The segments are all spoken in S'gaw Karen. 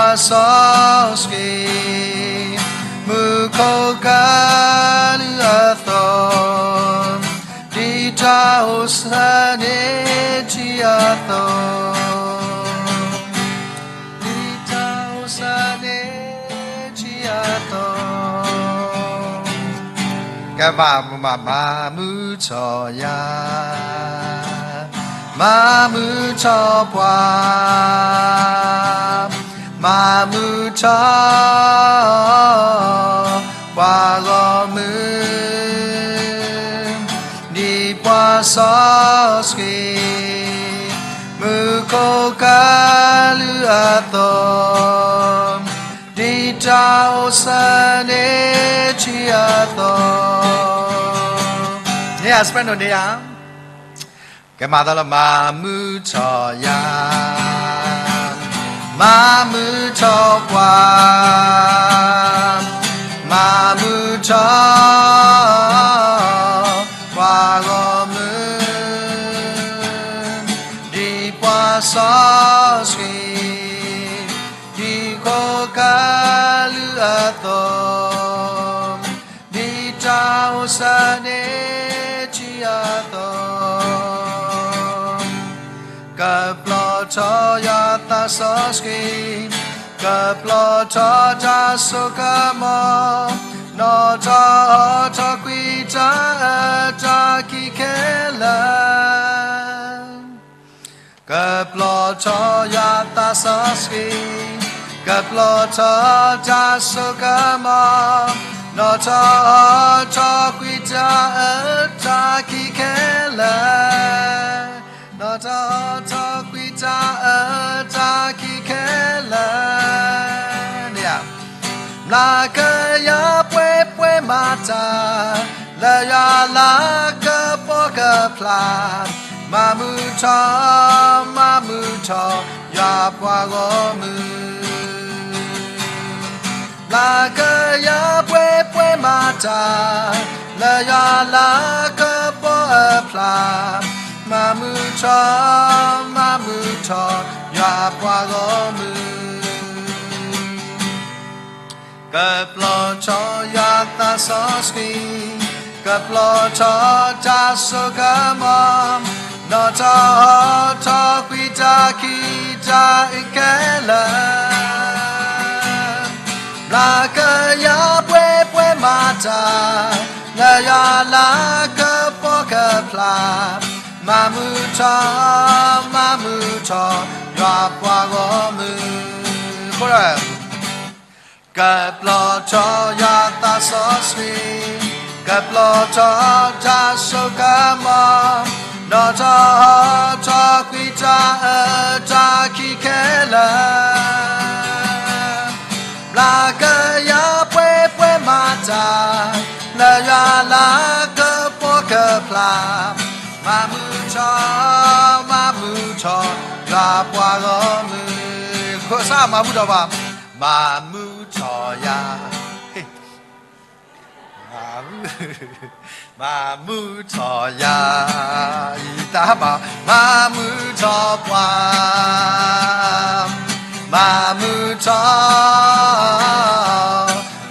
စီဆှံ, မူခိၣ်ကလူးအသိး, ဒ်တၢ်အိၣ်ဆၢန့ၢ်ထံအသိး, ဒ်တၢ်အိၣ်ဆၢန့ၢ်ထံအသိး, ကဘၣ်မၤမူထီၣ်ယၤ, မၤမူထီၣ်ပှၤ, မၤမူထီၣ်ပှၤဂီၢ်မုၢ်, ဒ်ပှၤစီဆှံ, မူခိၣ်ကလူးအသိး, ဒ်တၢ်အိၣ်ဆၢန့ၢ်ထံအသိး, န့ၣ်ဧါ soprano န့ၣ်ဧါ, ကမၤသးလၢ မၤမူထီၣ်ယၤ, မၤမူထီၣ်ပှၤ, မၤမူထီၣ်ပှၤဂီၢ်မုၢ်, ဒ်ပှၤစီဆှံ, ဒ်ခိၣ်ကလူးအသိး, ဒ်တၢ်အိၣ်ဆၢန့ၢ်ထံအသိး, ကပျီထီၣ်ယွၤသးစီဆှံ, ကပျီထီၣ်တၢ်စိကမီၤ, နီၣ်ထီၣ်အီၣ်ထီၣ်ကွံာ်တၢ်အၢတၢ်ခံခဲလၢာ်, ကပျီထီၣ်ယွၤသးစီဆှံ, ကပျီထီၣ်တၢ်စိကမီၤ, နီၣ်ထီၣ်အီၣ်ထီၣ်ကွံာ်တၢ်အၢတၢ်ခံခဲလၢာ်, နီၣ်ထီၣ်အီၣ်ထီၣ်ကွံာ်တၢ်အၢတၢ်ခံခဲလၢာ်, န့ၣ်ဧါ မျၤကယၤပှဲၤပှဲၤမၤတၢ်, လၢယွၤလၤကပီၤကဖျါ, မၤမူထီၣ်, မၤမူထီၣ်, ယွၤပှၤဂီၢ်မုၢ်, မျၤကယၤပှဲၤပှဲၤမၤတၢ်, လၢယွၤလၤကပီၤအဖျါ, မၤမူထီၣ်, မၤမူထီၣ်, ယွၤပှၤဂီၢ်မုၢ် ကပျီထီၣ်ယွၤသးစီဆှံ, ကပျီထီၣ်တၢ်စိကမီၤ, နီၣ်ထီၣ်အီၣ်ထီၣ်ကွံာ်တၢ်ခံတၢ်အုၣ်ခဲလၢာ်, မျၤကယၤပှဲၤပှဲၤမၤတၢ်, လၢယွၤလၤကပီၤကဖျါ, မၤမူထီၣ်, မၤမူထီၣ်, ယွၤပှၤဂီၢ်မုၢ် ကပျီထီၣ်ယွၤသးစီဆှံ, ကပျီထီၣ်တၢ်စိကမီၤ, နီၣ်ထီၣ်အီၣ်ထီၣ်ကွံာ်တၢ်အၢတၢ်ခံခဲလၢာ်, မျၤကယၤပှဲၤပှဲၤမၤတၢ်, လၢယွၤလၤကပီၤကဖျါ, မၤမူထီၣ်, မၤမူထီၣ်, ယွၤပှၤဂီၢ်မုၢ် ခိၣ်စါမၤဘူၣ်ထီၣ်ဘၣ်, မၤမူထီၣ်ယၤ, မၤမူထီၣ်ယၤ, ယတၢ်ဘၣ်, မၤမူထီၣ်ပှၤ, မၤမူထီၣ်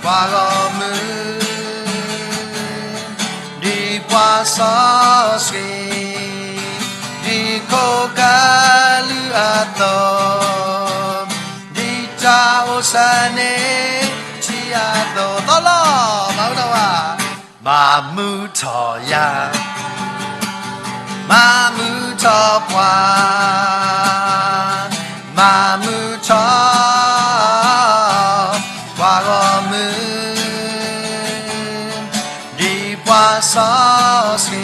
ပှၤဂီၢ်မုၢ်, ဒ်ပှၤစီဆှံ, ဒ်ခိၣ်ကလူးအသိး, ဒ်တၢ်အိၣ်ဆၢန့ၢ်ထံအသိး, သီလီၤ, မၤမူထီၣ်ဘၣ်, မၤမူထီၣ်ယၤ, မၤမူထီၣ်ပှၤ, မၤမူထီၣ် ပှၤဂီၢ်မုၢ်, ဒ်ပှၤစီဆှံ,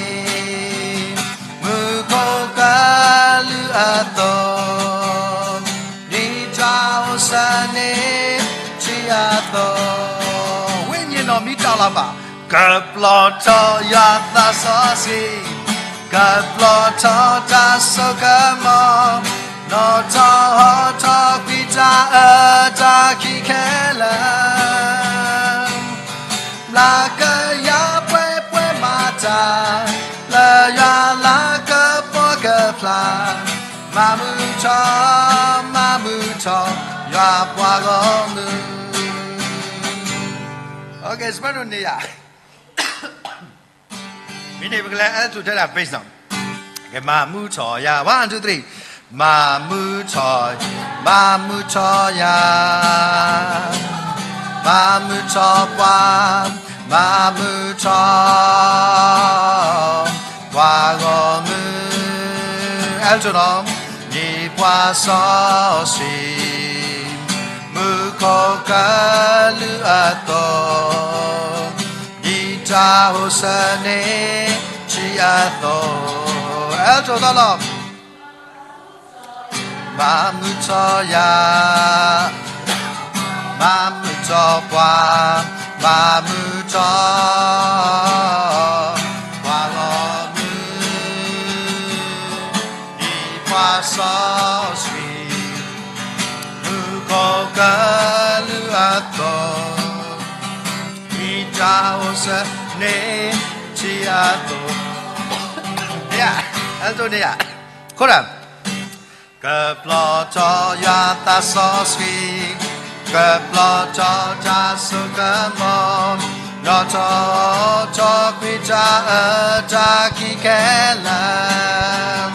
မူခိၣ်ကလူးအသိး, ဒ်တၢ်အိၣ်ဆၢန့ၢ်ထံအသိး, ဝိညာဉ်တော်မီး တၢ်လီၤဘၣ်, ကပျီထီၣ်ယွၤသးစီဆှံ, ကပျီထီၣ်တၢ်စိကမီၤ, နီၣ်ထီၣ်ဟီၣ်ထီၣ်ကွံာ်တၢ်အၢတၢ်ခံခဲလၢာ်, မျၤကယၤပှဲၤပှဲၤမၤတၢ်, လၢယွၤလၤကပီၤကဖျါ, မၤမူထီၣ်, မၤမူထီၣ်, ယွၤပှၤဂီၢ်မုၢ်. စပဲဒိၣ်န့ၣ်ယၤ, မ့ၢ်န့ၣ်ပကလဲၤ alto ထဲဒၣ် bass နီၤ. ကဲ, မၤမုာ်ထီၣ်ယၤ, one, two, three. မၤမုာ်ထီၣ်, မၤမုာ်ထီၣ်ယၤ, မၤမုာ်ထီၣ်ပှၤ, မၤမုာ်ထီၣ် ပှၤဂီၢ်မုၢ်, alto နီၤ, န့ၢ်ပှၤစီဆှံ, မူခိၣ်ကလူးအသိး, ဒ်တၢ်အိၣ်ဆၢန့ၢ်ထံအသိး, alto သီလီၤ. မၤမုာ်ထီၣ်ယၤ, မၤမုာ်ထီၣ်ပှၤ, မၤမုာ်ထီၣ် ပှၤဂီၢ်မုၢ်, န့ၢ်ပှၤစီဆှံ, မူခိၣ်ကလူးအသိး, ဒ်တၢ်အိၣ်ဆၢန့ၢ်ထံအသိး, န့ၣ်ယၤ, alto န့ၣ်ယၤ, အဃိဒီး ကပျီထီၣ်ယွၤသးစီဆှံ, ကပျီထီၣ်တၢ်စိကမီၤ, နီၣ်ထီၣ်ထီၣ်ကွံာ်တၢ်အၢတၢ်ကံၢ်ခဲလၢာ်,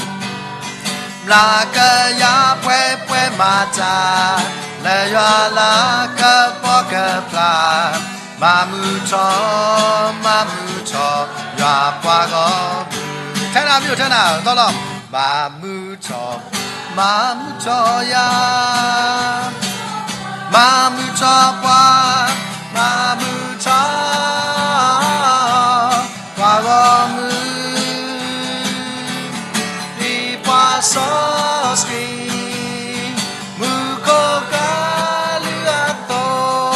မျးကယၤပှဲၤပှဲၤမၤတၢ်, လၢယွၤလၤကပီၤကဖျါ, မၤမုာ်ထီၣ်, မၤမုာ်ထီၣ်, ယွၤပှၤဂီၢ်မုၢ်, ထဲနၤမ့ၢ်အိၣ်ထဲနၤ, သီလီၤ, မၤမုာ်ထီၣ်, မၤမုာ်ထီၣ်ယၤ, မၤမုာ်ထီၣ်ပှၤ, မၤမုာ်ထီၣ် ပှၤဂီၢ်မုၢ်, ဒ်ပှၤစီဆှံ, မူခိၣ်ကလူးအသိး,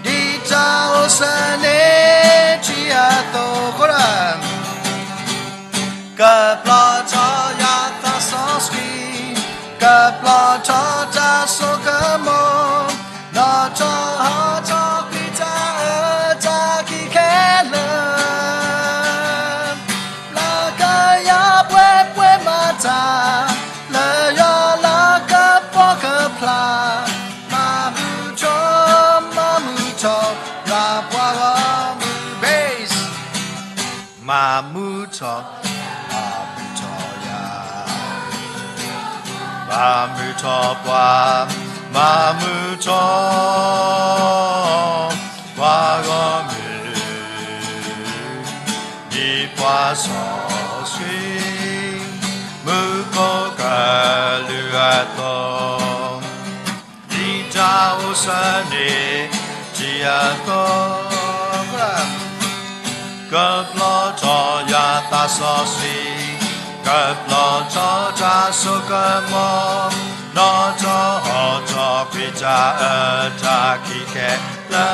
ဒ်တၢ်အိၣ်ဆၢန့ၢ်ထံအသိး, အဃိဒီး ကပျီထီၣ်ယွၤသးစီဆှံ, ကပျီထီၣ်တၢ်စိကမီၤ, နီၣ်ထီၣ်ထီၣ်ကွံာ်တၢ်အၢတၢ်ကံၢ်ခဲလၢာ်, မျးကယၤပှဲၤပှဲၤမၤတၢ်, လၢယွၤလၤကပီၤကဖျါ, မၤမုာ်ထီၣ်, မၤမုာ်ထီၣ်, ယွၤပှၤဂီၢ်မုၢ်, bass မၤမုာ်ထီၣ်, မၤမုာ်ထီၣ်ယၤ, မၤမုာ်ထီၣ်ပှၤ, မၤမုာ်ထီၣ်, ပှၤဂီၢ်မုၢ်, ဒ်ပှၤစီဆှံ, မူခိၣ်ကလူးအသိး, ဒ်တၢ်အိၣ်ဆၢန့ၢ်ထံအသိး, ကပျီထီၣ်ယွၤသးစီဆှံ, ကပျီထီၣ်တၢ်စိကမီၤ, နီၣ်ထီၣ်ထီၣ်ကွံာ်တၢ်အၢတၢ်ကံၢ်ခဲလၢာ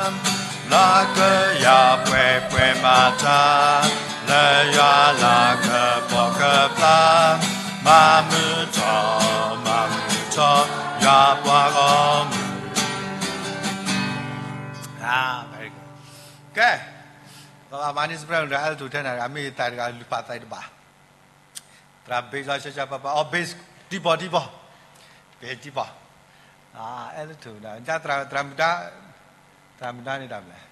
်, မျးကယၤပှဲၤပှဲၤမၤတၢ်, လၢယွၤလၤကပီၤကဖျါ, မၤမုာ်ထီၣ်, မၤမုာ်ထီၣ်, ယွၤပှၤဂီၢ်မုၢ်, ကဲ, ပမၤန့ၢ် soprano ဒီး alto ထဲနၤ, အမ့ၢ်သးတဂၤလူၤဖးသးတဘၣ်, သရၣ် bass လီၤ ဆၢဆၢပၤပၤ, အီ bass တံၢ်ပီၢ်တံၢ်ပီၢ်, bass တံၢ်ပီၢ်, alto ဒီး သရၣ်မုၣ်ဒါ, သရၣ်မုၣ်ဒါန့ၣ်တၢ်မနုၤလဲၣ်,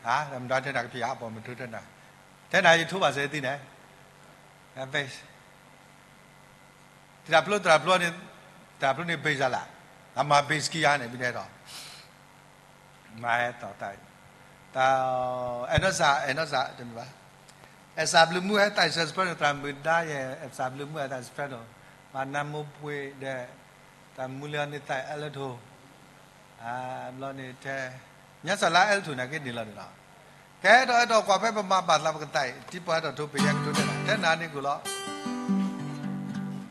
သရၣ်မုၣ်ဒါထဲနၤကဖံးဧါ, ပိာ်မုၣ်ထိထဲနၤ, ထဲနၤယထိၣ်ဘၣ်စဲသ့န့ၣ်, bass တရၣ်ဖျိ တရၣ်ဖျိန့ၣ်, တရၣ်ဖျိန့ၣ် bass လၢ်လၢ်, အမၤ bass ခံဂၤန့ၣ် မ့ၢ်တဲထီၣ်, မၤဟဲသီၣ်တၢ်, တၢ်, အဲၣ်နီၣ်စၣ်, အဲၣ်နီၣ်စၣ်တမ့ၢ်ဘၣ်, အဲၣ်စၣ်ဘျုးမူဟဲသီၣ် soprano သရၣ်မုၣ်ဒါယဲ, အဲၣ်စၣ်ဘျုးမူဟဲသီၣ် soprano, မၤနၢမိၢ်ပှ့ၤဒီး, သရၣ်မုၣ်လၢန့ၣ်သီၣ် alto, ဘျီန့ၣ်ထဲ, ညါစၢ်လါ alto န့ၣ်က့န့ၣ်လီၤန့ၣ်လီၤ, ကဲထီၣ်အဲၣ်ဒိးကွၢ်ဖဲပမၤဘၣ်သးပကသးအံၤ တံၢ်ပီၢ်ဟဲထီၣ်ထိၣ် ပယဲကထိထဲနၤ, ထဲနၤန့ၣ်ကိၣ်လီၤ,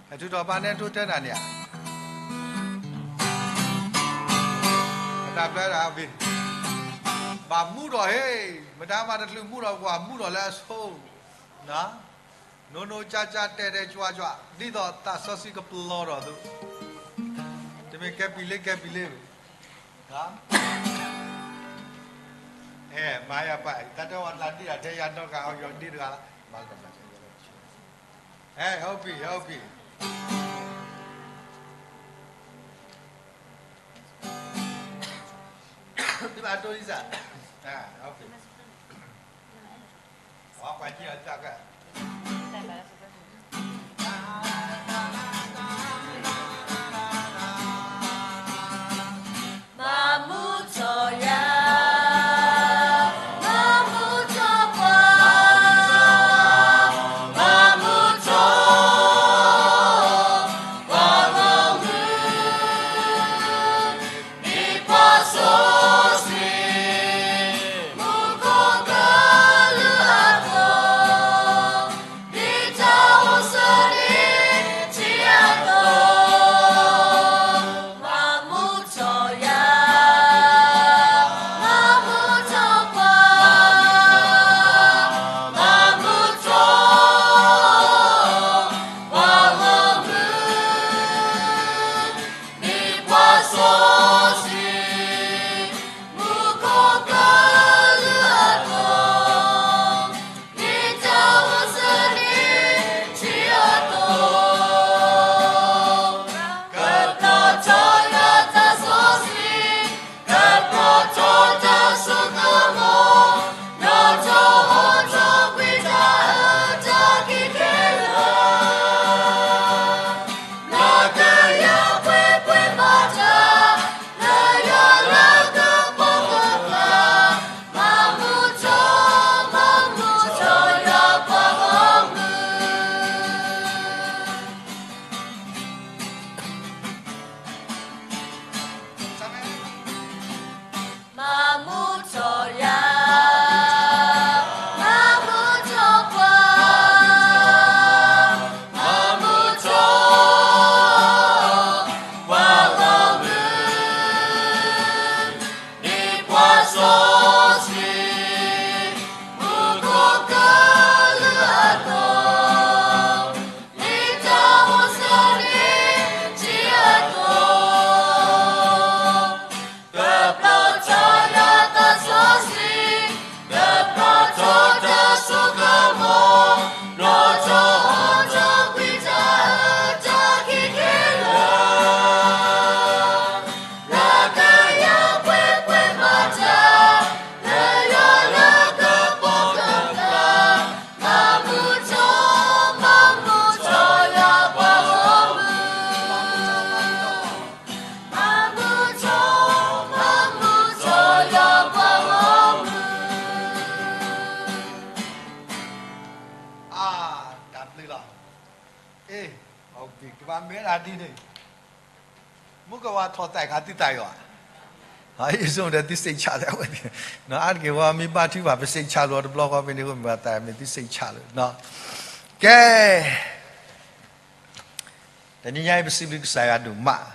ဟဲထုးထီၣ်ဘၣ်နဲထိထဲနၤန့ၣ်ဧါ, တၢ်ဖျါဒၣ်, ဘၣ်မူထီၣ်ဟ့ၣ်, မတၤမၤတချုးမူထီၣ်ကွၢ် မူထီၣ်လၢအဆိ, န, နိနိကၢ်ကၢ်တဲာ်တဲာ်ကွၢ်ကွၢ် ဒ်သိးသးစီဆှံကပျီထီၣ်အသိး, တမ့ၢ်ကဲပံၤလ့ကဲပံၤလ့, အဲ, မၤယၤပာ် တၢ်တဲဝဲတၢ်ဒ်တၢ်ထဲယၤနီၢ်ကၤအီၤယီၤဒ်တဂၤလၢ, မၤ, အဲ, ဟဲအိၣ်ပံၤ ဟဲအိၣ်ပံၤ, Lisa, Lisa. Ah, okay. Wah, Pak Haji, Lisa, Kak.တၢ်ဘျုးလီၤ. အ့ၣ်, ကဘၣ်မ့ၢ်ဒၣ်ဒ်န့ၣ်, မုၢ်ကဝၤထီၣ်သးခါသုသးယွၤ, ယဆိကမိၣ်ဒီးသုစိတ်ချလၢအဝဲသ့ၣ်, အါတက့ၢ်ဝဲမ့ၢ်ဘါထုကဖၣ် ပစိတ်ချလၢၤတဘျီဃီဖဲန့ၣ် မ့ၢ်ဘၣ်သးမ့ၢ်သုစိတ်ချလၢၤ, ကဲ တနံၤညါအံၤ ပစံးဘျုးကစၢ်ယွၤဒိၣ်မး,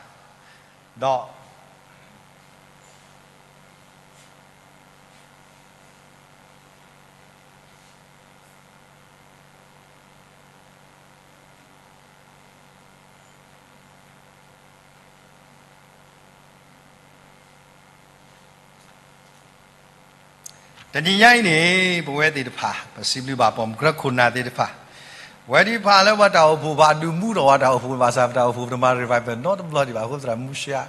ဒီး တနံၤညါအံၤန့ၣ် ပဝဲသ့ၣ်တဖၣ် ပစံးဘျုးဘၣ်ပိာ်မုၣ်ကရၢခိၣ်နၢ်သ့ၣ်တဖၣ်, ပဝဲသ့ၣ်တဖၣ်လၢပတၢ်အိၣ်ဖှိၣ်ဘၣ်ဒုးမူထီၣ်ဝဲတၢ်အိၣ်ဖှိၣ် ဘၣ်ဆၣ်ပတၢ်အိၣ်ဖှိၣ်ပတမၤ revival နီတဘျီဒံးဘၣ် အဃိသတးမူရှါ,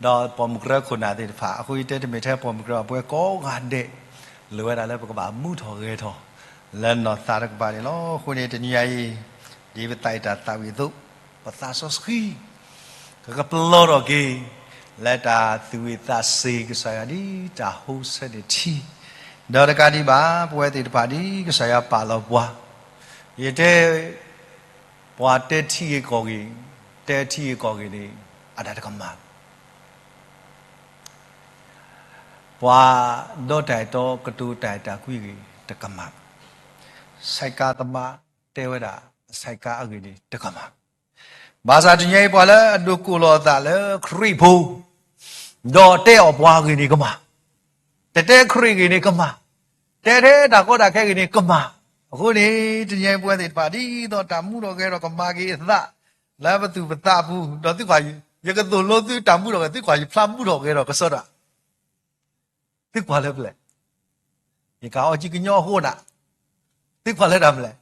ဒီးပိာ်မုၣ်ကရၢခိၣ်နၢ်သ့ၣ်တဖၣ် အဃိယတဲတမ့ၢ်ထဲပိာ်မုၣ်ကရၢ ပဝဲကိးဂၤဒဲး လိၣ်ဝဲဒၣ်လၢပကဘၣ်မူထီၣ်ဂဲၤထီၣ် လၢနီၢ်သးတကပၤန့ၣ်လီၤ. အဃိန့ၣ် တနံၤညါအံၤ ဒ်ပသးအံၤတၢ်သးဝံၣ်အသိး ပသးစီဆှံ ကကပလီၢ်ထီၣ်က့ၤ လၢတၢ်သူၣ်ဝံၣ်သးစ့ၤ ကစၢ်ယွၤဒ်တၢ်ဟိဆဲန့ၣ်ထံ, ဒီးတကးဒံးဘၣ် ပဝဲသ့ၣ်တဖၣ်ဒ်ကစၢ်ယွၤပာ်လီၤပှၤ, ယတဲ ပှၤတဲထံဂ့ၤကီၢ်ဂ့ၤ, တဲထံဂ့ၤကီၢ်ဂ့ၤန့ၣ် အတၢ်တကမၣ် ပှၤဒီတၢ်အဲၣ်တီကတိၤတၢ်အဲၣ်တၢ်ကွံဂ့ၤ တကမၣ်, ဆဲးကါသမားတဲဝဲဒၣ် အဆဲးကါအဂ့ၢ်န့ၣ် တကမၣ်, ဘၣ်ဆၣ်တနံၤအံၤ ပှၤလၢအဒိးကိးလီၤအသးလၢခရံာ်ဖိ ဒီးတဲအီၣ်ပှၤအဂ့ၢ်န့ၣ်ကမၣ်, တတဲခရံာ်ဂ့ၢ်န့ၣ်ကမၣ်, တဲထဲတၢ်ကီတၢ်ခဲဂ့ၢ်န့ၣ်ကမၣ်, အဃိန့ၣ် တနံၤအံၤပဝဲသ့ၣ်တဖၣ် ဒ်သိးတၢ်မူထီၣ်ဂဲၤထီၣ်ကမၤက့ၤအသး လၢပသူၣ်ပသးအပူၤ ဒီးသုကွၢ် ယကသိၣ်လိသုတၢ်မူထီၣ်ဂဲၤ သုကွၢ်ယဖျါမူထီၣ်ဂဲၤထီၣ်ကစီဒီး သုကွၢ်လၢပျဲၢ်, ယကအီၣ်ကံကညီအဃိနၤ, သုကွၢ်လၢတၢ်မနုၤလဲၣ်,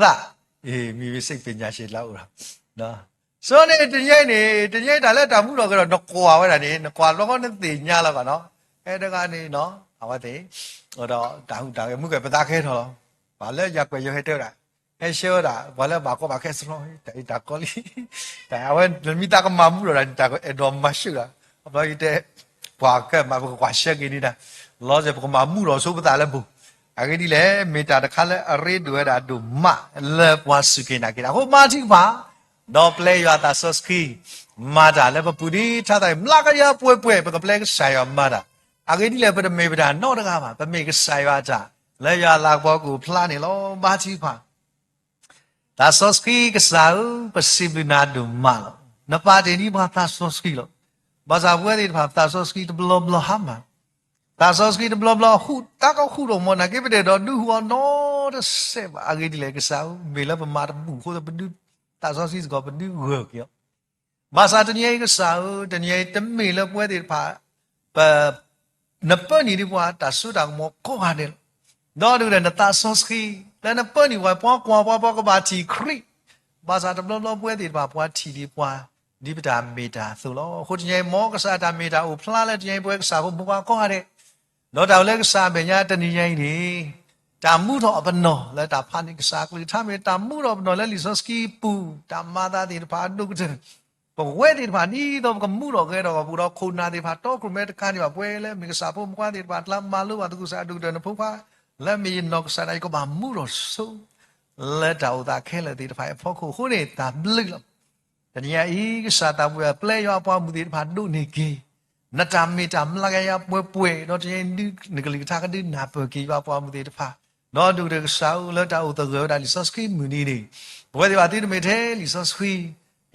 သး, အ့ မ့ၢ်ဝဲ စိတ်ပညာရှင် လၢအိၣ်ဒီး, ဆိန့ၣ် တနံၤအံၤန့ၣ် တနံၤအံၤတၢ်လၢတၢ်မူထီၣ်ဂဲၤထီၣ် နကွၢ်ဝဲဒၣ်န့ၣ် နကွၢ်တဘျီဃီနသ့ၣ်ညါလီၤဘၣ်နီၤ, အဲၣ်တဂၤန့ၣ်နီၤ အဝဲသ့ၣ် ဒီးတၢ်ဟူးတၢ်ဂဲၤမုၢ်ကဲၤပသးခဲထီၣ်လီၤ. ပှၤလၢယၤကွဲးယိၤဟဲတဲဝဲဒၣ်, ဟဲရှဲဝဲဒၣ် ပှၤလၢဘၣ်ကီဘၣ်ခဲစရီ တၢ်အံၤတၢ်ကီလံ, တၢ်အဝဲမ့ၢ်သးကမၤမူထီၣ်ဒၣ်န့ၣ် တၢ်အဲၣ်ဒိးမၤဆှၢဒၣ်, အဘျီယတဲ ပှၤကမၤပကကွၢ်ဆှၢက့ၤန့ၣ်ဒၣ်, လီၤစဲၤပကမၤမူထီၣ်ဆိပသးလၢပူၤ, အဂ့ၢ်ဒ်လဲၣ် မ့ၢ်တၢ်တခါလၢအရ့ဒိၣ်ဝဲဒၣ်ဒိၣ်မး လၢပှၤစူၢ်က့ၤနာ်က့ၤတၢ်အဃိ ဘါထုကဖၣ် ဒီးပျဲယွၤသးစီဆှံ မၤတၢ်လၢပပူၤဒ်ထါသးအံၤ မျးကယၤပှဲၤပှဲၤ ပကပျဲကစၢ်ယွၤမၤတၢ်, အဂ့ၢ်ဒ်လဲၣ် ပတမ့ၢ်ပတၢ်နီတဂၤဘၣ်, ပမ့ၢ်ကစၢ်ယွၤအတၢ် လၢယွၤလၤကပီၤကအိၣ်ဖျါန့ၣ်လီၤ. ဘါထုကဖၣ် သးစီဆှံကစၢ်ဧၢ, ပစံးဘျုးနၤဒိၣ်မးလီၤ. နပာ်တ့ၢ်ဒံးပှၤသးစီဆှံလီၤ. ဘၣ်ဆၣ်ပဝဲသ့ၣ်တဖၣ် သးစီဆှံတဘျီဘျီဟါမၢ်, သးစီဆှံတဘျီဘျီ ဟူးတၢ်ကဟူးထီၣ်မီၢ် နာ်က့ပတဲာ်ဒီးဒုးဟူးအီၤ နီတစဲးဘၣ်. အဂ့ၢ်ဒ်လဲၣ် ကစၢ်ဧၢ, မ့ၢ်လၢပမၤတဘူၣ်အဃိ ပဒုး သးစီဆှံစ့ၢ်ကီး ပဒုးဂၢၢ်က့ၤအီၤ ဘၣ်ဆၣ်တနံၤအံၤကစၢ်ဧၢ, တနံၤအံၤတမ့ၢ်လၢပဝဲသ့ၣ်တဖၣ် ပ နပၢနုာ်ဒံးပှၤတၢ်စိတၢ်ကမီၤကိးဂၤဒဲးလီၤ. ဒီးဒုးဒီးနသးစီဆှံ လၢနပၢနုာ်ပှၤ ပှၤကွၢ်ပှၤ ပှၤကဘၣ်ထံၣ်ခရံာ်, ဘၣ်ဆၣ်တဘျီဘျီပဝဲသ့ၣ်တဖၣ် ပှၤထံၣ်ဒံးပှၤ ဒ်ပတၢ်မ့ၢ်တၢ်အသိးလီၤ. အဃိတနံၤအံၤ မ်ကစၢ်တၢ်မ့ၢ်တၢ်အိၣ်ဖျါလၢတနံၤအံၤ ပဝဲကစၢ်ဖိမုၣ်ဖိခွါကိးဂၤဒဲး ဒီးတၢ်အိၣ်လၢကစၢ်အမဲာ်ညါတနံၤညါအံၤန့ၣ် တၢ်မူထီၣ်အပနီၣ်လၢတၢ်ဖးန့ၣ် ကစၢ်ကလုၢ်ကထါမ့ၢ်တၢ်မူထီၣ်အပနီၣ်လၢလံာ်စီဆှံပူၤ တၢ်မၤသးသ့ၣ်တဖၣ်အဒိၣ်ကတၢၢ် ပဝဲသ့ၣ်တဖၣ် ဒ်သိးပကမူထီၣ်ဂဲၤထီၣ်အပူၤဒီး ခိၣ်နၢ်သ့ၣ်တဖၣ် တီခိၣ်ရိၣ်မဲတခါန့ၣ်ဘၣ် ပဝဲလၢမ့ၢ်ကစၢ်ဖိမုၣ်ဖိခွါသ့ၣ်တဖၣ် ကျါမၤလိဘၣ်သကိးကစၢ်အဒိၣ်ကတၢၢ် နဖိခွါ လၢမ့ၢ်ယနီၢ်ကစၢ်ဒၣ် ယကဘၣ်မူထီၣ်ဆိ လၢတၢ်အိၣ်သးခဲလၢာ်သ့ၣ်တဖၣ်အဖီခိၣ်အဃိန့ၣ် တၢ်ဘျုးလီၤ. တနံၤအံၤ ကစၢ်သးပှၢ်ပျဲယွၤအပှၤမုၣ်သ့ၣ်တဖၣ်ဒိးန့ၢ်က့ၤ နတၢ်မ့ၢ်တၢ်မျးကယၤပှဲၤပှဲၤ ဒီးတနံၤအံၤ နကလုၢ်ကထါကဒုးနၢ်ပၢၢ်က့ၤ ယွၤပှၤမုၣ်သ့ၣ်တဖၣ် ဒီးဒိၣ်ကတၢၢ်ကစၢ်ဧၢ လၢတၢ်အိၣ်သဂၢၢ်ဝဲဒၣ်လံာ်စီဆှံမုၢ်နံၤန့ၣ် ပဝဲသ့ၣ်တဖၣ်သုတမ့ၢ်ထဲလံာ်စီဆှံ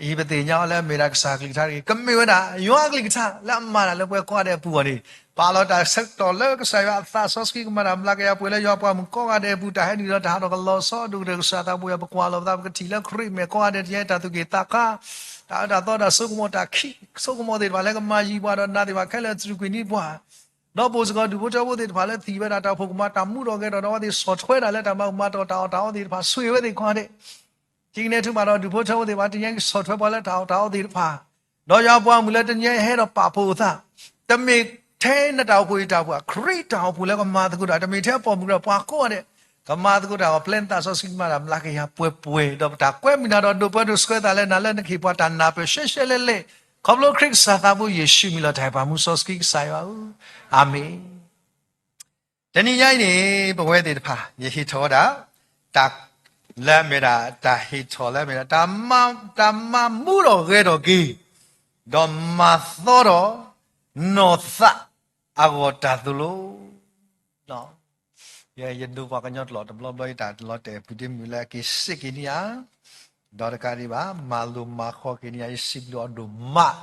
အံၤပသ့ၣ်ညါအီၤလၢအမ့ၢ်ဒၣ်ကစၢ်ကလုၢ်ကထါတဂ့ၤ ကမ့ၢ်ဝဲဒၣ် ယွၤအကလုၢ်ကထါလၢအမၤတၢ်လၢပှၤကိးဂၤဒဲးအပူၤအဂီၢ်န့ၣ် ပာ်လီၤတၢ်ဆၢကတီၢ်လၢကစၢ်ယွၤအသးစီဆှံကမၤတၢ်မျးကယၤပှဲၤလၢယွၤပှၤမုၣ်ကိးဂၤဒဲးအပူၤ တၢ်ဟဲနုာ်လီၤတၢ်ဟးထီၣ်ကလီၤဆီ ဒိၣ်ကတၢၢ်ကစၢ်သးပှၢ်ယွၤ ပကွၢ်လီၤပသး ပကထံၣ်လၢခရံာ်မဲာ်ကိးဂၤဒဲး တနံၤအံၤတၢ်သူၣ်က့ၣ်သးခါ တၢ်အၢတၢ်သီတၢ်စိကမီၤ တၢ်ခံးစိကမီၤသ့ၣ်တဖၣ်လၢကမၤယံၤပှၤဒီးနၤသ့ၣ်တဖၣ်ခဲလၢာ် စူၢ်ကွံာ်န့ၢ်ပှၤ ဒီးပိာ်စ့ၢ်ကီးဒူၣ်ဖိထၢဖိသ့ၣ်တဖၣ်လၢသံဝဲဒၣ်တၢ်အိၣ်ဖှိၣ်ကမၤတၢ်မူထီၣ်ဂဲၤထီၣ်ဒီး အဝဲသ့ၣ်ဆီၣ်ထွဲဒၣ်လၢတၢ်မၤအုၣ်မၤတီၢ်တၢ်အီၣ်တၢ်အီသ့ၣ်တဖၣ် ဆိၣ်ဂ့ၤဝဲသ့ၣ်ကိးဂၤဒဲး ကန့ၣ်ထုးမးဒီးဒူၣ်ဖိထၢဖိသ့ၣ်တဖၣ် တနံၤအံၤဆီၣ်ထွဲပှၤလၢတၢ်အီၣ်တၢ်အီသ့ၣ်တဖၣ် ဒီးယွၤပှၤမုၣ်လၢတနံၤအံၤဟဲဒီးပာ်ဖှိၣ်အသး တမ့ၢ်ထဲနတၢ်အိၣ်ဖှိၣ်အံၤတၢ်အိၣ်ဖှိၣ် ခရံာ်တၢ်အိၣ်ဖှိၣ်လၢကမၤသကိးတၢ် တမ့ၢ်ထဲအပိာ်မုၣ်ဒီးပှၤကိးဂၤဒဲး ကမၤသကိးတၢ်အီၤ ပျဲနသးစီဆှံကမၤတၢ်မျးကယၤပှဲၤပှဲၤ ဒီးပတၢ်ကွဲမုာ်နၤဒီးဒိးပၢဒိးဆှၢသးလၢနၤလၢနခ့ၣ်ပှၤတၢ်နၢ်ပၢၢ်ရှဲရှဲလဲၣ်လဲၣ် ခီဖျိခရံာ်ကစၢ်သးဘိယ့ၣ်ၡူးမံၤလီၤတၢ်ပၢ်မူစီဆှံကစၢ်ယွၤဧၢ, အၤမ့ၣ်. တနံၤညါအံၤန့ၣ် ပဝဲသ့ၣ်တဖၣ် ယဟ့ၣ်ထီၣ်ဝဲဒၣ် တၢ် လၢအမ့ၢ်ဒၣ် တၢ်ဟ့ၣ်ထီၣ်လၢအမ့ၢ်ဒၣ် တၢ်မၤမူထီၣ်ဂဲၤထီၣ်က့ၤ ဒီးမၤသီထီၣ် နီၢ်သး အဂီၢ်တၢ်သိၣ်လိ ယဒိပှၤကညီတလီၢ်တဘျီဘျီ ယတၢ်လီၤတဲာ်ပူၤဒ့မုၢ်လၢအက့ၤစ့ၢ်က့ၤန့ၣ်ဧါ, ဒီးတကးဒံးဘၣ် မၤလိမၤဃီက့ၤန့ၣ်ဧါ ယစံးဘျုးအီၤဒိၣ်မး,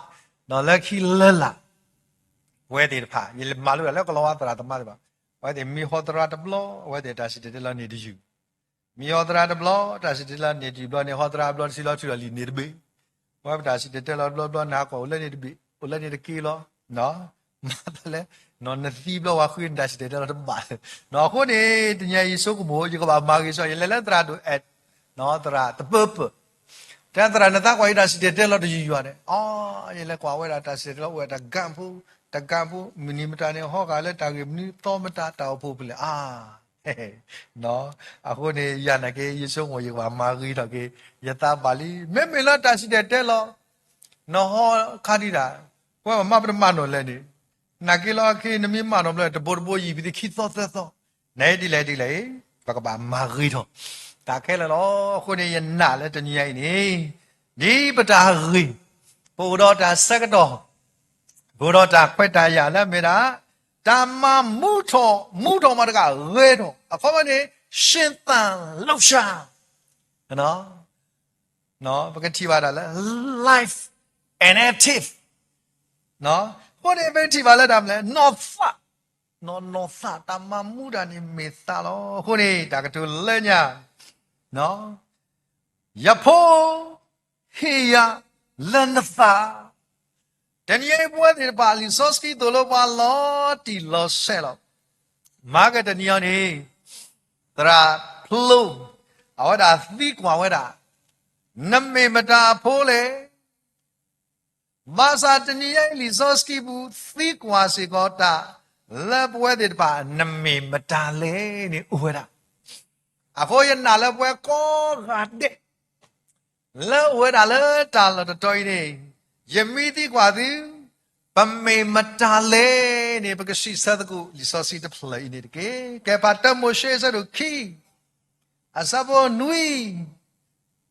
ဒီးလၢခံလၢလာ် ပဝဲသ့ၣ်တဖၣ် ယမၤလိဒၣ်လၢကလီၤဝါသရၣ်သမါသ့ၣ်တဖၣ်, အဝဲသ့ၣ်မ့ၢ်ဟီသရၣ်တဘျီ အဝဲသ့ၣ်တၢ်စံၣ်တဲၤတဲလီၤန့ၢ်တယုၢ်, မ့ၢ်ဟီသရၣ်တဘျီ တၢ်စံၣ်တဲၤတဲလီၤန့ၢ်တယုၢ်ဘျီန့ၣ် ဟီသရၣ်အဘျီတဆံလီၤထုးလီၤလံာ်န့ၢ်တဘ့ၣ်, ပဝဲပတၢ်စံၣ်တဲၤတဲလီၤတဘျီဘျီ နဟးကွၢ်အိၣ်လၢန့ၣ်တဘ့ၣ် အိၣ်လၢန့ၣ်တက့ၢ်လီၤ မၤသးလဲၣ်, နသံဘျီဝဲဃုနတၢ်စံၣ်တဲၤတဲလီၤတဘၣ်, အဃိန့ၣ် တနံၤအံၤယဆိကမိၣ် ယကဘၣ်မၤဂ့ၤဆူ ယလဲၤလၢသရၣ်ဒိၣ်အဲၣ်, သရၣ်တပၢပၢၢ်, တဲသရၣ် နသးကွၢ်ယတၢ်စံၣ်တဲၤတဲလီၤတယုၢ်ယွၤန့ၣ်, အီ ယလဲၤကွၢ်ဝဲဒၣ်တၢ်စံၣ်တဲၤတဲလီၤအိၣ်ဝဲတကၣ်ဖိ, တကၣ်ဖိ မုၢ်နံၤမတၤန့ၣ် ဟီဂာ်လၢတၢ်ဂ့ၢ်မနုၤသီမတၤတၢ်အိၣ်ဖှိၣ်ဖဲလဲၣ် အါ အဃိန့ၣ် ယၤနာ်က့ ယဆိကမိၣ်ယကဘၣ်မၤဂ့ၤထီၣ်က့ၤ ယသးဘၣ်လံ, မ့မ့ၢ်လၢတၢ်စံၣ်တဲၤတဲလီၤ နဟီခါဒံးဒၣ်, ပဝဲပမၤပတမၤနီၢ်လဲၣ်န့ၣ်, နာ်က့လီၤအခံ နမ့ၢ်မၤနီၢ်ဘျီ တဘိတဘိယံာ် ပသခံသီသၢသီ, နဒ်လဲၣ်ဒ်လဲၣ်အံၤ ပကဘၣ်မၤဂ့ၤထီၣ် တၢ်ခဲလၢာ်လီၤ. အဃိန့ၣ် ယနာ်လၢတနံၤညါအံၤန့ၣ် ဒ်ပတၢ်ဂ့ၢ် ပအိၣ်ဒီးတၢ်ဆၢကတီၢ် ပအိၣ်ဒီးတၢ်ခွဲးတၢ်ယာ်လၢအမ့ၢ်ဒၣ် တၢ်မၤမူထီၣ် မူထီၣ်မးတဂၤဂဲၤထီၣ် အခီပညီန့ၣ် ရှင်သန်လှုပ်ရှား ပကထံၣ်ဘၣ်တၢ်လၢ life and active အဃိန့ၣ် ပကထံၣ်ဘၣ်လၢတၢ်မနုၤလဲၣ် နီၢ်သး, နီၢ်သးတၢ်မၤမူတၢ်န့ၣ်မ့ၢ်သးလီၤ. အဃိန့ၣ် တၢ်ကတိၤလၢညါ ယဖိ ဟ့ၣ်ယၤလၢနသး, တနံၤအံၤပဝဲသ့ၣ်တဖၣ် လံာ်စီဆှံသိၣ်လိပှၤလီၤတံၢ်လီၤဆဲးလီၤ. မၤကတနံၤအံၤန့ၣ် သရၣ်ဖျိ အဝဲဒၣ်သံကွၢ်ဝဲဒၣ် နမ့ၢ်မတၤအဖိလဲၣ်. ဘၣ်ဆၣ်တနံၤအံၤ လံာ်စီဆှံပူၤ သံကွၢ်စ့ၢ်ကီးတၢ် လၢပဝဲသ့ၣ်တဖၣ် နမ့ၢ်မတၤလဲၣ်န့ၣ်အိၣ်ဝဲဒၣ်. အဃိယနာ်လၢပဝဲကိးဂၤဒဲး လၢအိၣ်ဝဲဒၣ်လၢတၢ်လီၢ်တတီၤအံၤန့ၣ်, ယမ့ၢ်သံကွၢ်သု, ပမ့ၢ်မတၤလဲၣ်န့ၣ် ပကစံးဆၢသကိးလံာ်စီဆှံတဖျၢၣ်အံၤန့ၣ်တက့ၢ်. ကဲပၢ် တၢမိၤၡ့အဆၢဒိၣ်ခံ အဆၢဖိနွံ,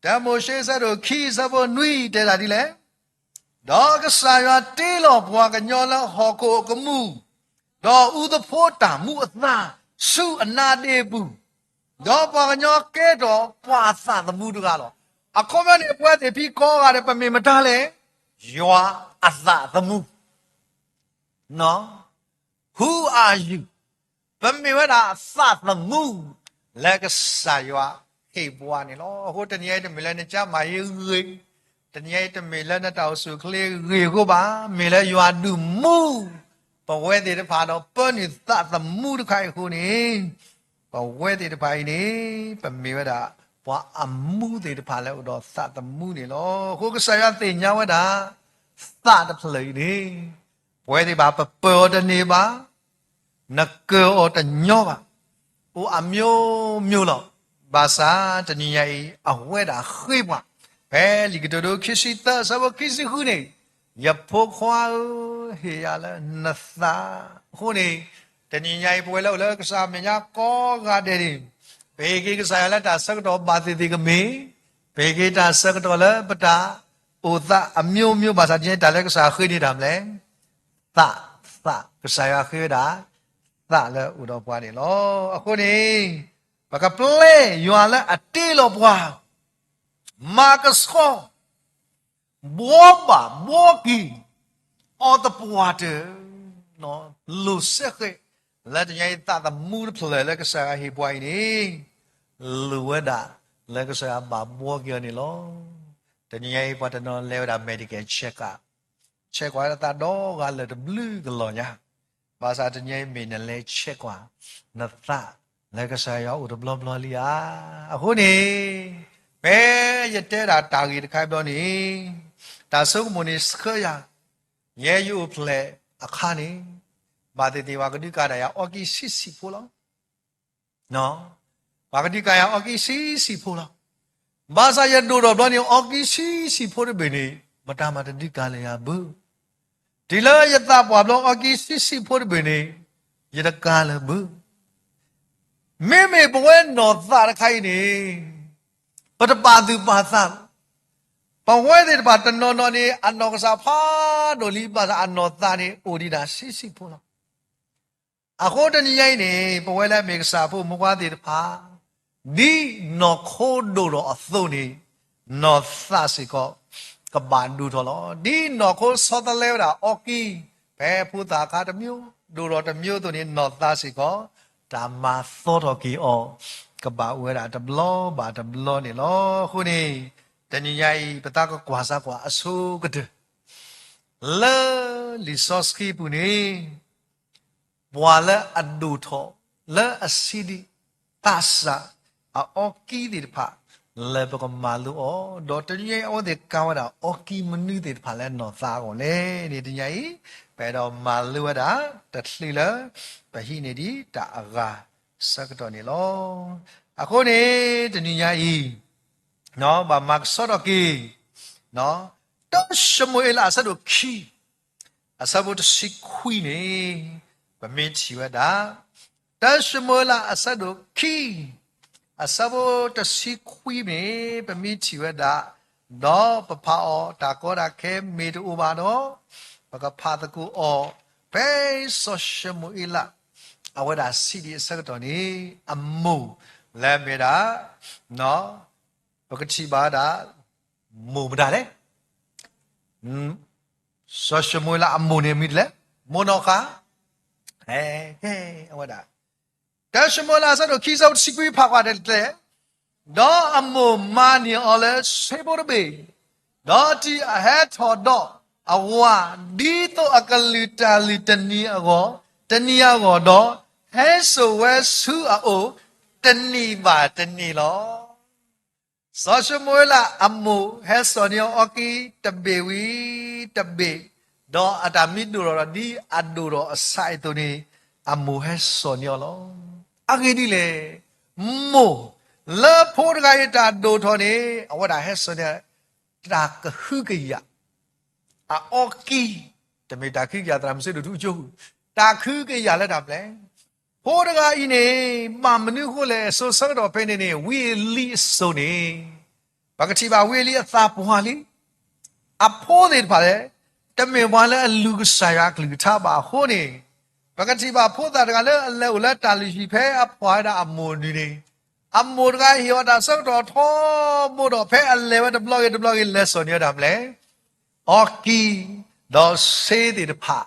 တၢမိၤၡ့အဆၢဒိၣ်ခံ အဆၢဖိနွံ တဲဒၣ်ဒ်လဲၣ်. ဒီးကစၢ်ယွၤတ့လီၤပှၤကညီလၢဟီၣ်ခိၣ်အကမူၣ်, ဒီးအူသဖိတၢ်မူအသါ ဆူအနါဒ့အပူၤ, ဒီးပှၤကညီကဲထီၣ်ပှၤသးသမူတဂၤလီၤ. အခီပညီန့ၣ် ပဝဲသ့ၣ်ဖံကိးဂၤဒဲး ပမ့ၢ်မတၤလဲၣ်, ယွၤအသးသမူ Who are you? ပမ့ၢ်ဝဲဒၣ်သးသမူ လၢကစၢ်ယွၤဟ့ၣ်ပှၤန့ၣ်လီၤ. အဃိတနံၤအံၤတမ့ၢ်လၢနကၢ်မၤယ့ဂ့ၤ, တနံၤအံၤတမ့ၢ်လၢနတၢ်အိၣ်ဆူၣ်အိၣ်ချ့ဂ့ၤအဃိဘၣ်, မ့ၢ်လၢယွၤဒုးမူ ပဝဲသ့ၣ်တဖၣ်ဒီးပၢနုာ်သးသမူတခါအံၤအဃိန့ၣ်, ပဝဲသ့ၣ်တဖၣ်အံၤန့ၣ် ပမ့ၢ်ဝဲဒၣ် ပှၤအမူသ့ၣ်တဖၣ်လၢအိၣ်ဒီးသးသမူန့ၣ်လီၤ. အဃိကစၢ်ယွၤသ့ၣ်ညါဝဲဒၣ် သးတဖျၢၣ်အံၤန့ၣ် ပဝဲသ့ၣ်တဖၣ် ပပၢအီၤတန့ၢ်ဘၣ်, နကၢၤအီၤတညီဘၣ်, အိၣ်အမျိုးမျိုးလီၤ. ဘၣ်ဆၣ်တနံၤညါအံၤ အဝဲဒၣ်ဃ့ပှၤ, ဖဲလံာ်ကတိၤဒိခံဆံသၢ အဆၢဖိခံဆံဃုန့ၣ်, ယဖိခွါဧၢ, ဟ့ၣ်ယၤလၢနသး, အဃိန့ၣ် တနံၤညါအံၤ ပဝဲလၢအိၣ်လၢကစၢ်အမဲာ်ညါကိးဂၤဒဲးန့ၣ်, ပဟ့ၣ်က့ၤကစၢ်ယွၤလၢတၢ်ဆၢကတီၢ်ဘၣ်သ့ၣ်သ့ၣ်ကမ့ၢ်, ပဟ့ၣ်က့ၤတၢ်ဆၢကတီၢ်လၢပတၢ်အိၣ်သးအမျိုးမျိုး ဘၣ်ဆၣ်တနံၤညါအံၤ တၢ်လၢကစၢ်ဃ့န့ၢ်တၢ်မနုၤလဲၣ်, သး, သး, ကစၢ်ယွၤဃ့ဝဲဒၣ် သးလၢအိၣ်ဒီးပှၤန့ၣ်လီၤ. အဃိန့ၣ် ပကပျဲယွၤလၢအတ့လီၤပှၤ, မၤကဆှီ ဘှီဘၣ်ဘှီက့ၤ အီၤသပှၢ်တၢၢ်, လိာ်စဲဃဲး လၢတနံၤညါအံၤ သးသမူတဖျၢၣ်လၢကစၢ်ယွၤဟ့ၣ်ပှၤအံၤန့ၣ်, လိၣ်ဝဲဒၣ်လၢကစၢ်ယွၤဘၣ်ဘှီက့ၤအီၤန့ၣ်လီၤ. တနံၤညါအံၤ ပှၤတနီၤလဲၤဝဲဒၣ် medical check up, check ကွၢ်လၢသးဒီဂၤလၢာ်တဘျုးကလီၢ်ညါ, ဘၣ်ဆၣ်တနံၤညါအံၤမ့ၢ်နလဲၤ check ကွၢ် နသး လၢကစၢ်ယွၤအိၣ်တဘျီဘျီလံဧါ. အဃိန့ၣ် ဖဲယတဲဒၣ်တၢ်ဂ့ၢ်တခါအံၤဘျီန့ၣ်, တၢ်ဆိကမိၣ်န့ၣ်ဆှၢယၤ, ယဲယအိၣ်ဖျဲၣ်အခါန့ၣ်, ဘၣ်သ့ၣ်သ့ၣ်ပှၤကဒုးကးဒၣ်ယၤအီကံဆံးဆံးဖိလီၤ. ပှၤကဒုးကးယၤအီကံဆံးဆံးဖိလီၤ. ဘၣ်ဆၣ်ယဒိၣ်ထီၣ်ဘျီန့ၣ် အီကံဆံးဆံးဖိတဘ့ၣ်န့ၣ် မတၤမၤတဒုးကးလၢယၤဘၣ်. တုၤလၢယသးပှၢ်ဘျီ အီကံဆံးဆံးဖိတဘ့ၣ်န့ၣ် ယတကးလၢၤဘၣ်. မ့မ့ၢ်ပဝဲနီၢ်သးတခါအံၤန့ၣ် ပတပာ်သူၣ်ပာ်သး, ပဝဲသ့ၣ်တဖၣ်တနီၤနီၤန့ၣ် အနီၢ်ကစၢ်ဖးဒိၣ်လံ ဘၣ်ဆၣ်အနီၢ်သးန့ၣ် အိၣ်ဒံးဒၣ်ဆံးဆံးဖိလီၤ. အဃိတနံၤညါအံၤန့ၣ် ပဝဲလၢအမ့ၢ်ကစၢ်ဖိမုၣ်ဖိခွါသ့ၣ်တဖၣ်, ဒ်နီၢ်ခိဒိၣ်ထီၣ်အသိးန့ၣ် နီၢ်သးစ့ၢ်ကီး ကဘၣ်ဒိၣ်ထီၣ်လီၤ. ဒ်နီၢ်ခိဆီတလဲဝဲဒၣ်အီကံ ဖဲဖိသၣ်အခါတမျိုး ဒိၣ်ထီၣ်တမျိုးအသိးန့ၣ် နီၢ်သးစ့ၢ်ကီး တၢ်မၤသီထီၣ်က့ၤအီၤ ကဘၣ်အိၣ်ဝဲဒၣ်တဘျီဘၣ်တဘျီန့ၣ်လီၤ. အဃိန့ၣ် တနံၤညါအံၤ ပသးကကွၢ်စၢ်ကွၢ်အဆိကတၢၢ် လၢလံာ်စီဆှံပူၤန့ၣ် ပှၤလၢအဒိၣ်ထီၣ်လၢအဆံးဒံး သးစၢ်အအီကံသ့ၣ်တဖၣ် လၢပကမၤလိအီၤ, ဒီးတနံၤညါအံၤ အဝဲသ့ၣ်ကါဝဲဒၣ်အီကံမနုၤသ့ၣ်တဖၣ်လၢနီၢ်သးအဂီၢ်လဲၣ်န့ၣ် တနံၤညါအံၤ ပအဲၣ်ဒိးမၤလိဝဲဒၣ်တချုးလၢ ပဟံးန့ၢ်ဒံးတၢ်အဂၤဆၢကတီၢ်န့ၣ်လီၤ. အဃိန့ၣ် တနံၤညါအံၤ ဘၣ်မၤကဆှီထီၣ်က့ၤ တၢၡမူၤအ့လးအဆၢဒိၣ်ခံ အဆၢဖိတဆံခွံန့ၣ် ပမ့ၢ်ထံၣ်ဝဲဒၣ်, တၢၡမူၤအ့လးအဆၢဒိၣ်ခံ အဆၢဖိတဆံခွံန့ၣ် ပမ့ၢ်ထံၣ်ဝဲဒၣ်, ဒီးပဖးအီၤတၢ်ကီတၢ်ခဲမ့ၢ်တအိၣ်ဘၣ်ဒီး, ပကဖးသကိးအီၤ ဖဲစီၤၡမူၤအ့လး အဝဲဒၣ်ဆံးဒံးအဆၢကတီၢ်န့ၣ် အမိၢ်လၢအမ့ၢ်ဒၣ် ပကထံၣ်ဘၣ်ဝဲဒၣ် မိၢ်မတၤလဲၣ်. စီၤၡမူၤအ့လးအမိၢ်န့ၣ်မံၤဒ်လဲၣ်, မိၢ်နီၢ်ဃါ, အဝဲဒၣ် တၢၡမူၤအ့လးအဆၢဒိၣ်ခံ အဆၢဖိတဆံခွံ ဖးကွၢ်ဒ်လဲၣ်, ဒီးအမိၢ်မၤန့ၢ်အီၤလၢဆ့ဖိတဘ့ၣ်, ဒီးတုၤအဟဲထီၣ်ဒီးအဝၤ, ဒ်သိးအကလုၢ်တၢ်လုၢ်တနံၤအဂီၢ်, တနံၤအဂီၢ်ဒီး, ဟဲစိာ်ဝဲဆူအအိၣ်တနံၤဘၣ်တနံၤလီၤ. စီၤၡမူၤအ့လးအမိၢ်ဟဲစိာ်န့ၢ်အီၤအီကံတဘ့ၣ်ဝံၤတဘ့ၣ်, ဒီးအတၢ်မံဒိၣ်ထီၣ်ဒီးဒ်အဒိၣ်ထီၣ်အဆၣ်အသိးန့ၣ်, အမိၢ်ဟဲစိာ်န့ၢ်အီၤလီၤ. အဂ့ၢ်ဒ်လဲၣ်, မိၢ်လၢဖိတဂၤအံၤတၢ်ဒိၣ်ထီၣ်န့ၣ် အဝဲဒၣ်ဟဲစိာ်န့ၢ် တၢ်ကဟုကယာ် အအီကံ, တမ့ၢ်တၢ်ကဟုကယာ်သရၣ်မုၣ်စ့ဒိၣ်ထူအကၠိပူၤ, တၢ်ကဟုကယာ်လၢတၢ်မနုၤလဲၣ်. ဖိတဂၤအံၤန့ၣ် ဘၣ်မနုၤအဃိလဲၣ်, စိၤဆၢကတီၢ်ဖဲန့ၣ်န့ၣ် ဝံအ့လံအစိၤန့ၣ် ပကထံၣ်ဘၣ်ဝံအ့လံအသးပှၢ်လံ. အဖိသ့ၣ်တဖၣ်လဲၣ်, တမ့ၢ်ပှၤလၢအလူၤကစၢ်ယွၤအကလုၢ်ကထါဘၣ်အဃိန့ၣ်, ပကထံၣ်ဘၣ်ဖိသၣ်တဂၤလၢအလဲၤအိၣ်လၢတၢ်လုၢ်ဟံၣ်ဖဲအပှၤဝဲဒၣ်အမိၢ်အဒၢးန့ၣ်, အမိၢ်တဂၤဟ့ၣ်အီၤတၢ်ဆၢကတီၢ်ထီဘိဒီး ဖဲအလဲၤဝဲတဘျီဂ့ၤတဘျီဂ့ၤ လဲၤစိာ်န့ၢ်ဝဲဒၣ်မနုၤလဲၣ်, အီကံ, ဒီးစ့သ့ၣ်တဖၣ်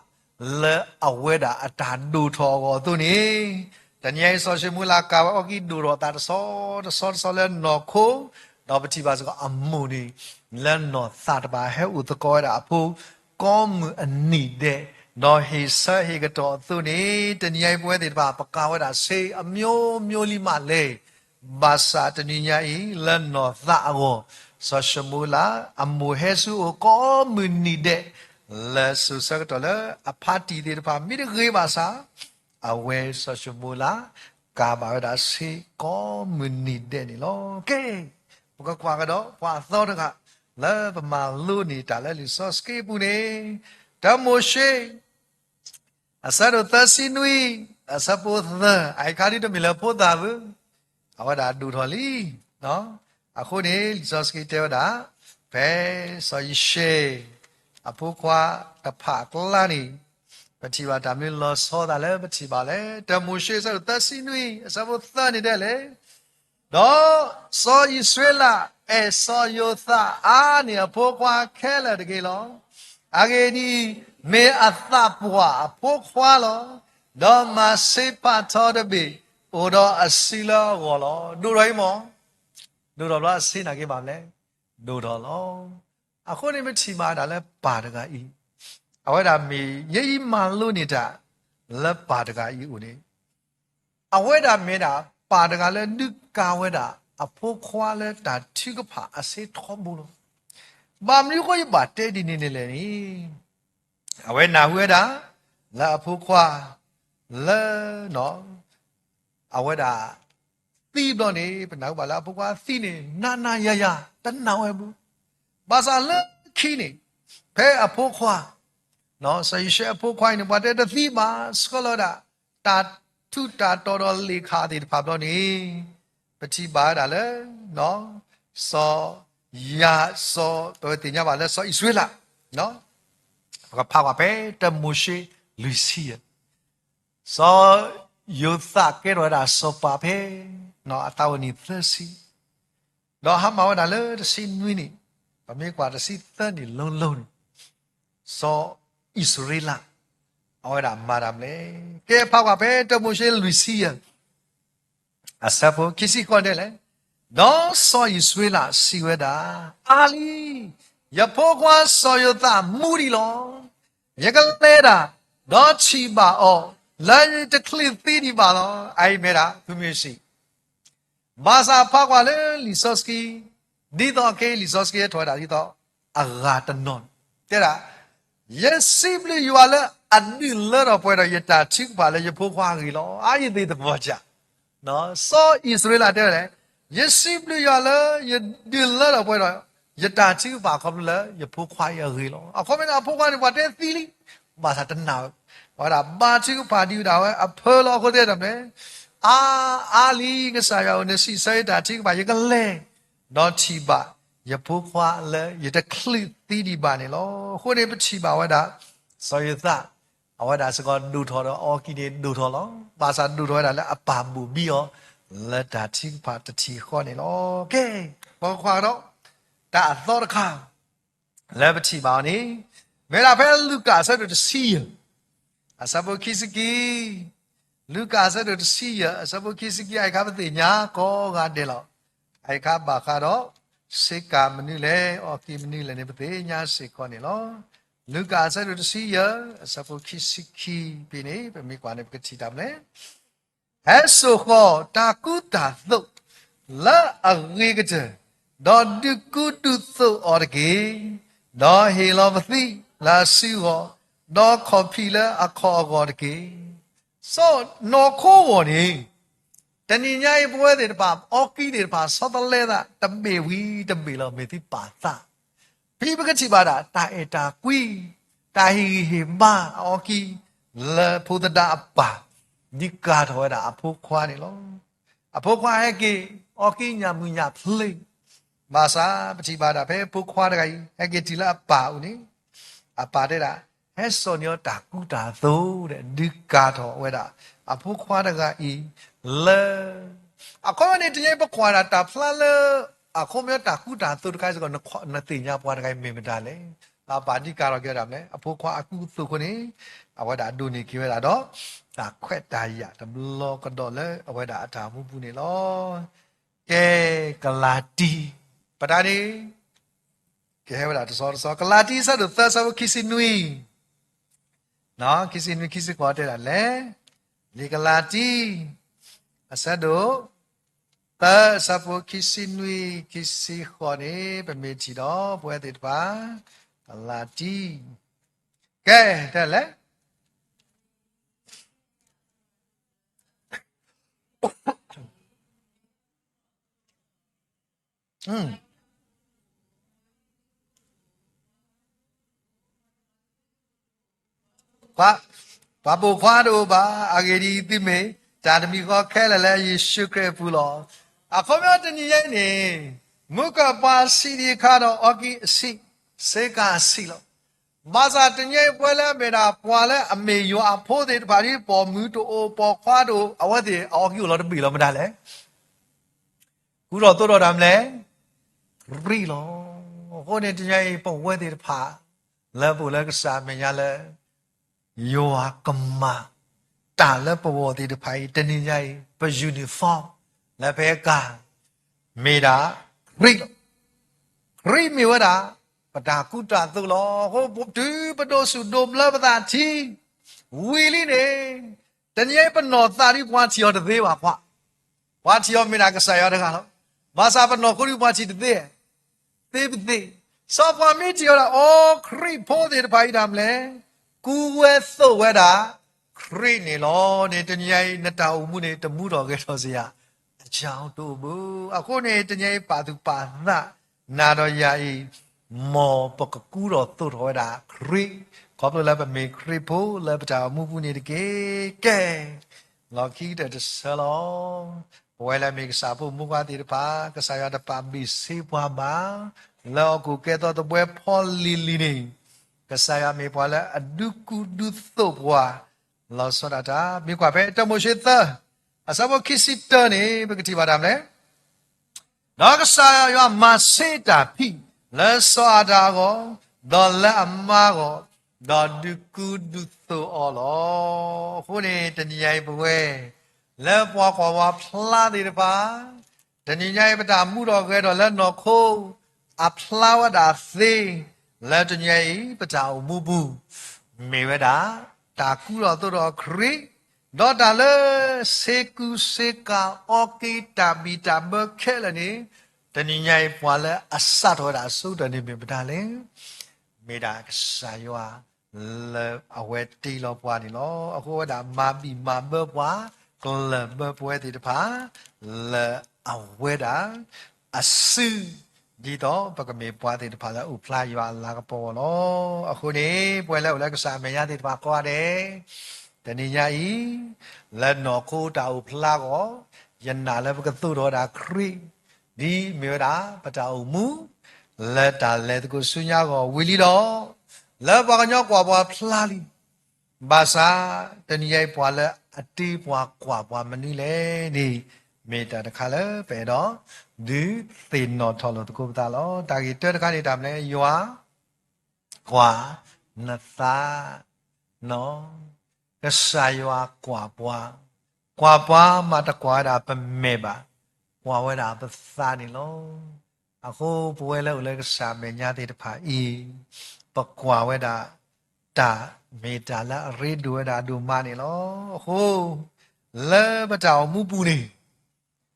လၢအဝဲဒၣ်အတၢ်ဒိၣ်ထီၣ်အဂီၢ်အသိးန့ၣ်, တနံၤအံၤ စီၤၡမူၤအ့လးကၤဝဲအီကံဒိၣ်ထီၣ်သးတဆီ, တဆီတဆီလၢနီၢ်ခိ, ဒီးပထံၣ်ဘၣ်စ့ၢ်ကီးအမိၢ်န့ၣ် လၢနီၢ်သးတဖၣ်ဟဲအိၣ်သကိးဝဲဒၣ်အဖိ ကိးမုၢ်အနံၤဒဲး, ဒီးဟ့ၣ်ဆၢဟ့ၣ်ကတီၢ်အသိးန့ၣ်, တနံၤအံၤပဝဲသ့ၣ်တဖၣ် ပကၤဝဲဒၣ်စ့အမျိုးမျိုးလံမးလဲၣ်. ဘၣ်ဆၣ်တနံၤညါအံၤ လၢနီၢ်သးအဂီၢ်, စီၤၡမူၤအ့လး အမိၢ်ဟဲဆူအအိၣ်ကိးမုၢ်နံၤဒဲး, လၢစိၤဆၢကတီၢ်လၢအဖါတံၢ်သ့ၣ်တဖၣ် မ့ၢ်တဂ့ၤဘၣ်ဆၣ်, အဝဲစီၤၡမူၤအ့လး ကၤဘၣ်ဝဲဒၣ်စ့ကိးမုၢ်နံၤဒဲးန့ၣ်လီၤ. ကဲ, ပကကွၢ်ကဒီး ပှၤအသီတဂၤ လၢပမၤလိန့ၢ်တၢ်လၢလံာ်စီဆှံအပူၤန့ၣ်, တၢမိၤၡ့ အဆၢဒိၣ်သၢဆံနွံ, အဆၢဖိသၢ, အအံၤခါဒ်တမ့ၢ်လၢဖိသၣ်ဘၣ်, အဝဲဒၣ်ဒိၣ်ထီၣ်လံ. အဃိန့ၣ် လံာ်စီဆှံတဲဝဲဒၣ်, ဖဲစီၤယိၤၡ့ အဖိခွါတဖၣ်အကျါန့ၣ်, ပထံၣ်ဘၣ်တၢ်မနုၤလီၤဆီသးလၢပထံၣ်ဘၣ်လဲၣ်. တၢမိၤၡ့ အဆၢဒိၣ်သၢဆံနွံ အဆၢဖိသၢန့ၣ်ဒ်လဲၣ်. ဒီးစီၤအံၣ်စရ့လးအဲၣ်စီၤယိၤသးအါန့ၢ်အဖိခွါခဲလၢာ်တက့ၢ်လီၤ. အဂ့ၢ်ဒ်အံၤ, မ့ၢ်အသးပှၢ်အဖိခွါလီၤ. ဒီးမၤစ့ပာ်ထီတဘ့ၣ် အိၣ်ဒီးအစုလၢအဂီၢ်လီၤ. ဒိၣ်ထီၣ်အံၤမ့ၢ်, ဒိၣ်ထီၣ်ဘျီအစုနာ်က့ဘၣ်မနုၤလဲၣ်, ဒိၣ်ထီၣ်လီၤ. အဃိန့ၣ်ပထံၣ်ဘၣ်ဒၣ်လၢပၢ်တဂၤအံၤ, အဝဲဒၣ်မ့ၢ်ယဲအံၤမၤလိန့ၢ်တၢ် လၢပၢ်တဂၤအံၤအအိၣ်န့ၣ်, အဝဲဒၣ်မ့ၢ်ဒၣ်ပၢ်တဂၤလၢဒုးကၤဝဲဒၣ် အဖိခွါလၢတၢ်ထုကဖၣ်အစ့ထီဘိလီၤ. ဘၣ်မနုၤအဃိယဘၣ်တဲဒ်န့ၣ်န့ၣ်လဲၣ်န့ၣ်, အဝဲနၢ်ဟူဝဲဒၣ် လၢအဖိခွါ လၢ အဝဲဒၣ် သံဘျီန့ၣ် ပနၢ်ဟူဘၣ်လၢအဖိခွါသံန့ၣ် နးနးယၤယၤ တနာ်ဝဲဘၣ်. ဘၣ်ဆၣ်လၢခံန့ၣ် ဖဲအဖိခွါ စီၤယိၤၡဲအဖိခွါအံၤန့ၣ် ပှၤတဲတသံဘၣ် ဆှၢလီၤဝဲဒၣ် တၢ်ထူးတၢ်တီၤဒီးလ့ၣ်ခၣ်သ့ၣ်တဖၣ်ဘျီန့ၣ် ပထံၣ်ဘၣ်ဝဲဒၣ်လၢ စီၤ ယၤ စီၤ ပဝဲသ့ၣ်ညါဘၣ်လၢစီၤအံၣ်စရ့လး ပကဖးကွၢ်ဖဲတၢမိၤၡ့လွံၢ်ဆံယဲၢ် စီၤယိၤသးကဲထီၣ်ဝဲဒၣ်စီၤပၤဖဲ အသးအိၣ်နံၣ်သၢဆံ, ဒီးဟါမၢ်ဝဲဒၣ်လၢတဆံနွံနံၣ်, ပမ့ၢ်ကွၢ်တဆံသၢနံၣ်လီၤလီၤန့ၣ်, စီၤအံၣ်စရ့လး အဝဲဒၣ်မၤတၢ်မနုၤလဲၣ်. ကဲဖးကွၢ်ဖဲတၢမိၤၡ့လွံၢ်ဆံယဲၢ် အဆၢဖိခံဆံဃိးဒ်လဲၣ်, ဒီးစီၤအံၣ်စရ့လးစံးဝဲဒၣ်, အါလံ, ယဖိခွါစီၤယိၤသးမူဒံးလီၤ. ယကလဲၤဒၣ်, ဒီးထံၣ်ဘၣ်အီၤ, လၢယတချုးသံဒံးဘၣ်လီၤ. အအံၤမ့ၢ်ဒၣ် ဖုမ့ၢ်စံး ဘၣ်ဆၣ်ဖးကွၢ်လၢလံာ်စီဆှံ, ဒ်သိးက့လံာ်စီဆှံဟဲထီၣ်ဝဲဒၣ်ဒ်သိး အဂၤတနီၤန့ၣ် တဲဒၣ်, ယစံးဘျုးယွၤလၢအဒုးလၢထီၣ်ပှဲၤဒီးယတၢ်ထုကဖၣ်လၢယဖိခွါအဂ့ၢ်လီၤ. အါယသ့ၣ်သပှၢ်စၢ်, စီၤအံၣ်စရ့လးတဲဝဲလဲၣ်, ယစံးဘျုးယွၤလၢယဒုးလၢထီၣ်ပှဲၤဒီး ယတၢ်ထုကဖၣ်ခီဖျိလၢယဖိခွါအံၤအဂ့ၢ်လီၤ. အခီပညီအဖိခွါန့ၣ် ပှၤတဲသံလံ, ဘၣ်ဆၣ်တနာ်ဝဲ, ဝဲဒၣ်ဘါထုကဖၣ်ဒံးဝဲဒၣ်ဝဲအဖၢလီၤ. အဃိသတးဒီးမနုၤလဲၣ်, အါ, အါလံ ကစၢ်ယွၤဧၢ, နစံးဆၢယတၢ်ထုကဖၣ် ယကလဲၤ, ဒီးထံၣ်ဘၣ်ယဖိခွါလၢယတချုးသံဒံးဘၣ်န့ၣ်လီၤ. အဃိန့ၣ်ပထံၣ်ဘၣ်ဝဲဒၣ် စီၤယိၤသး အဝဲဒၣ်စ့ၢ်ကီးဒိၣ်ထီၣ်ဒီးအီကံန့ၣ်ဒိၣ်ထီၣ်လီၤ. ဘၣ်ဆၣ်ဒိၣ်ထီၣ်ဝဲဒၣ်လၢအပၢ်ဘိၣ်ဘံအီၤ လၢတၢ်ထုကဖၣ်တထံၣ်ဃီန့ၣ်လီၤ. ကဲ, ပကကွၢ်ကဒီး တၢ်အသီတခါ လၢပထံၣ်ဘၣ်အီၤန့ၣ် မ့ၢ်ဒၣ်ဖဲလူၤကၣ်အဆၢဒိၣ်တဆံယဲၢ် အဆၢဖိခံဆံခံ, လူၤကၣ်အဆၢဒိၣ်တဆံယဲၢ် အဆၢဖိခံဆံခံ အအံၤခါပသ့ၣ်ညါကိးဂၤဒဲးလီၤ. အအံၤခါဘၣ်ဃးဒီး စ့ကၤမနုၤလဲၣ် အီကံမနုၤလဲၣ်န့ၣ် ပသ့ၣ်ညါစ့ၢ်ကီးန့ၣ်လီၤ. လူၤကၣ်အဆၢဒိၣ်တဆံယဲၢ် အဆၢဖိခံဆံခံဖဲန့ၣ် ပမ့ၢ်ကွၢ်န့ၣ် ပကထံၣ်တၢ်မနုၤလဲၣ် ဟဲစိာ်ဃီၤတၢ်ကူတၢ်သိး လၢအဂ့ၤကတၢၢ်, ဒီးဒုးကူဒုးသိးအီၤတက့ၢ်. ဒီးဟ့ၣ်လီၤပသံလၢအစုအဂီၢ်, ဒီးခီၣ်ဖံးလၢအခီၣ်အဂီၢ်တက့ၢ်. စီၤနီၢ်ခိဂီၢ်န့ၣ်, တနံၤညါအံၤပဝဲသ့ၣ်တဖၣ် အီကံသ့ၣ်တဖၣ် ဆီတလဲသး တဘ့ၣ်ဝံၤတဘ့ၣ်လီၤ မ့ၢ်သုပာ်သး. ဖဲပကထံၣ်ဘၣ်ဒၣ် တၢ်အဲၣ်တၢ်ကွံ, တၢ်ဟ့ၣ်ဂံၢ်ဟ့ၣ်ဘါအီကံ လၢဖိသဒါအပၢ် ဒုးကၤထီၣ်ဝဲဒၣ်အဖိခွါန့ၣ်လီၤ. အဖိခွါဟဲက့ၤ အီကံညၣ်မုၢ်ညၣ်ဖျ့, ဘၣ်ဆၣ်ပထံၣ်ဘၣ်ဒၣ်ဖဲဖိခွါတဂၤအံၤ ဟဲက့ၤတုၤလၢအပၢ်အအိၣ်န့ၣ်, အပၢ်တဲဒၣ်, ဟဲစိာ်န့ၢ်အီၤတၢ်ကူတၢ်သိးဒီး ဒုးကၤထီၣ်ဝဲဒၣ် အဖိခွါတဂၤအံၤလၢ အခီပညီန့ၣ် တနံၤညါအံၤ ပကွၢ်ဒၣ်တၢ်ဖျါလၢ အခီပညီတၢ်ကူတၢ်သိးတခါစ့ၢ်ကီး နသ့ၣ်ညါပှၤတဂၤအံၤမ့ၢ်မတၤလဲၣ်. အပၢ်ဒုးကၤထီၣ်က့ၤဝဲဒၣ်မနုၤလဲၣ်, အဖိခွါအကူအသိးအဃိန့ၣ်, အဝဲဒၣ်ဒိးန့ၢ်က့ၤဝဲဒၣ်ဒီး တၢ်ခွဲးတၢ်ယာ်တဘျီကဒီးလၢအဝဲဒၣ်အတၢ်အိၣ်မူပူၤန့ၣ်လီၤ. ကဲ, ကလၤတံ, ပတၢ်န့ၣ် ကဟဲဝဲဒၣ်တဆီတဆီ, ကလၤတံ အဆၢဒိၣ်သၢ အဆၢဖိခံဆံနွံ, ခံဆံနွံ ခံဆံဃိး တဲဒၣ်လဲၣ်. လံာ်ကလၤတံ အဆၢဒိၣ်သၢ အဆၢဖိခံဆံနွံ ခံဆံဃိးန့ၣ် ပမ့ၢ်ထံၣ်ဒီး ပဝဲသ့ၣ်တဖၣ် ကလၤတံ, ကဲ, တဲလဲၣ် ပှၤပိာ်ခွါတအိၣ်ဘၣ်, အဂ့ၢ်ဒ်အံၤ, သုမ့ၢ်တၢ်တမံၤဃီခဲလၢာ်လၢယ့ၣ်ၡူးခရံာ်အပူၤလီၤ. အခီပညီတနံၤညါအံၤန့ၣ်, မူကပှၤဆံးဒံးအခါဒီး အီကံအဆံး, စ့ကၤအဆံးလီၤ. ဘၣ်ဆၣ်တနံၤညါအံၤ ပဝဲလၢအမ့ၢ်ဒၣ်ပှၤလၢအမ့ၢ်ယွၤအဖိသ့ၣ်တဖၣ် ဒ်ပိာ်မုၣ်တအိၣ် ပိာ်ခွါတအိၣ် အဝဲသ့ၣ်အအီကံအိၣ်လီၤတဘ့ၣ်လီၤ မတၤလဲၣ်. ကူထီၣ်သိးထီၣ်တၢ်မနုၤလဲၣ်, ခရံာ်လီၤ. အဃိန့ၣ်တနံၤညါအံၤ ပဝဲသ့ၣ်တဖၣ် လၢပအိၣ်လၢကစၢ်အမဲာ်ညါလၢ ယွၤကမၤ တၢ်လၢပဂီၢ်သ့ၣ်တဖၣ်အံၤ တနံၤညါအံၤ ပ uniform လၢဖဲကၤ မ့ၢ်ဒၣ် ခရံာ်လီၤ. ခရံာ်မ့ၢ်ဝဲဒၣ် ပတၢ်ကူတၢ်သိးလီၤ. အဃိတုၤပဒိးဆူၣ်ဒိးဘျၢပသးထံ ဝံၤလံန့ၣ်, တနံၤအံၤပနီၢ်သးဒ်ပှၤထံၣ်အီၤတသ့ဘၣ်ခွါ, ပှၤထံၣ်အီၤမ့ၢ်ဒၣ်ကစၢ်ယွၤတဂၤလီၤ. ဘၣ်ဆၣ်ပနီၢ်ခိဒ်ပှၤထံၣ်တသ့ သ့ပသ့ၣ်, စီၤပၤမ့ၢ်ထံၣ်ဝဲဒၣ် အိ ခရံာ်ဖိသ့ၣ်တဖၣ်အံၤတၢ်မနုၤလဲၣ်, ကူဝဲသိးဝဲဒၣ် ခရံာ်န့ၣ်လီၤန့ၣ် တနံၤညါအံၤ နတၢ်အိၣ်မူန့ၣ် တမူထီၣ်ဂဲၤထီၣ်စ့ၢ်ဧါ, အကတအိၣ်ဘၣ်. အဃိန့ၣ် တနံၤအံၤပာ်သူၣ်ပာ်သးနၤဒီးယၤအံၤ, မ်ပကကူထီၣ်သိးထီၣ်ဝဲဒၣ်ခရံာ်, ခီဖျိလၢပမ့ၢ်ခရံာ်ဖိလၢပတၢ်အိၣ်မူပူၤန့ၣ်တက့ၢ်. ကဲ လီၢ်ခံကတၢၢ်တဆၢလီၤ. ပဝဲလၢအမ့ၢ်ကစၢ်ဖိမူခွါသ့ၣ်တဖၣ် ကစၢ်ယွၤတပာ်ဘၣ်စ့ပှၤဘၣ်, လၢဟီၣ်ခိၣ်ကဲထီၣ်သဘှဲဖီလံၤလံၤန့ၣ်, ကစၢ်ယွၤမ့ၢ်ပှၤလၢအဒုးကူဒုးသိးပှၤ လီၤဆီဒၣ်တၢ်. မ့ၢ်ကွၢ်ဖဲတၢမိၤၡ့သၢ အဆၢဖိခံဆံတၢန့ၣ် ပကထံၣ်ဘၣ်တၢ်မနုၤလဲၣ်. ဒီးကစၢ်ယွၤမၤဆ့တၢ်ဖံးလၢစီၤအၤဒၣ်အဂီၢ်, ဒီးလၢအမါအဂီၢ်, ဒီးဒုးကူဒုးသိးအီၤလီၤ. အဃိန့ၣ် တနံၤညါအံၤပဝဲ လၢပှၤကွၢ်ပှၤဖျါသ့ၣ်တဖၣ်, တနံၤညါအံၤပတၢ်မူထီၣ်ဂဲၤထီၣ်လၢနီၢ်ခိ အဖျါဝဲဒၣ်သ့, လၢတနံၤညါအံၤ ပတၢ်အိၣ်မူပူၤ မ့ၢ်ဝဲဒၣ် တၢ်ကူထီၣ်သိးထီၣ်ခရံာ်, ဒီးတၢ်လၢစ့ကူစ့ကၤအီက့ၤတၢ်ဘံၣ်တၢ်ဘၢခဲလၢာ်န့ၣ်, တနံၤညါအံၤပှၤလၢအစးထီၣ်ဝဲဒၣ်အဆိကတၢၢ်န့ၣ်မ့ၢ်မတၤလဲၣ်. မ့ၢ်ဒၣ်ကစၢ်ယွၤ လၢအဝဲတ့လီၤပှၤန့ၣ်လီၤ. အဃိဝဲဒၣ်မၤဘံၣ်မၤဘၢပှၤ, ကျၢၢ်ဘၢပဝဲသ့ၣ်တဖၣ် လၢအဝဲဒၣ် အစု ဒ်သိးပကမ့ၢ်ပှၤသ့ၣ်တဖၣ်လၢအအိၣ်ဖျါယွၤအလၤကပီၤအဂီၢ်လီၤ. အဃိန့ၣ် ပဝဲလၢအိၣ်လၢကစၢ်အမဲာ်ညါသ့ၣ်တဖၣ်ကိးဂၤဒဲး, တနံၤညါအံၤ လၢနီၢ်ခိတၢ်အိၣ်ဖျါအဂီၢ်, ယနာ်လၢပကသိးထီၣ်ဝဲဒၣ်ခရံာ် ဒ်မ့ၢ်ဝဲဒၣ်ပတၢ်အိၣ်မူ လၢတၢ်လဲၤသကိးဆူညါအဂီၢ်ဝံၤလံဒီး, လၢပှၤကညီကွၢ်ပှၤဖျါလံ. ဘၣ်ဆၣ် တနံၤညါအံၤပှၤလၢအတ့ပှၤကွၢ်ပှၤမနုၤလဲၣ်န့ၣ် မ့ၢ်တၢ်တခါလၢပအဲၣ်ဒိး ဒုးသ့ၣ်နီၣ်ထီၣ်လိာ်သကိးပသးလီၤ. တၢ်ဂ့ၢ်တၢတခါန့ၣ် တၢ်မနုၤလဲၣ်, ယွၤ ကွၢ်နသးနီၤ, ကစၢ်ယွၤကွၢ်ပှၤ, ကွၢ်ပှၤမးတကွၢ်ဝဲဒၣ်ပမဲာ်ဘၣ်, ကွၢ်ဝဲဒၣ်ပသးန့ၣ်လီၤ. အဃိပဝဲလၢအိၣ်လၢကစၢ်အမဲာ်ညါသ့ၣ်တဖၣ်အံၤ, ပကွၢ်ဝဲဒၣ် တၢ်မ့ၢ်တၢ်လၢအရ့ဒိၣ်ဝဲဒၣ်ဒိၣ်မးန့ၣ်လီၤ. အဃိ လၢပတၢ်အိၣ်မူပူၤန့ၣ်,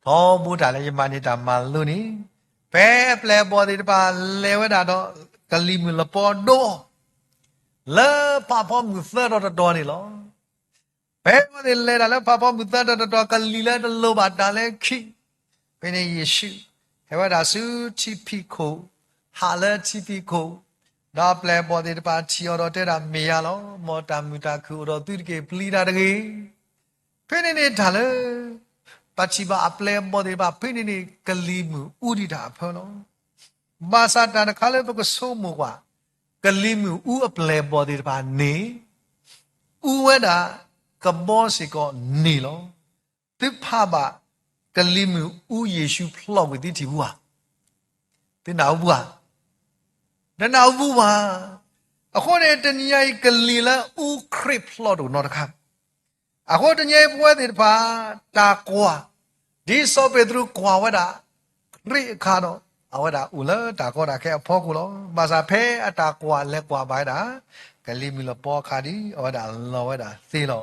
ထီဘိတၢ်လၢယမၤန့ၢ်တၢ်မၤလိန့ၣ်, ဖဲအပျဲၢ်အဘီၣ်သ့ၣ်တဖၣ်လဲၤဝဲဒၣ်ဒီး ကလံၤမုၢ်လပီဒိအီၤ, လၢဖးဖီမုၢ်သၢတီၤတတီၤန့ၣ်လီၤ. ဖဲအဝဲသ့ၣ်လဲၤတၢ်လၢဖးဖီမုၢ်သၢတတီၤတီၤ ကလံၤလၢတလိၣ်ဘၣ်တၢ်လၢခံ, ဖဲန့ၣ်ယ့ၣ်ၡူး ဟဲဝဲဒၣ်ဆူထံဖံးခိၣ်, ဟးလၢထံဖံးခိၣ်, ဒီးအပျဲၢ်အဘီၣ်သ့ၣ်တဖၣ်ထံၣ်အီၤဒီးတဲဒၣ် မ့ၢ်ယၤလီၤ, မ်တၢ်မုာ်တၢ်ခုၣ်အိၣ်ဒီးသုတက့ၢ်, ပျံၤတၢ်တဂ့ၤ. ဖဲန့ၣ်န့ၣ်တၢ်လၢ ပထံၣ်ဘၣ်အပျဲၢ်အဘီၣ်သ့ၣ်တဖၣ် ဖဲန့ၣ်န့ၣ် ကလံၤမုၢ်အူဒံးတၢ်အဖၢလီၤ. ဘၣ်ဆၣ်တၢ်တခါလၢပကဆိကမိၣ်ကွၢ်, ကလံၤမုၢ်အူအပျဲၢ်အဘီၣ်သ့ၣ်တဖၣ်န့ၣ် အူဝဲဒၣ် ကဘီစ့ၢ်ကီးန့ၣ်လီၤ. သုဖးဘၣ် ကလံၤမုၢ်အူယ့ၣ်ၡူးဖျိးကွံာ် သုထံၣ်ဘူးဧါ, သုနၢ်ဟူဘူးဧါ, တနၢ်ဟူဘူးဘၣ်. အဃိန့ၣ် တနံၤညါအံၤ ကလံၤလၢအူခရံာ်ဖျိးတအိၣ်နီတခါ အဃိတနံၤအံၤပဝဲသ့ၣ်တဖၣ် တၢ်ကွၢ်, ဒ်စီၤပ့းတရူးကွၢ်ဝဲဒၣ် ခရံာ်အခါဒီး အဝဲဒၣ်အိၣ်လၢတၢ်ကီတၢ်ခဲအဖီခိၣ်လီၤ. ဘၣ်ဆၣ်ဖဲအတၢ်ကွၢ်လဲၤကွၢ်ဘၣ်ဝဲဒၣ် ကလံၤမုၢ်လပီအခါဒီး အဝဲဒၣ်လီၤဝဲဒၣ်သ့လီၤ.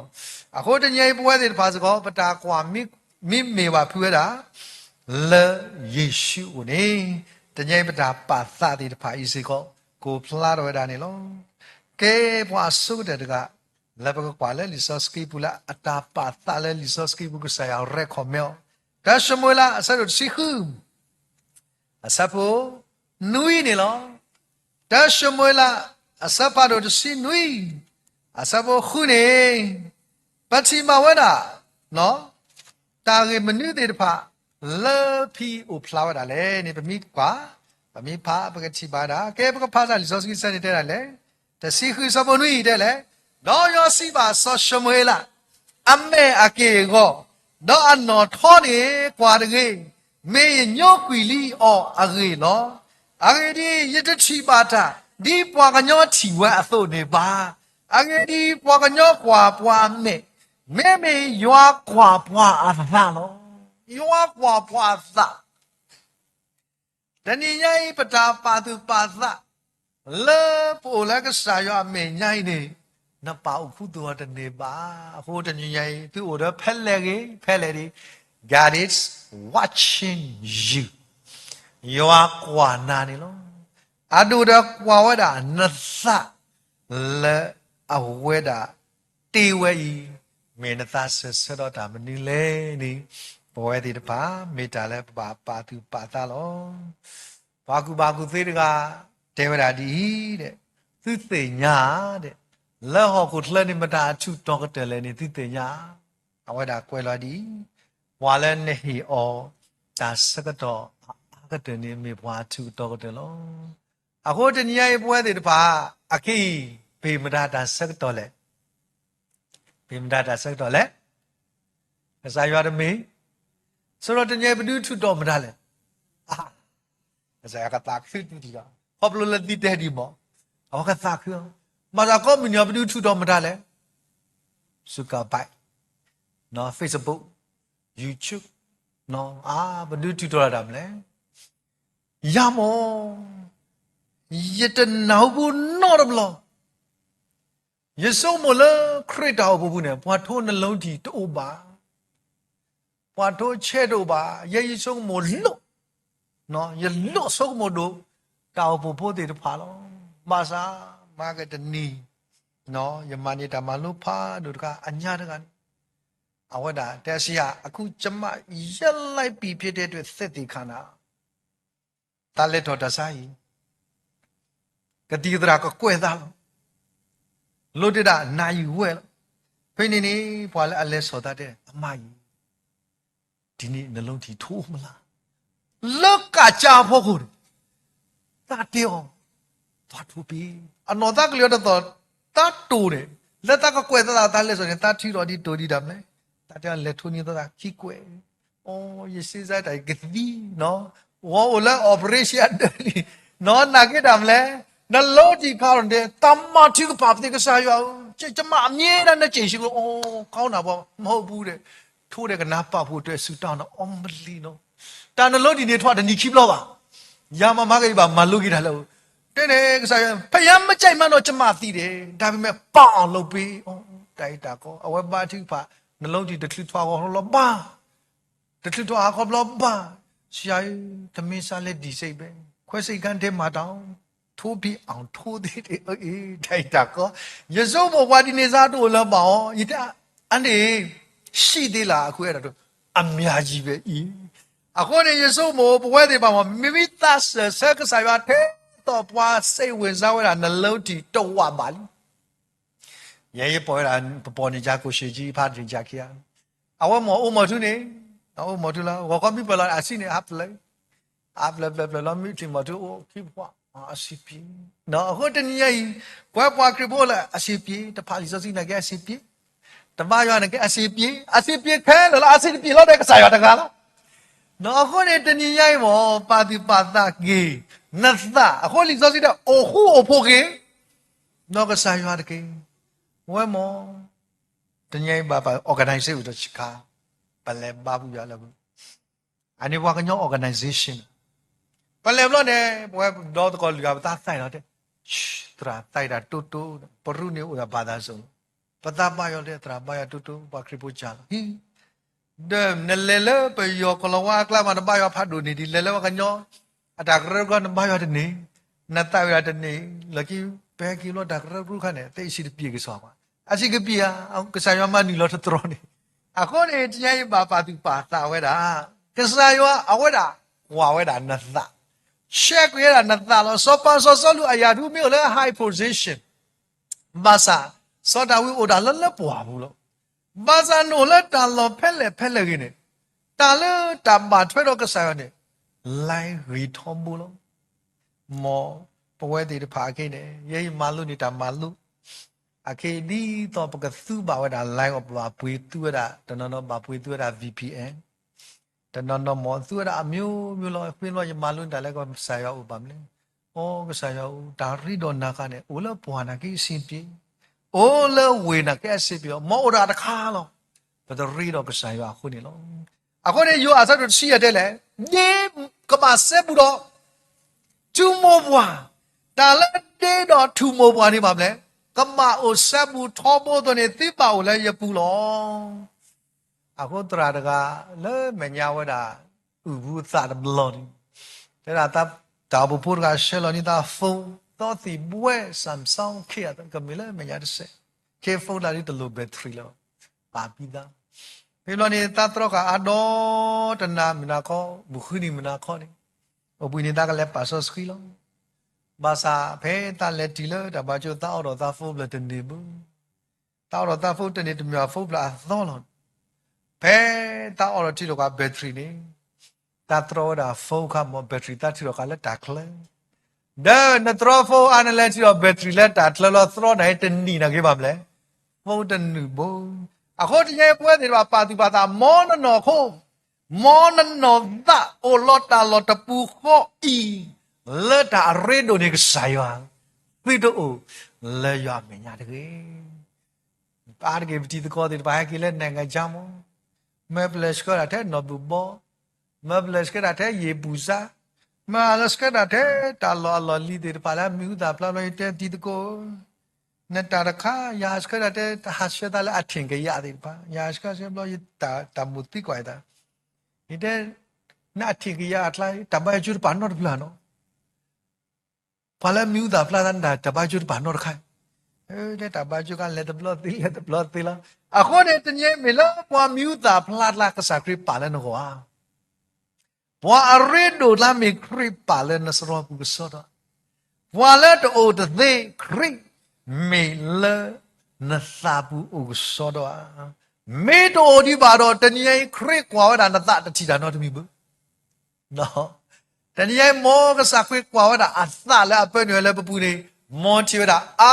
အဃိတနံၤအံၤပဝဲသ့ၣ်တဖၣ်စ့ၢ်ကီး ပတၢ်ကွၢ်မ့မ့ၢ်ဘၣ်ဖုးဝဲဒၣ် လၢယ့ၣ်ၡူးအအိၣ်န့ၣ် တနံၤအံၤပတၢ်ပာ်သးသ့ၣ်တဖၣ်အံၤစ့ၢ်ကီး ကိးဖျါထီၣ်ဝဲဒၣ်န့ၣ်လီၤ. ကဲပှၤအဆိကတၢၢ်တဂၤ လၢပကကွၢ်လၢလံာ်စီဆှံပူၤလၢအတၢ်ပာ်သးလၢလံာ်စီဆှံပူၤ ကစၢ်ယွၤ recommend အီၤ, တၢ်ၡမူၤအ့လး အဆၢဒိၣ်တဆံဃု အဆၢဖိ နွံန့ၣ်လီၤ. တၢ်ၡမူၤအ့လး အဆၢဖးဒိၣ်တဆံနွံ အဆၢဖိဃုန့ၣ် ပထံၣ်ဘၣ်ဝဲဒၣ် တၢ်ဂ့ၢ်မနုၤသ့ၣ်တဖၣ် လၢဖဲအံၤအိၣ်ဖျါဝဲဒၣ်လဲၣ်န့ၣ် ပမ့ၢ်ကွၢ်, ပမ့ၢ်ဖး ပကထံၣ်ဘၣ်ဝဲဒၣ်, ကဲပကဖးစၢ်လံာ်စီဆှံဆၢန့ၣ်တဲဒၣ်လဲၣ်, တဆံဃု အဆၢဖိနွံတဲလဲၣ်, ဒီးယွၤစံးဘၣ်စီၤၡမူၤအ့လး အမဲာ်အက့ၢ်အဂီၤ, ဒီးအနီၣ်ထီန့ၣ် ကွၢ်တဂ့ၤ, မ့ၢ်ယညိကွံာ်လံအီၤအဂ့ၢ်လီၤ. အဂ့ၢ်ဒ်အံၤ, ယတထံၣ်ဘၣ်တၢ် ဒ်ပှၤကညီထံၣ်ဝဲအသိးန့ၣ်ဘၣ်. အဂ့ၢ်ဒ်အံၤ, ပှၤကညီကွၢ်ပှၤအမဲာ်, မ့မ့ၢ်ယွၤကွၢ်ပှၤအသးလီၤ. ယွၤကွၢ်ပှၤအသး တနံၤညါအံၤ ပတၢ်ပာ်သူၣ်ပာ်သး လၢပအိၣ်လၢကစၢ်ယွၤအမဲာ်ညါအံၤန့ၣ် နပာ်အိၣ်ခူသူၣ်အီၤတန့ၢ်ဘၣ်. အဃိတနံၤညါအံၤ သုအိၣ်ဒီးဖဲလဲၣ်ဂ့ၤ ဖဲလဲၣ်ဒံး God is watching you. ယွၤကွၢ်နၤန့ၣ်လီၤ. အဒိၣ်ဒီးကွၢ်ဝဲဒၣ်နသး လၢအဝဲဒၣ်တ့ဝဲအံၤ မ့ၢ်နသးစၢၢ်ဆၢဒီးတၢ်မနုၤလဲၣ်န့ၣ် ပဝဲသ့ၣ်တဖၣ် မ့ၢ်တၢ်လၢပဘၣ်ပာ်သူၣ်ပာ်သးလီၤ. ပှၤကူၣ်ဘၣ်ကူၣ်သ့တဂၤ တဲဝဲဒၣ်ဒ်အံၤ, သုသ့ၣ်ညါ, လၢဟီၣ်ခိၣ်ချၢန့ၣ် မတၤအထူးတီၤကတၢၢ်လဲၣ်န့ၣ် သုသ့ၣ်ညါ. အဝဲဒၣ်ကွဲးလီၤဒ်အံၤ, ပှၤလၢနဟ့ၣ်အီၤ တၢ်ဆၢကတီၢ်အအါကတၢၢ်န့ၣ် မ့ၢ်ပှၤအထူးကတီၤကတၢၢ်လီၤ. အဃိတနံၤညါအံၤ ပဝဲသ့ၣ်တဖၣ် အခဲအံၤ ပမတၤတၢ်ဆၢကတီၢ်လဲၣ်. ပမတၤတၢ်ဆၢကတီၢ်လဲၣ်. ကစၢ်ယွၤတမ့ၢ်, ဆိဒီးတနံၤအံၤ ပဒုးထူးတီၤမတၤလဲၣ်. ကစၢ်ယွၤကသးခုတံၢ်ဒီး ခီဖျိလၢသုတဲဒ်မး, အဝဲကသးခု, မၤသးကိးမုၢ်နံၤအံၤ ပဒုးထူးတီၤမတၤလဲၣ်. စူကၢ်ဘဲး, Facebook, YouTube, ပဒုးထူးတီၤတၢ်မနုၤလဲၣ်. ယၤမး, ယတနၢ်ဟူဘူးနီတဘျီ. ယဆိကမိၣ်လၢခရံာ်တၢ်အိၣ်ဖှိၣ်ပူၤန့ၣ် ပှၤထိနလုံးထံတအိၣ်ဘၣ်, ပှၤထိဆဲးတအိၣ်ဘၣ်, ယဲယဆိကမိၣ်လိၣ်, ယလိၣ်ဆိကမိၣ်ဒိၣ် တၢ်အိၣ်ဖှိၣ်ဖိသ့ၣ်တဖၣ်လီၤ. ဘၣ်ဆၣ် မၤကတနံၤ ယမၤန့ၢ်တၢ်မၤလိဖးဒိၣ်တခါ အညါတဂၤန့ၣ် အဝဲဒၣ်တဲစံးယၤ အခုကျမ ယလဲၤပံာ်ဖျါတဲတွဲသ့ၣ်သ့ၣ်ခါနၤ တၢ်လဲၤထီၣ်တၢ်ဆါအံၤ ကသံၣ်ကသရၣ်ကကွဲးသးလီၤ. လိၣ်တ့ၢ်ဒၣ်နၤယံာ်ဝဲလီၤ. ဖဲန့ၣ်န့ၣ် ပှၤလၢအလဲၤစိာ်သးတဲ အမါအံၤ ဒ်န့ၣ်နလုံးထံးထိအိၣ်မးလၢ်. လၢကစၢ်အဖီခိၣ်န့ၣ် သးတဲအီၤ သးထိးပ့ၤ အနီၢ်သးကလံၤအီၤတသီၣ် သးတိၢ်န့ၣ် လၢသးကကွဲးသးသးလဲၤစိာ်န့ၣ် သးထံၣ်ထီၣ်ဒ်တိၢ်ဒံးဒၣ်မလဲၣ်. သးတဲအီၤလဲၤထိးန့ၢ်သးသးခံကွဲး အိ ယစ့စဲတၢ်အံၤကသံနီၤ ဝဲအိၣ်လၢ operation အဒၢးလံ နီၤ နာ်က့တၢ်မလဲၣ်. နလုံးထံးခါထီၣ်န့ၣ် တၢ်မၤထုကဖၣ်ပသ့ၣ်ကစၢ်ယွၤဧၢ, ကမၤအမြဲတမ်း နစ့ၣ်ဆူ အိ ခီနၢ်ပှၤမဟိပူၤဒီး ထိးဒီးကနၢ်ပာ်ဖှိၣ်တၢ်စူၢ်တၢ်နာ်အီၤမလံနီၤ. တၢ်နလုံးထံးန့ၣ် ထီၣ်တနံၤခံဘျီဘၣ်. ယၤမၤမၤက့ၤဘၣ် မၤလိက့ၤတၢ်လၢ တဲန့ၣ် ကစၢ်ယွၤ ဖယါမ့ၢ်ကဲမးနီၤ ကမၤသံဒီး ဒါပေမဲ့ ပာ်အီၤလိာ်ပ့ၤ တၢ်အံၤတၢ်ကီ အဝဲဘါထုကဖၣ် နလုံးထံးတချုးထီၣ်ဟးခီဘျီဘၣ် တချုးထီၣ်ဟးခီဘျီဘၣ် ဆရာဧၢ တမ့ၢ်စးလဲၤဒံၣ်စ့ၢ်ဘဲ ခွဲစိတ်ခန်းထဲမှာတောင် ထိုးပြီးအောင်ထိုးသေးတယ် အ့ တၢ်အံၤတၢ်ကီ ယဆိကမိၣ်ပှၤဒ်န့ၣ်စးတအိၣ်လၢၤဘၣ်အီၤ ယတဲ အန့ၣ် ရှိသေးလား အခုအဲဒါတို့ အများကြီးပဲအံၤ. အဃိန့ၣ် ယဆိကမိၣ် ပဝဲသ့ၣ်တဖၣ်မ့ၢ် မ့မ့ၢ်သးစၢၢ်ဆၢကစၢ်ယွၤထဲသိး ပှၤစိတ်ဝင်စားဝဲဒၣ် နလၢထံတဝးဘၣ်လံ. ယဲယပီၢ်ဝဲဒၣ် ပပီၢ်န့ၣ် ယၤကိၣ်ရှ့ကၠံဖးတ့ၢ်ကၠၤခံဂၤ, အဝဲမ့ၢ်အိၣ်မီၢ်ထူန့ၣ်, အိၣ်မီၢ်ထူလီၤ ဂီၤခီမ့ၢ်ပၢၢ်လီၤ အဆံးန့ၣ် ဟးဖျၢၣ် အါဖျၢၣ်ဖျၢၣ်ဖျၢၣ်လီၤ မ့ၢ်ထံၣ်မီၢ်ထူအိၣ်ခံပှၤ အဆင်ပြေ. အဃိတနံၤညါအံၤ ပဝဲပှၤခရံာ်ဖိလၢအဆင်ပြေ တဖးလံာ်စီဆှံနာ်က့အဆင်ပြေ, တဘါယွၤနာ်က့အဆင်ပြေ, အဆင်ပြေခဲလၢာ်လီၤ အဆင်တပြေလီၤဒီးကစၢ်ယွၤတဂၤလီၤ. အဃိန့ၣ် တနံၤညါအံၤမ့ၢ် ပာ်သူၣ်ပာ်သးက့ၤ နသး အဃိလံာ်စီဆှံတဲ အိၣ်ဃူအိၣ်ဖိးက့ၤ ဒီးကစၢ်ယွၤတက့ၢ်. ဝဲမ့ၢ် တနံၤညါအံၤဘၣ်ပ organize ဝံၤဒီးဆံးခါ ပလဲၤဘါပူၤယွၤလၢ အန့ၣ်ပှၤကညီ organization ပလဲၤဘျီန့ၣ် ပဝဲဒီသကိးလွံၢ်ဂၤ ပသးသးအံၤလီၤတဲ, သရၣ်သးအံၤတၢ်တိတိ, ပရူးန့ၣ်အိၣ်ဒီးဘၣ်သးစၢၤ, ပသးဘါယွၤတဲ သရၣ်ဘါယွၤတိတိ ပှၤခရံာ်ဖိစၢ်လီၤ. ဒီးနလဲၤလၢပယီၤကီၢ်လီၤဝါအကျါမး နဘါယွၤဖးဒိၣ်န့ၢ်ဒံး လဲၤလၢပှၤကညီ အတၢ်ကရၢကရိ နဘါယွၤတန့ၢ်, နသးဝဲဒၣ်တန့ၢ်, လၢခံ ပဟဲက့ၤဘျီတၢ်ကရၢကရိခါန့ၣ် သ့ၣ်အဆံတပံၤကစီၣ်ဘၣ်, အဆံးကပံၤဧါ, ကစၢ်ယွၤမၤနုာ်လီၤတတြီန့ၣ်. အဃိန့ၣ် တနံၤညါအံၤဘၣ်ပာ်သူၣ်ပာ်သးဝဲဒၣ် ကစၢ်ယွၤအဝဲဒၣ်ကွၢ်ဝဲဒၣ်နသး, check ကွံာ်ဝဲဒၣ်နသးလီၤ. စီၤပၤစီၤစီလူးအယၤတဟူမ့ၢ်အိၣ်လၢ high position ဘၣ်ဆၣ် စီၤဒၤဝံးအိၣ်တၢ်လၢလၢပှၢ်ပူၤလီၤ. ဘၣ်ဆၣ်နအိၣ်လၢတၢ်လီၢ်ဖဲလဲၣ်ဖဲလဲၣ်ဂ့ၤန့ၣ်, တၢ်လၢတၢ်ဘၣ်ထွဲဒီးကစၢ်ယွၤန့ၣ် လဲၤဂ့ၤထီဘိလီၤ. မ်ပဝဲသ့ၣ်တဖၣ်အခဲအံၤန့ၣ် ယဲယမၤလိန့ၢ်တၢ်မၤလိ အခဲအံၤဒ်သိးပကသူဘၣ်ဝဲဒၣ် line အီၤ ဘၣ်ပှ့ၤသူဝဲဒၣ် တနီၤနီၤဘၣ်ပှ့ၤသူဝဲဒၣ် V P N, တနီၤနီၤမ့ၢ်သူဝဲဒၣ်အမျိုးမျိုးလီၤ. ဃ့ဘျီယမၤလိန့ၢ်တၢ်လၢကစၢ်ယွၤအိၣ်ဘၣ်မနုၤလဲၣ်. အိ ကစၢ်ယွၤဧၢ, တၢ်ရ့ဒိၣ်နၤဃါန့ၣ် အိၣ်လၢပှၢ်နာ်က့အဆင်ပြေ, အိၣ်လၢဝ့ၢ်နာ်က့အဆင်ပြေ, မ်အိၣ်ဒီးတခါလီၤ. ပတရ့ဒီးကစၢ်ယွၤအဃိန့ၣ်လီၤ. အဃိန့ၣ် ယိၤဟၣ်အဆၢဒိၣ်တဆံယဲၢ်တဲလဲၣ်, ဒ့ကဘၣ်စဲဘူးဒီး ထူမိၢ်ပှၢ်, တၢ်လၢဒ့ဒီးထူမိၢ်ပှၢ်န့ၣ်ဘၣ်မနုၤလဲၣ်, ကဘၣ်အိၣ်စဲဘူးထီဘိအသိးန့ၣ် သုဘၣ်အိၣ်လၢယပူၤလီၤ. အဃိသရၣ်တဂၤလၢမဲာ်ညါဝဲဒၣ် အုၣ်ဘူးသးတဘျီန့ၣ်, တဲဒၣ်တၢ်အိၣ်ဖှိၣ်ဖိတဂၤဆှၢလီၤန့ၢ်တၢ် phone သီသံၣ်ဘှဲ Samsung ခ့အကမ့ၢ်လၢမဲာ်ညါတစဲး, ခ့ phone တဂၤဒ်တလိၣ် battery လၢၤဘၣ်, ပာ်ပံသး, ဖဲဘျီန့ၣ် တၢ်တြီဃာ်အါဒီးတနၤမုၢ်နၤခီ, မုၢ်ဃုနံၤမုၢ်နၤခီန့ၣ်, အိၣ်ဘှံးန့ၣ်တၢ်ကလဲၤပာ်စီဆှံလီၤ. ဘၣ်ဆၣ်ဖဲတၢ်လဲၤတုၤလၢတၢ်ဘါကၠိ တၢ်အိၣ်ဒီးတၢ် phone ဖျၢၣ်တန့ၢ်ဘၣ် တၢ်အိၣ်ဒီးတၢ် phone တန့ၢ်တမ့ၢ် phone ဖျၢၣ်အသီလီၤ. ဖဲတၢ်အိၣ်ဒီးထံၣ်လိာ်ကွၢ် battery န့ၣ်, တၢ်တြီဝဲဒၣ် phone ခါမ့ၢ် battery တၢ်ထံၣ်လိာ်ဃာ်လၢတၢ်ချၢ, ဒီးနတြီ phone အါန့ၣ်လဲၤထံၣ်ဒီး battery လၢတၢ်ချၢလီၤ တြီနၤအံၤတနံၣ်နာ်က့ဘၣ်မနုၤလဲၣ်, phone တနုာ်ဘၣ်. အဃိတနံၤညါအံၤပဝဲသ့ၣ်တဖၣ်ပာ်သူၣ်ပာ်သး မ်နနီၢ်ခိ မ်နနီၢ်သးအိၣ်လီၤတၢ်လီၢ်တပူၤဃီအံၤ လၢတၢ်အရ့ဒိၣ်န့ၣ်ကစၢ်ယွၤ သုတအိၣ်လၢယွၤအမဲာ်ညါတဂ့ၤ. ပအါတက့ၢ်ပတံၤသကိးသ့ၣ်တဖၣ်ဟဲက့ၤလၢ နိုင်ငံခြား မး, မ့ၢ်ပလဲၤဆှၢဒၣ်ထဲနီၢ်ဘူၣ်ဘီ, မ့ၢ်ပလဲၤဆှၢဒၣ်ထဲယ့ၣ်ပူၤစါ, မ့ၢ်လၢဆှၢဒၣ်ထဲတၢ်လီၢ်အလီၢ်လံၤသ့ၣ်တဖၣ်လၢအမံၤဟူသၣ်ဖျါဘျီ ယတဲတံၤသကိးဧၢ, နတၢ်တခါ ယဟးဆှၢဒၣ်ထဲ တၢ်ဟးဆှၢသးလၢအထ့ၣ်ကယၤသ့ၣ်တဖၣ် ယဟးဆှၢဆှၢဘျီ ယတၢ်မိၣ်သံကွၢ်ယသး, ယတဲ နအထ့ၣ်ကယၤအကျါ တၢ်ဘါယွၤကၠိတပာ်နီတဖျၢၣ်နီၤ ပှၤလၢမံၤဟူသၣ်ဖျါသးန့ၣ် တၢ်ဘါယွၤကၠိတပာ်နီတခါ, တဲတၢ်ဘါယွၤကၠိခါလဲၤတဘျီသ့ လဲၤတဘျီသ့လီၤ. အဃိန့ၣ် တနံၤအံၤမ့ၢ်လၢပှၤမံၤဟူသၣ်ဖျါကျါ ကစၢ်ခရံာ်ပာ်လၢနဂီၢ်ဧါ. ပှၤအရ့ဒိၣ်ကျါမ့ၢ်ခရံာ်ပာ်လၢနစရီပူၤကစီဒီဧါ. ပှၤလၢတအိၣ်တသ့ခရံာ် မ့ၢ်လၢနသးပူၤအိၣ်ကစီဒီဧါ. မ့ၢ်တအိၣ်ဒံးဘၣ်ဒီး တနံၤအံၤခရံာ်ကွၢ်ဝဲဒၣ်နသးတထံၣ်တၢ်နီတမံၤဘၣ်. တနံၤအံၤ မ်ကစၢ်ခရံာ်ကွၢ်ဝဲဒၣ်အသးလၢအပၢနုာ်ဝဲလၢပပူၤန့ၣ်, မ်ထံၣ်ဝဲဒၣ် အါ,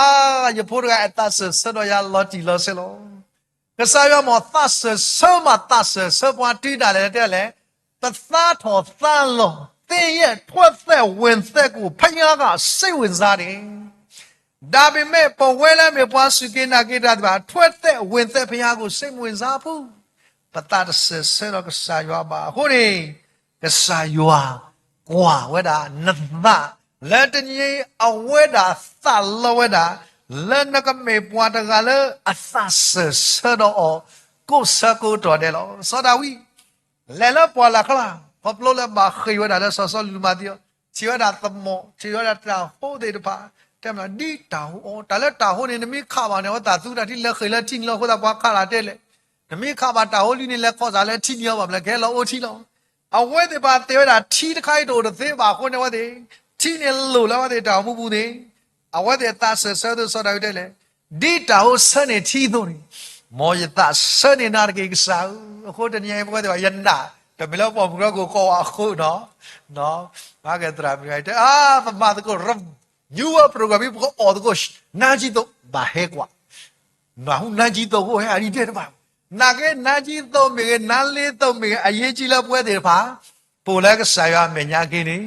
ယဖိတဂၤအသးစၢၢ်ဆၢဒီးယၤလီၤတံၢ်လီၤဆဲးလီၤ. ကစၢ်ယွၤမ့ၢ်သးစၢၢ်ဆၢမး သးစၢၢ်ဆၢပှၤတုၤဒၣ်လဲာ်တဲလဲၣ်, ပသါထီၣ်သါလီၤ, သ့ၣ်ယဲၢ်ထွဲသဲးဝ့ၢ်သဲးကိၣ် ဖယါဂၤစ့ဝ့ၢ်စါန့ၣ် ဒါပေမဲ့ ပဝဲလၢအမ့ၢ်ပှၤစူၢ်က့ၤနာ်က့ၤတၢ်သ့ၣ်တဖၣ် ထွဲသဲးဝ့ၢ်သဲး ဖယါဂၤစ့ဝ့ၢ်စါအပူၤ, ပသးတစၢၢ်ဆၢဒီးကစၢ်ယွၤဘၣ်. အဃိန့ၣ် ကစၢ်ယွၤကွၢ်ဝဲဒၣ်နသး လၢတနံၤအံၤအဝဲဒၣ်သးလီဝဲဒၣ် လၢနကမ့ၢ်ပှၤတဂၤလၢအသးစၢၢ်ဆၢဒီးအီၤ ကိးဆၢကိးတီၢ်ဒဲးလီၤ. စီၤဒၤဝံး လဲၤလၢပှၢ်လၢ်ခီလၢ် ခီဖျိလၢဘၣ်ဃ့ၢ်ဝဲဒၣ်လၢစီၤစီလူးမၤသံအီၤ, ထံၣ်ဝဲဒၣ်သမီၣ်, ထံၣ်ဝဲဒၣ်တၢ်ဟိသ့ၣ်တဖၣ်, တဲမနုၤ ဒ်တၢ်ဟိအီၤ, တၢ်လၢတၢ်ဟိန့ၣ် နမ့ၢ်ခးဘၣ်န့ၣ် အဝဲသးသူတၢ်ထံၣ်လဲၤဃ့ၢ်လၢထံန့ၣ်လီၤ. အဃိသတးပှၤခးတၢ်တဲလဲၣ်, နမ့ၢ်ခးဘၣ်တၢ်ဟိလံန့ၣ် လဲၤခီၣ်စးလၢထံန့ၢ်အီၤဘၣ်မလဲၣ်, ကဟဲလီၤအိၣ်ထံလီၤ. အဝဲသ့ၣ်တဖၣ်သ့ၣ်ညါဝဲဒၣ် ထံတခါအံၤတအိၣ်တသ့ဘၣ်အဃိန့ၣ် အဝဲသ့ၣ် ထံန့ၣ်လိၣ်လၢအဝဲသ့ၣ်တၢ်အိၣ်မူပူၤန့ၣ် အဝဲသ့ၣ်အသးစၢၢ်ဆၢဒ်စီၤဒၤဝံးတဲလဲၣ်, ဒ်တၢ်ဟိဆၢန့ၢ်ထံအသိးန့ၣ်, မ်ယသးဆၢန့ၢ်နၤတက့ၢ်ကစၢ်ဧၢ. အဃိတနံၤအံၤပဝဲသ့ၣ်ဘၣ် ယနာ် တမ့ၢ်လၢပှၤမုၢ်ကရၢခိၣ်ကိးဝဲအဃိနီၤ, ဘၣ်ကဲသရၣ်မုၣ်အံၤတဲ အါ ပမၤသကိး new program ပကအီၣ်သကိး နါကံသိး ဘၣ်ဟဲကွၢ် နၢ်ဟူနါကံသိးဖိဟဲအဒံးတဲတဘၣ်, နာ်က့နါကံသိးမ့ၢ်ဂ့ၤ နါလ့သိးမ့ၢ်ဂ့ၤ အရေးကြီးလၢပဝဲသ့ၣ်တဖၣ် ပအိၣ်လၢကစၢ်ယွၤအမဲာ်ညါက့ၤန့ၣ်,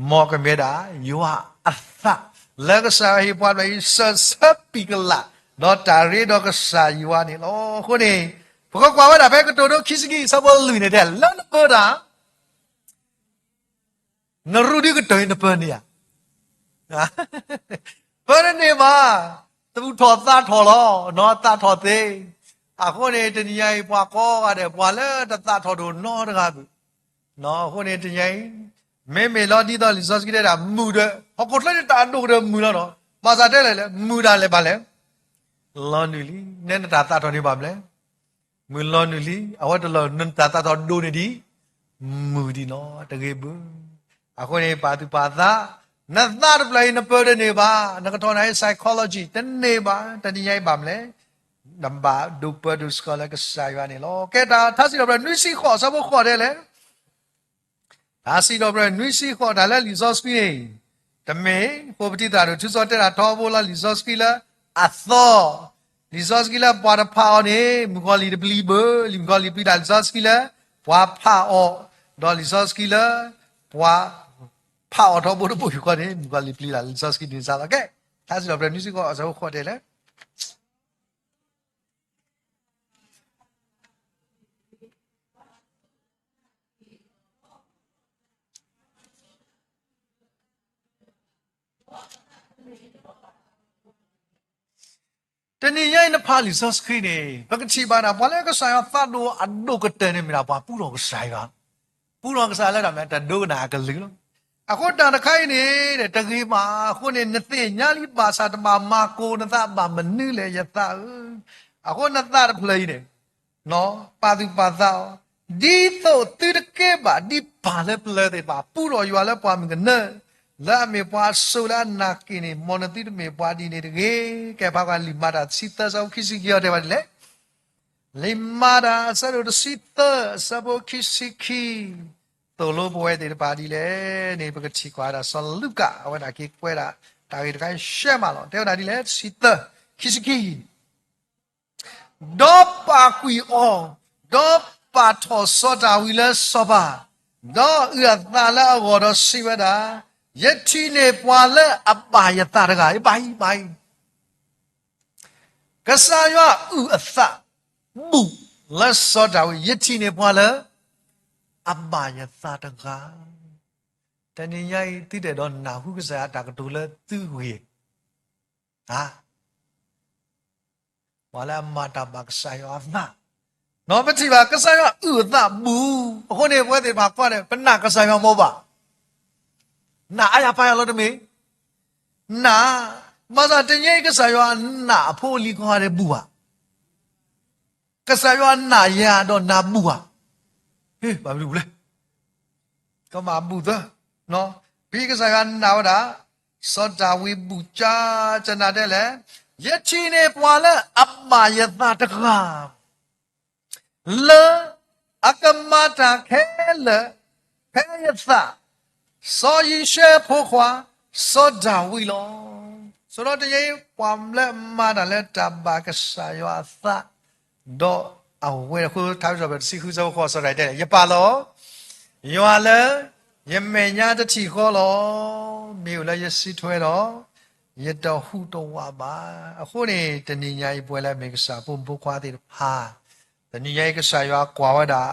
မ်ကမ့ၢ်ဒၣ် ယွၤအသး, လၢကစၢ်ယွၤဟ့ၣ်ပှၤတဖၣ်အံၤ စၢၢ်ဆၢပံာ်ကလၣ် ဒီးတၢ်ရ့ဒီးကစၢ်ယွၤန့ၣ်လီၤ. အဃိန့ၣ် ပကကွၢ်ဝဲဒၣ်ဖဲကတိၤဒိခံဆံခံ အဆၢဖိလွံၢ်န့ၣ်တဲ လၢနပၢတၢ် နရူၢ်ဒုကတၢၢ်အံၤနပၢန့ၢ်ဧါ, ပၢတန့ၢ်ဘၣ်, သူၣ်ထီၣ်သးထီၣ်လီၤ, နီၢ်သးထီၣ်သ့, အဃိန့ၣ် တနံၤညါအံၤ ပှၤကိးဂၤဒဲး ပှၤလၢတသးထီၣ်ဒိၣ်နီတဂၤဘၣ်, အဃိန့ၣ် တနံၤညါအံၤ မ့မ့ၢ်လီၤဒ်သိးလံာ်စီဆှံတဲဒၣ် မုာ်ဒီး ဟီၣ်ခိၣ်ချၢန့ၣ်တၢ်အဒိၣ်ကတၢၢ်မုာ်လီၤနီၤ, ဘၣ်ဆၣ်တဲလဲၣ်လဲၣ် မုာ်ဒၣ်လဲာ်ဘၣ်လဲၣ်, လီၤနုာ်လံ, နဲနတၢ်သးထီၣ်န့ၢ်ဘၣ်မလဲၣ် မုာ်လီၤနုာ်လံ, အဝဲတလီၢ်နတၢ်သးထီၣ်ဒိၣ်န့ၢ်ဒံး, မုာ်ဒံးနီၤ တဂ့ၤဘၣ်. အဃိန့ၣ် ပာ်သူၣ်ပာ်သး, နသးတဖျၢၣ်အံၤနပၢတန့ၢ်ဘၣ်, နကထီၣ်နၤအံၤ psychology တန့ၢ်ဘၣ်, တနံၤညါအံၤဘၣ်မလဲၣ်, နဘၣ်ဒိးပၢဒိးဆှၢလၢကစၢ်ယွၤန့ၣ်လီၤ. ကဲတၢ်ထါစံးထီၣ်ပတြၢၤနွံဆံဃိး အဆၢဖိဃိးတဲလဲၣ် ထါစံးထီၣ်ပတြၢၤနွံဆံဃိး တၢ်လၢလံာ်စီဆှံန့ၣ်, တမ့ၢ် ဃိာ်ပထံသရၣ်ဒိၣ်ထူစီတဲဒၣ်ထီဘိလီၤ လံာ်စီဆှံလၢအသီ, လံာ်စီဆှံလၢပှၤတဖးအီၤန့ၣ် မုၣ်ကီၤလံၢ်တပျံၤဘၣ်, လံာ်မုၣ်ကီၤလံၢ်ပျံၤတၢ်လံာ်စီဆှံလၢပှၤဖးအီၤ, ဒီးလံာ်စီဆှံလၢ ပှၤဖးအီၤထီဘိတဘိယူၢ်ဃီန့ၣ် မုၣ်ကီၤလံၢ်ပျံၤတၢ်လံာ်စီဆှံန့ၣ်စးလီၤ. ကဲ, ထါစံးထီၣ်ပတြၢၤနွံဆံဃိး အဆၢဖိဃိးတဲလဲၣ် တနံၤညါအံၤနဖးလံာ်စီဆှံန့ၣ် ပကထံၣ်ဘၣ်ဒၣ် ပှၤလၢကစၢ်ယွၤသးဒိၣ်အဒိၣ်ကတၢၢ်န့ၣ်မ့ၢ်ဒၣ်ပှၤပူထီၣ်ကစၢ်ယွၤ, ပူထီၣ်ကစၢ်ယွၤလၢတၢ်မနုၤလဲၣ်, တၢ်ဒိကနၣ်အကလုၢ်လီၤ. အဃိတၢ်တခါအံၤန့ၣ် တဂ့ၤဘၣ်, အဃိန့ၣ် နသ့ၣ်ညါလံဘၣ်ဆၣ်တဘၣ်မၤကိၢ်နသးဘၣ်မနုၤလဲၣ် ယသးဧၢ, အဃိနသးတဖျၢၣ်အံၤန့ၣ် ပာ်သူၣ်ပာ်သးအီၤ, ဒ်သိးသုတကဲဘၣ်ဒ်ပၢ်လၢပျၢၤသ့ၣ်တဖၣ် ပူထီၣ်ယွၤလၢပှၢ်မုၢ်ကနၢ, လၢအမ့ၢ်ပှၤအစိၤလၢအနာ်က့ၤန့ၣ် မ်နသုတမ့ၢ်ပှၤဒ်န့ၣ်တဂ့ၤ. ကဲဖးကွၢ်လံာ်မၤတၢ်တဆံသၢ အဆၢဖိခံဆံခံအီၤတဲဘၣ်ဒ်လဲၣ်, လံာ်မၤတၢ်အဆၢဒိၣ်တဆံသၢ အဆၢဖိခံဆံခံ, သိၣ်လိပဝဲသ့ၣ်တဖၣ်ဒ်လဲၣ်န့ၣ် ပကထံၣ်ကွၢ်ဒၣ်စီၤလူၤကၣ် အဝဲဒၣ်က့ၤကွဲးဒၣ် တၢ်ဂ့ၢ်တခါရှဲမးလီၤ. တဲဝဲဒၣ်ဒ်လဲၣ် တဆံသၢ ခံဆံခံ ဒီးပာ်ကွံာ်အီၤ, ဒီးပာ်ထီၣ်စီၤဒၤဝံးလၢစီၤပၤ, ဒီးအုၣ်အသးလၢအဂီၢ်ဒီးစံးဝဲဒၣ်, ယထံၣ်န့ၢ်ပှၤလၢအဘၣ်ယသးတဂၤ, ဘၣ်အံၤ, ဘၣ်အံၤ, ကစၢ်ယွၤအုၣ်အသးဘူၣ်လၢစီၤဒၤဝံး, ယထံၣ်န့ၢ်ပှၤလၢအဘၣ်ယသးတဂၤ. တနံၤညါအံၤ သုတအဲၣ်ဒိးနၢ်ဟူကစၢ်ယွၤအတၢ်ကတိၤလၢသုဂ့ၢ်ဧါ. ပှၤလၢအမၤတၢ်ဘၣ်ကစၢ်ယွၤအသး, ပထံၣ်ဘၣ်ကစၢ်ယွၤအုၣ်အသးဘူၣ်, အဃိန့ၣ် ပဝဲသ့ၣ်တဖၣ်ကွၢ်န့ၣ် ပနာ်ကစၢ်ယွၤမ့ၢ်ဘၣ်, နာ်အါယၤပာ်ယၤလီၤတမ့ၢ်, နာ်, ဘၣ်ဆၣ်တနံၤအံၤ ကစၢ်ယွၤအနာ်အဖိအလံၤကိးဂၤဒဲးဘူၣ်ဧါ. ကစၢ်ယွၤနာ်ယၤဒီးနၤဘူၣ်ဧါ. ဟ့ၣ် ဘၣ်မနုၤလဲၣ်, ကမၣ်ဘူၣ်သၢ, ဖဲကစၢ်ယွၤနာ်ဝဲဒၣ် စီၤဒၤဝံးဘူၣ်ကၢ်ကနၣ်တဲလဲၣ်, ယထံၣ်န့ၢ်ပှၤလၢအဘၣ်ယသးတဂၤ လၢအကမၤတၢ်ခဲလၢာ်ဖဲယသး, စီၤယံၤၡဲဖိခွါ စီၤဒၤဝံးလီၤ. ဆိုတော့ တနံၤအံၤ ပှၤလၢအမၤတၢ်လၢတၢ်ဘၣ်ကစၢ်ယွၤအသး, ဒီးအဝဲအဃိ ထါစံးထီၣ်ပတြၢၤတဆံဃု အဆၢဖိဃိး စီၤဒၤဝံးတဲလဲၣ်, ယပာ်လီၤ ယွၤလၢယမဲာ်ညါတထံၣ်ဃီလီၤ. မ့ၢ်အိၣ်လၢယစုထွဲဒီး ယတဟူးတဝးဘၣ်. အဃိန့ၣ် တနံၤညါအံၤ ပဝဲလၢအမ့ၢ်ကစၢ်အဖိမုၣ်ဖိခွါသ့ၣ်တဖၣ်, တနံၤညါအံၤ ကစၢ်ယွၤကွၢ်ဝဲဒၣ်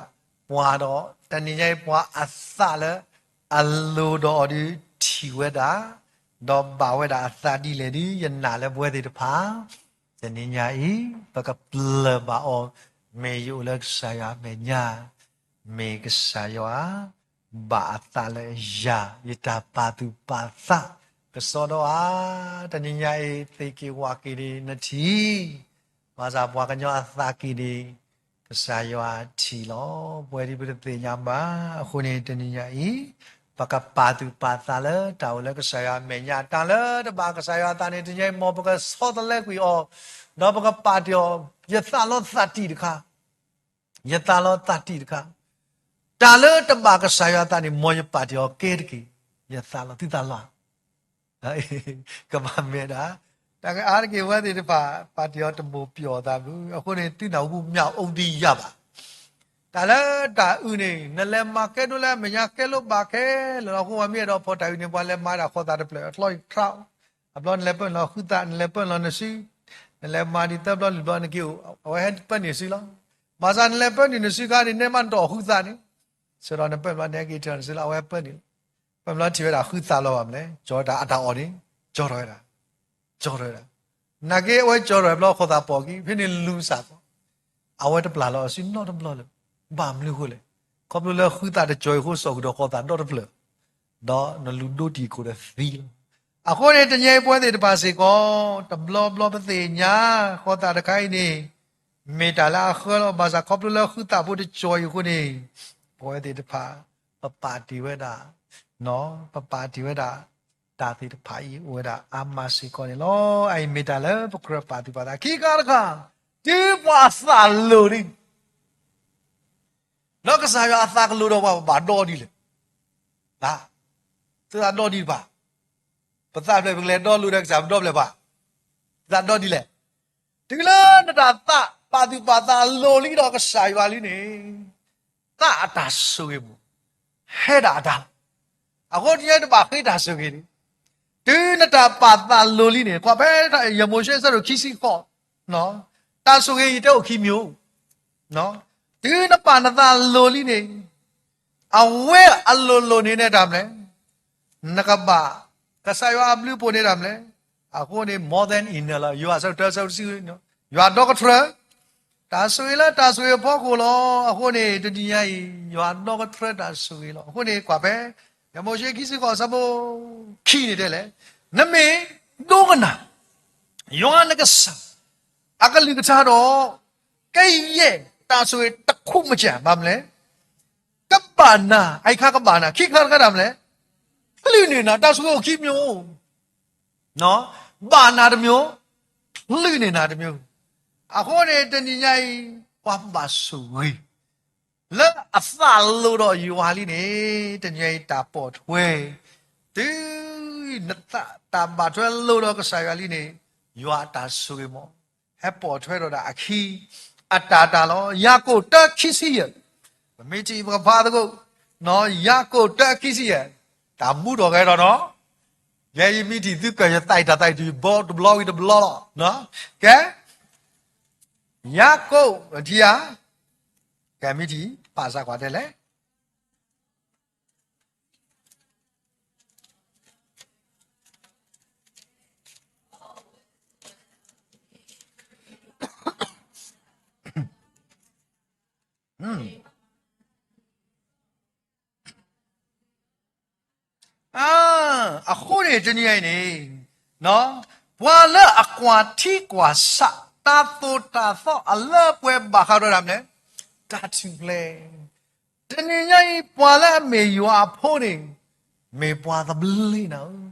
ပှၤဒီး တနံၤညါအံၤ ပှၤအသးလၢအလိၤဒီးအီၤဒုးထံၣ်ဝဲဒၣ်, ဒီးဘၣ်ဝဲဒၣ်အသးဒ်လဲၣ်ဒုး ယနာ်လၢပဝဲသ့ၣ်တဖၣ် တနံၤညါအံၤ ပကပျၢၤဘၣ်အီၤ, မ့ၢ်ယအိၣ်လၢကစၢ်ယွၤအမဲာ်ညါ, မ့ၢ်ကစၢ်ယွၤ ဘၣ်အသးလၢယၤ, ယတၢ်ပာ်သူၣ်ပာ်သး, ကစီဒီဧါ, တနံၤညါအံၤ သ့ၣ်က့ၤဝၣ်က့ၤန့ၣ် နထံၣ်, ဘၣ်ဆၣ်ပှၤကညီအသးက့ၤန့ၣ် ကစၢ်ယွၤထံၣ်လီၤ. ပဝဲဒၣ်ပတသ့ၣ်ညါဘၣ်. အဃိန့ၣ် တနံၤညါအံၤ ပကပာ်သူၣ်ပာ်သးလၢတၢ်အိၣ်လၢကစၢ်ယွၤအမဲာ်ညါ, တၢ်လၢတဘၣ်ကစၢ်ယွၤအသးန့ၣ် တနံၤညါအံၤ မ်ပကဆီတလဲကွံာ်အီၤ, ဒီးပကပာ်တ့ၢ်အီၤ. ယသးလီသးတံၢ်တခါ, ယသးလီသးတံၢ်တခါ, တၢ်လၢတဘၣ်ကစၢ်ယွၤအသးန့ၣ် မ်ယပာ်တ့ၢ်အီၤကဲတက့ၢ်. ယသးလီသုသးလီ ကဘၣ်မဲာ်ဒၣ်, တၢ်ကအါတက့ၢ် ဝဲသ့ၣ်တဖၣ် ပာ်တ့ၢ်အီၤတမိၢ်ပျီၢ်သးဘၣ်. အဃိန့ၣ် သုနၢ်ဟူမ့ၢ်အိၣ်ဒံးယၤဘၣ်. တၢ်လၢတၢ်အုၣ်န့ၣ် နလဲၤမၤကဲဒိၣ်လၢအမဲာ်ညါ ကဲလိာ်ဘၣ်ခဲလၢာ်လီၤ. အဃိပှၤမ့ၢ်အဲၣ်ဒိးဖီၣ်တၢ်အုၣ်န့ၣ် ပှၤလဲၤမၤဒၣ်ဃီသးတဖျၢၣ် အချီအံၤ trout, အဘျီနလဲၤပၢနုာ်လီၤဃုသး, နလဲၤပၢနုာ်လီၤနစု, နလဲၤမၤဒ်သၢဘျီလွံၢ်ဘျီနက့ၤအိၣ်, အဝဲဟဲပၢနုာ်နစုလီၤ. ဘၣ်ဆၣ်နလဲၤပၢနုာ်နစုခါန့ၣ် နမ့ၢ်တအီၣ်ဃုသးန့ၣ်, ဆၢဒီးနပၢနုာ်ဘျီန့ၣ် ဟဲက့ၤထၢနစုလီၤ, အဝဲဟဲပၢနုာ်လီၤ. ပၢနုာ်ဘျီထံၣ်ဝဲဒၣ်ဃုသးလီၤဘၣ်မနုၤလဲၣ်, ကၠီတၢ်အတၢ်အီၣ်န့ၣ် ကၠီထီၣ်ဝဲဒၣ်, ကၠီထီၣ်ဝဲဒၣ်. နာ်က့အဝဲကၠီထီၣ်ဝဲဘျီ ဃီသးပိာ်က့ၤ ဖဲန့ၣ်လူၤစၢ်သီ, အဝဲတပျၢ်လီၤအစုနီတဘျီလၢၤ. ဘၣ်မနုၤအဃိလဲၣ်, ခီဖျိလၢဃုသးတကၠီအံၤအဃိ စိာ်ဃုာ်ဒီးဃီသးဒီတဖျၢၣ် ဒီးနလူၤဒိတံၢ်ခိၣ်ဒီးသံလီၤ. အဃိန့ၣ် တနံၤအံၤပဝဲသ့ၣ်တဖၣ်စ့ၢ်ကီး တဘျီဘျီပသ့ၣ်ညါ ဃီသးတခါအံၤန့ၣ် မ့ၢ်တၢ်လၢအဃၢလီၤ. ဘၣ်ဆၣ်ခီဖျိလၢဃုသးဖိတကၠီအံၤအဃိန့ၣ် ပဝဲသ့ၣ်တဖၣ် ပပာ်တ့ၢ်ဝဲဒၣ်, ပပာ်တ့ၢ်ဝဲဒၣ် တၢ်သ့ၣ်တဖၣ်အံၤအိၣ်ဝဲဒၣ်အါမးစ့ၢ်ကီးန့ၣ်လီၤ. အအံၤမ့ၢ်တၢ်လၢပကြၢးပာ်သူၣ်ပာ်သး ခံခါတခါ, တုၤပှၤအသးလိၤဒံး ဒီးကစၢ်ယွၤအသးကလိၤဒီးပှၤ ပဘၣ်ဒီဒ်လဲၣ်. သုသးဒီဒ်တဖၣ်, ပသးဖျဲၣ်ပကလဲၤဒီလိာ်ဒီးကစၢ် ပဒီဖျဲၣ်ပှၤ, ပသးဒီဒ်လဲၣ်. တုၤလၢနတၢ်သးပာ်သူၣ်ပာ်သးလိၤလံဒီးကစၢ်ယွၤလံန့ၣ်, သးအတၢ်ဆိၣ်ဂ့ၤမး ဟဲဒၣ်အတၢ်လီၤ. အဃိတနံၤအံၤတဘၣ်ဃ့တၢ်ဆိၣ်ဂ့ၤန့ၣ်, တုၤနတၢ်ပာ်သးလိၤလံန့ၣ်, ကွၢ်ဖဲယမိၤၡ့အဆၢဒိၣ်ခံဆံဃိး, တၢ်ဆိၣ်ဂ့ၤအံၤတဲအိၣ်ခံမံၤ, တုၤနပာ်နသးလိၤလံန့ၣ်, အဝဲအလိၤလိၤန့ၣ်န့ၣ်တၢ်မနုၤလဲၣ်, နကဘၣ် ကစၢ်ယွၤအဘျုးအဖှိၣ်န့ၣ်တၢ်မနုၤလဲၣ်. အဃိန့ၣ် more than enough လီၤ. ယိၤဟၣ်အဆၢဒိၣ်တၢ အဆၢဖိတဆံ, ယွၤဒီကထြၢ တၢ်ဆိၣ်ဂ့ၤလၢတၢ်ဆိၣ်ဂ့ၤအဖီခိၣ်လီၤ. အဃိန့ၣ် တနံၤညါအံၤ ယွၤဒီကထြၢတၢ်ဆိၣ်ဂ့ၤလီၤ. အဃိန့ၣ် ကွၢ်ဖဲ ယမိၤၡ့ခံဆံဃိး အဆၢဖိခံန့ၣ်တဲလဲၣ်, နမ့ၢ်ဒိကနၣ် ယွၤနကစၢ် အကလုၢ်ကထါဒီး ကယဲၢ်တၢ်ဆိၣ်ဂ့ၤတခူးမကၢ် ဘၣ်မနုၤလဲၣ်, ကဘၣ်နၤ, အအံၤခါကဘၣ်နၤ, ခံခါတခါတၢ်မနုၤလဲၣ်, ချုးန့ၢ်နၤ, တၢ်ဆိၣ်ဂ့ၤအိၣ်ခံမံၤ, ဘၣ်နၤတမံၤ, ချုးန့ၢ်နၤတမံၤ. အဃိန့ၣ် တနံၤညါအံၤ ပှၤဘၣ်ဆိၣ်ဂ့ၤ လၢအသးလိၤဒီးယွၤလံန့ၣ်, တနံၤညါအံၤတၢ်ပိာ်ထွဲ, တုၤနသးတၢ်ဘၣ်ထွဲလိၤဒီးကစၢ်ယွၤလံန့ၣ်, ယွၤအတၢ်ဆိၣ်ဂ့ၤမး ဟဲပိာ်ထွဲဒီးဒၣ်အခံ အတၢ်တၢ်လီၤ. ယၤကိာ်တၢခံဆံယဲၢ်, ပမ့ၢ်ထံၣ်ပကဖးသကိး, ယၤကိာ်တၢခံဆံယဲၢ်, တၢ်မူထီၣ်ဂဲၤထီၣ်နီၤ, ယဲယမ့ၢ်ထံၣ်သုကၢၢ်ယသးအံၤ တၢ်သးအံၤ တုၤဘီတဘျီဝံၤတဘျီလီၤ. ကဲ, ယၤကိာ်ထံဧါ, ကဲမ့ၢ်ထံၣ် ပာ်စၢ်ကွၢ်တဲလဲၣ် အဃိန့ၣ် တနံၤအံၤန့ၣ်, ပှၤလၢအကွၢ်ထံကွၢ်ဆး တၢ်သိၣ်တၢ်သီအလၢပှဲၤဘၣ်ဃးဒီးတၢ်မနုၤလဲၣ်, တၢ်ထူၣ်ဖျဲး, တနံၤညါအံၤ ပှၤလၢအမ့ၢ်ယွၤအဖိန့ၣ် မ့ၢ်ပှၤသဘျ့နၤဧၢ.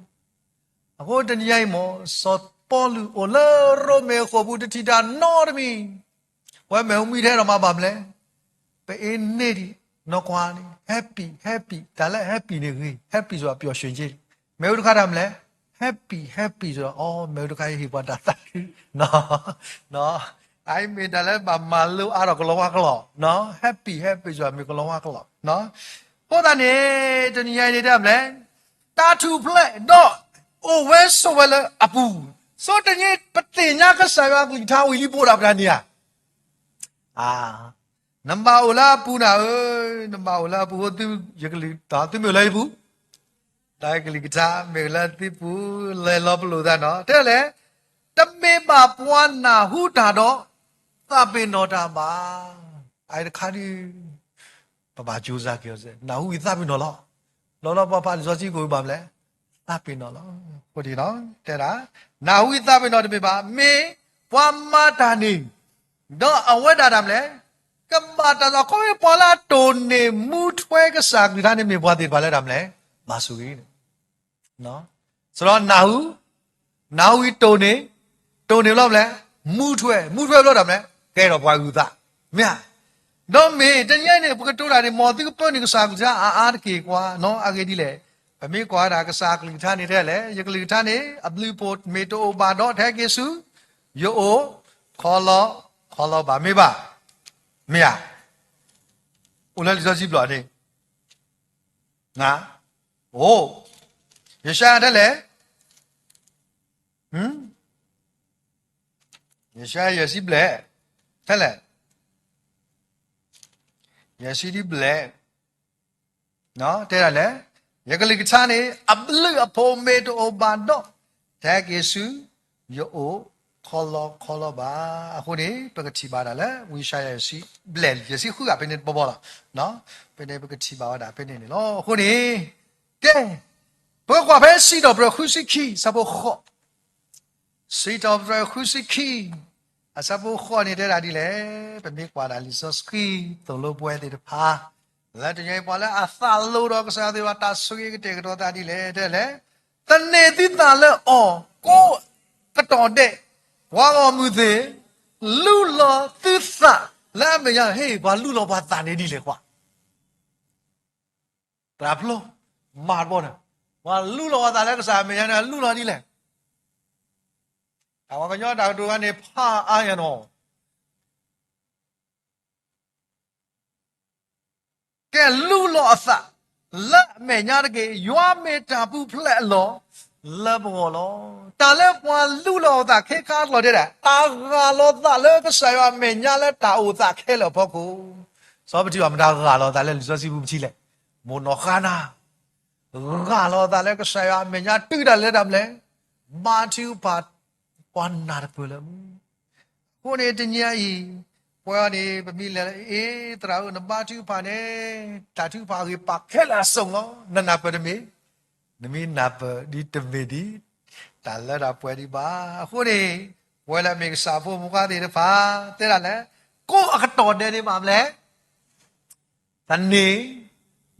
အဃိတနံၤညါအံၤမ့ၢ် စီၤပီလူးအိၣ်လၢရိမ့ၤအဃိာ်ပူၤ တထံၣ်တၢ်နီတမံၤ, ပဝဲမ့ၢ်အူမံထဲဒီးမၤဘၣ်မနုၤလဲၣ်, ပအ့န့ၢ်ဒံး နီၢ်ကွၢ်န့ၣ် happy happy, တၢ်လၢ happy န့ၣ်ဂ့ၤ, happy ဆိုတာပျော်ရွှင်ခြင်း, မ့ၢ်အူတခါတၢ်မနုၤလဲၣ်, happy happy ဆိုတာ အီ မ့ၢ်အူတခါယဟ့ၣ်ပှၤတၢ်သးခု, အအံၤမ့ၢ်တၢ်လၢဘၣ်မၤလိအါထီၣ်ကလီၤဝါကလီၤ, happy happy ဆိုတာမ့ၢ်ကလီၤဝါကလီၤ. အဃိသတးန့ၣ် တနံၤညါအံၤန့ၣ်တဲမနုၤလဲၣ်, တၢ်ထူၣ်ဖျဲးဒီး အိၣ်ဝဲဆိးဝဲလၢအပူၤ, ဆိတနံၤပသ့ၣ်ညါကစၢ်ယွၤအကလုၢ်ကထါဝံၤလံ ပအိၣ်ဒၣ်ပတၢ်န့ၣ်ဧါ. နဘၣ်အိၣ်လၢအပူၤနၤဧၢ, နဘၣ်အိၣ်လၢအပူၤအဃိ ယကလုၢ်ကထါ သုမ့ၢ်အိၣ်လၢယပူၤ, ဒီးယကလုၢ်ကထါမ့ၢ်လၢသုပူၤ, လဲၤလီၤပလိာ်သးနီၤ, တဲလဲၣ်, တမ့ၢ်ဘၣ်ပှၤနၢ်ဟူတၢ်ဒီး သးပ့ၤနီၣ်တၢ်ဘၣ်. အအံၤတခါဒုး ပဘၣ်ကၠိစါက့ၤအီၤစ့ၢ်, နၢ်ဟူအံၤသးပ့ၤနီၣ်လီၤ. လီၤလီၤပှၤဖးလံာ်စီဆှံကိးဘၣ်မနုၤလဲၣ်, သးပ့ၤနီၣ်လီၤ. အဃိန့ၣ် တဲဒၣ်, နၢ်ဟူအံၤသးပ့ၤနီၣ်တမ့ၢ်ဘၣ်, မ့ၢ်ပှၤမၤတၢ်န့ၣ်, ဒီးအဝဲဒၣ်တၢ်မနုၤလဲၣ်, က တဘၣ်တၢ် အခီပညီ ပှၤလၢအတိၢ်န့ၢ်မူထွဲကစၢ်အကလုၢ်ကထါန့ၣ် မ့ၢ်ပှၤသ့ၣ်တဖၣ်လၢတၢ်မနုၤလဲၣ်, ဘၣ်ဆိၣ်ဂ့ၤန့ၣ်, စရီနၢ်ဟူ, နၢ်ဟူအံၤတိၢ်န့ၢ်, တိၢ်န့ၢ်ဘျီမနုၤလဲၣ်, မူထွဲ, မူထွဲဘျီတၢ်မနုၤလဲၣ်, ကဲထီၣ်ပှၤအုၣ်သး, မ့ၢ်ဧါ. ဒီးမ့ၢ်တနံၤအံၤန့ၣ် ပကတိၤတၢ်န့ၣ် မ်သုကပၢနုာ်ကစၢ်အကလုၢ်ကထါအါအါတက့ၢ်ကွၢ်နီၤ, အဂ့ၢ်ဒ်လဲၣ်, ပမ့ၢ်ကွၢ်ဝဲဒၣ်ကစၢ်အကလုၢ်ကထါန့ၣ် တဲလဲၣ်, ယကလုၢ်ကထါန့ၣ် အဘျုးအဖှိၣ်မ့ၢ်တအိၣ်ဘၣ်ဒီး တဟဲက့ၤဆူယအိၣ်ခီလီခီလီဘၣ်, မ့ၢ်ဘၣ်, မ့ၢ်ဧါ. အိၣ်လၢလံာ်စီဆှံဘျီၣ်န့ၣ်, အိၣ်, ယၡါယၤတဲလဲၣ်, ယၡါယၤယဲၢ်ဆံဘျဲၣ်, ထဲလဲၣ်, ယဲၢ်ဆံဒ်ဘျဲၣ်, တဲဒၣ်လဲၣ်, ယကလုၢ်ကထါန့ၣ် အဘျုးအဖှိၣ်မ့ၢ်တအိၣ်ဘၣ်ဒီး တဟဲက့ၤဆူယအိၣ်ခီလီခီလီဘၣ်. အဃိန့ၣ် ပကထံၣ်ဘၣ်ဒၣ်လၢ ဝံယၡါယၤယဲၢ်ဆံဘျဲၣ် ယဲၢ်ဆံဃုဂၤဖဲန့ၣ်တဘီဘီလီၤ. ဖဲန့ၣ်ပကထံၣ်ဘၣ်ဝဲဒၣ်ဖဲန့ၣ်န့ၣ်လီၤ. အဃိန့ၣ် ကဲ, ပကကွၢ်ဖဲစံးထီၣ်ပတြၢၤဃုဆံခံ အဆၢဖိဃိး, စံးထီၣ်ပတြၢၤဃုဆံခံ အဆၢဖိဃိးန့ၣ်တဲဒၣ်ဒ်လဲၣ်. ပမ့ၢ်ကွၢ်ဒၣ်လံာ်စီဆှံသိၣ်လိပဝဲသ့ၣ်တဖၣ်, လၢတနံၤအံၤပှၤလၢအသးလိၤဒီးကစၢ်ယွၤသ့ၣ်တဖၣ် တၢ်ဆိၣ်ဂ့ၤကတဲာ်ကတီၤသးဒ်လဲၣ်, တဲလဲၣ်, သန့ၤသုသးလၢအီၤကိးကတီၢ်ဒဲး, ပှၤဂီၢ်မုၢ်သ့ၣ်, လူလီၤသုသးလၢအမဲာ်ညါ, ဟ့ၣ် ပှၤလူလီၤပှၤသးန့ၣ်ဒ်လဲၣ်ကွၢ် သရၣ်ဖျိ, မၤတဘီဒီး, ပှၤလူလီၤပှၤသးလၢကစၢ်အမဲာ်ညါန့ၣ် လူလီၤဒ်လဲၣ်. တၢ်ပှၤကညီတၢ်ကတိၤတဂၤန့ၣ် ဖးအါယၤနီၤ. ကဲလူလီၤအသး လၢအမဲာ်ညါတက့ၢ်, ယွၤမ့ၢ်တၢ်ပူၤဖျဲးအလီၢ်လၢပဂီၢ်လီၤ. တၢ်လၢပှၤလူလီၤအသးခဲခါအလီၢ်တဲဒၣ် တၢ်ဂၢ်လီၤသးလၢကစၢ်ယွၤအမဲာ်ညါလၢတၢ်အိၣ်သးခဲလၢာ်အဖီခိၣ်. စီၤပတံၢ်ဘၣ်မတၤဂၢ်လီၤသးလၢလံာ်စီဆှံပူၤပထံလဲၣ်, မိၢ်နီၢ်ဃါနၤ ဂၢ်လီၤသးလၢကစၢ်ယွၤအမဲာ်ညါတုၤဒၣ်လဲာ်တၢ်မနုၤလဲၣ်, ဘါထုကဖၣ်ပှၤနၢ်တပၢၢ်လၢမူ. အဃိန့ၣ်တနံၤအံၤ, ပဝဲန့ၣ် ပမ့ၢ်လဲၤလၢအ့ သရၣ်ဧၢ နဘါထုကဖၣ်န့ၣ်, တၢ်ထုကဖၣ်အဂ့ၢ်ပာ်ခဲလၢာ်အစုံလီၤ. နနၢ်ပၢၢ်တမ့ၢ်, နမ့ၢ်နၢ်ပၢၢ်ဒ်တမ့ၢ်ဒ် တၢ်လၢတၢ်ပှဲၤဒံးဘၣ်. အဃိန့ၣ်, ပဝဲလၢအမ့ၢ်ကစၢ်ဖိမုၣ်ဖိခွါသ့ၣ်တဖၣ်, တဲဒၣ်လဲၣ်, ကိးအကတီၢ်ဒဲးန့ၣ်ဘၣ်မနုၤလဲၣ် သန့ၤ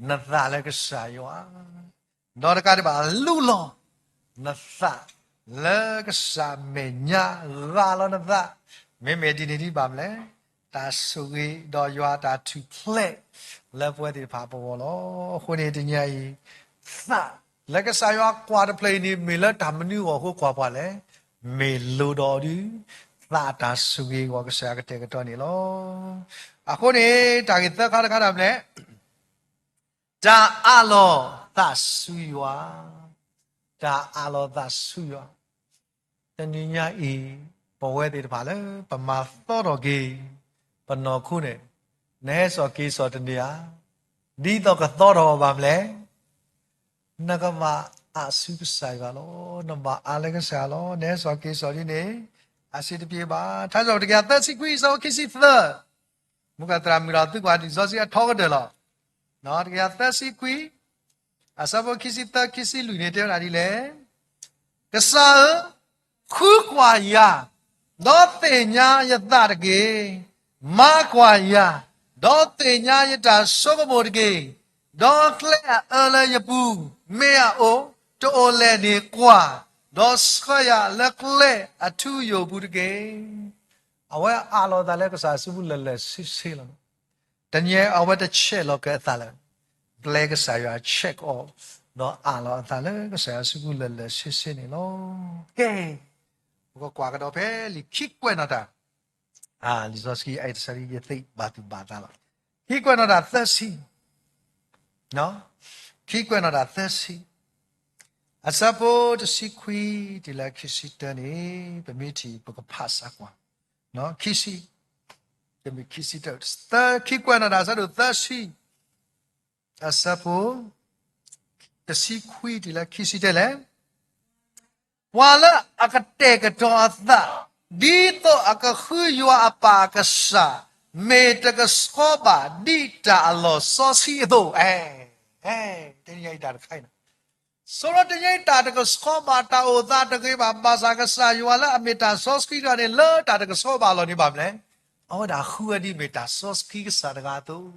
နသးလၢကစၢ်ယွၤ, ဒီးတကးဒံးဘၣ် လူလီၤနသးလၢကစၢ်မဲာ်ညါ, ဂၢ်လီၤနသး, မ့မ့ၢ်ဒ်န့ၣ်ဒံးဘၣ်မနုၤလဲၣ်, တၢ်ဆိၣ်ဂ့ၤဒီးယွၤတၢ်ထူၣ်ဖျဲးလၢပဝဲသ့ၣ်တဖၣ်အပဂီၢ်လီၤ. အဃိန့ၣ်တနံၤအံၤ, သးလၢကစၢ်ယွၤကွၢ်တဖျၢၣ်အံၤန့ၣ် မ့ၢ်လၢတၢ်မနုၤအဂီၢ်အဃိကွၢ်ပှၤလဲၣ်, မ့ၢ်လိၤဒီးဒုး သးအတၢ်ဆိၣ်ဂ့ၤအဂီၢ် ကစၢ်ယွၤကတဲာ်ကတီၤန့ၣ်လီၤ. အဃိန့ၣ် တၢ်ဂ့ၢ်သၢခါတခါတၢ်မနုၤလဲၣ်, တၢ်အးလီၤသးဆူယွၤ, တၢ်အးလီၤသးဆူယွၤ, တနံၤညါအံၤ, ပဝဲသ့ၣ်တဖၣ်လၢပမၤသီထီၣ်က့ၤ ပနီၢ်ခိန့ၣ်, နဟဲစိာ်က့ၤစိာ်တန့ၢ်ဧါ, ဒ်သိးကသီထီၣ်အီၤဘၣ်မနုၤလဲၣ်, နကဘၣ်အးဆူကစၢ်ယွၤလီၤ, နဘၣ်အးလၢကစၢ်ယွၤလီၤ, နဟဲစိာ်က့ၤစိာ်ဒ်န့ၣ်, အဆင်တပြေဘၣ်. ထါစံးထီၣ်ပတြၢၤတကယၤသၢဆံခွံ အဆၢဖိခံဆံသၢ, မုၢ်ဂၤသရၣ်မုၣ်ဒီးသုကွၢ်လံာ်စီဆှံအထီကတၢၢ်လီၤ. တကယၤသၢဆံခွံ, အဆၢဖိခံဆံသၢ ခံဆံလွံၢ်န့ၣ် တဲဝဲဒၣ်ဒ်လဲၣ်, ကစၢ်ဧၢ, ဃုကွၢ်ယၤ, ဒီးသ့ၣ်ညါယသးတက့ၢ်. မၤကွၢ်ယၤ, ဒီးသ့ၣ်ညါယတၢ်ဆိကမိၣ်တက့ၢ်. ဒီးကျဲအအၢလၢယပူၤ, မ့ၢ်အအိၣ်, တအိၣ်လဲၣ်န့ၣ်ကွၢ်, ဒီးဆှၢယၤလၢကျဲအထူအယိာ်ပူၤတက့ၢ်. အဝဲအးလီၤအသးလၢကစၢ်စုပူၤလၢာ်လၢာ်ဆ့ဆ့လီၤ. တနံၤအံၤအဝဲတဆဲးလီၤက့ၤအသးလၢၤ, ပျဲကစၢ်ယွၤဆဲးကီး, ဒီးအးလီၤအသးလၢကစၢ်ယွၤစုပူၤလၢာ်လၢာ်ဆ့ဆ့န့ၣ်လီၤ. ကဲ, ပကကွၢ်ကဒီးဖဲလံာ်ခံကွဲးနီၣ်တၢ် လံာ်စီဆှံအံၤတဆၢယသ့ဘၣ်သူၣ်ဘၣ်သးလီၤ. ခံကွဲးနီၣ်တၢ်သၢဆံ, ခံကွဲးနီၣ်တၢ်သၢဆံ, အဆၢဖိတဆံခွံတုၤလၢခံဆံတၢန့ၣ်, ပမ့ၢ်ထံၣ်ပကဖးစၢ်ကွၢ်, ခံဆံ, တမ့ၢ်ခံဆံတၢ, ခံကွဲးနီၣ်တၢ်အဆၢဒိၣ်သၢဆံ, အဆၢဖိ တဆံခွံတုၤလၢခံဆံတဲလဲၣ်, ပှၤလၢအကတဲာ်ကတီၤအသး, ဒ်သိးအကဃုယွၤအပၢ်အကစၢ်, မ့ၢ်တကဆှီဘၣ်ဒ်တၢ်အလီၢ်စီဆှံအသိး, အဲ, တနံၤအံၤတၢ်တခါအံၤန့ၣ်, ဆိလၢတနံၤအံၤတၢ်တကဆှီဘၣ် တၢ်အိၣ်သးတဂ့ၤဘၣ် ဘၣ်ဆၣ်ကစၢ်ယွၤလၢအမ့ၢ်တၢ်စီဆှံတဂၤန့ၣ် လၢတၢ်တကဆှီဘၣ်အလီၢ်န့ၣ်ဘၣ်မနုၤလဲၣ်, အဝဲဒၣ်ဃုဝဲဒ်မ့ၢ်တၢ်စီဆှံကစၢ်တဂၤအသိး,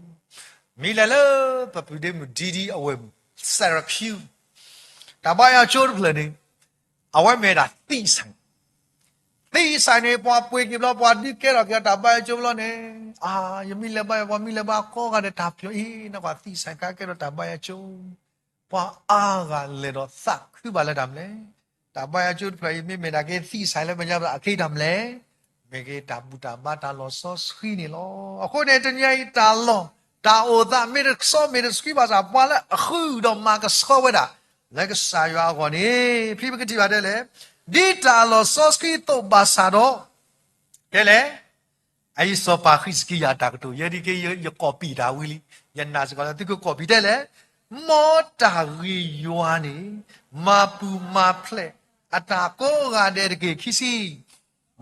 မ့ၢ်လဲၤလၢပပုၢ်ဒ့မုၣ်ဒံဒံအဝဲၢ်မုၢ် Syracuse တၢ်ဘါယွၤကၠိတဖျၢၣ်န့ၣ်, အဝဲမ့ၢ်ဝဲဒၣ်သံၣ်စဲၣ် သံၣ်စဲၣ်န့ၣ် ပှၤပှ့ၤက့ၤဘျီ ပှၤဒုးကဲထီၣ်က့ၤအီၤတၢ်ဘါယွၤကၠိဘျီန့ၣ်, အါ ယမ့ၢ်လဲၤဘါယွၤ ပှၤမ့ၢ်လဲၤဘါကိးဂၤဒဲးတၢ်ပျီၤအံၤ နကွၢ်သံၣ်စဲၣ်ကါကဲထီၣ်တၢ်ဘါယွၤကၠိ, ပှၤအါဂၤလဲၤဒီးသးခုဘၣ်လၢတၢ်မနုၤလဲၣ်, တၢ်ဘါယွၤကၠိတဖျၢၣ်အံၤ မ့မ့ၢ်ဒၣ်က့ၤသံၣ်စဲၣ်လၢမဲာ်ညါဘၣ် အက့ၤတၢ်မနုၤလဲၣ်, မ့ၢ်က့ၤတၢ်ဘူၣ်တၢ်ဘါတၢ်လီၤစီဆှံန့ၣ်လီၤ. အဃိန့ၣ် တနံၤအံၤတၢ်လီၢ် တၢ်အိၣ်သး မ့ၢ်တစီမ့ၢ်တဆှံဘၣ်ဆၣ် ပှၤလၢအဃုဒီးမၤကဆှီဝဲဒၣ် လၢကစၢ်ယွၤအဂီၢ်န့ၣ် ဖဲပကထံၣ်ဘၣ်တဲလဲၣ်, ဒ်တၢ်လီၤစီဆှံအသိးဘၣ်ဆၣ်ဒီး တဲလဲၣ်, အအံၤစီၤပၤဃံးစကံယၤအတၢ်ကတိၤ ယဲဒ်က့ ယကိးပံာ်တၢ်ဝံၤလံ, ယနာ်စ့ၢ်ကီးလၢ သုကကိးပံာ်တဲလဲၣ်, မ်တၢ်ဂ့ၤယွၤန့ၣ် မၤပူၤမၤဖျဲးအတၢ်ကိးဂၤဒဲးတက့ၢ် ခံဆံ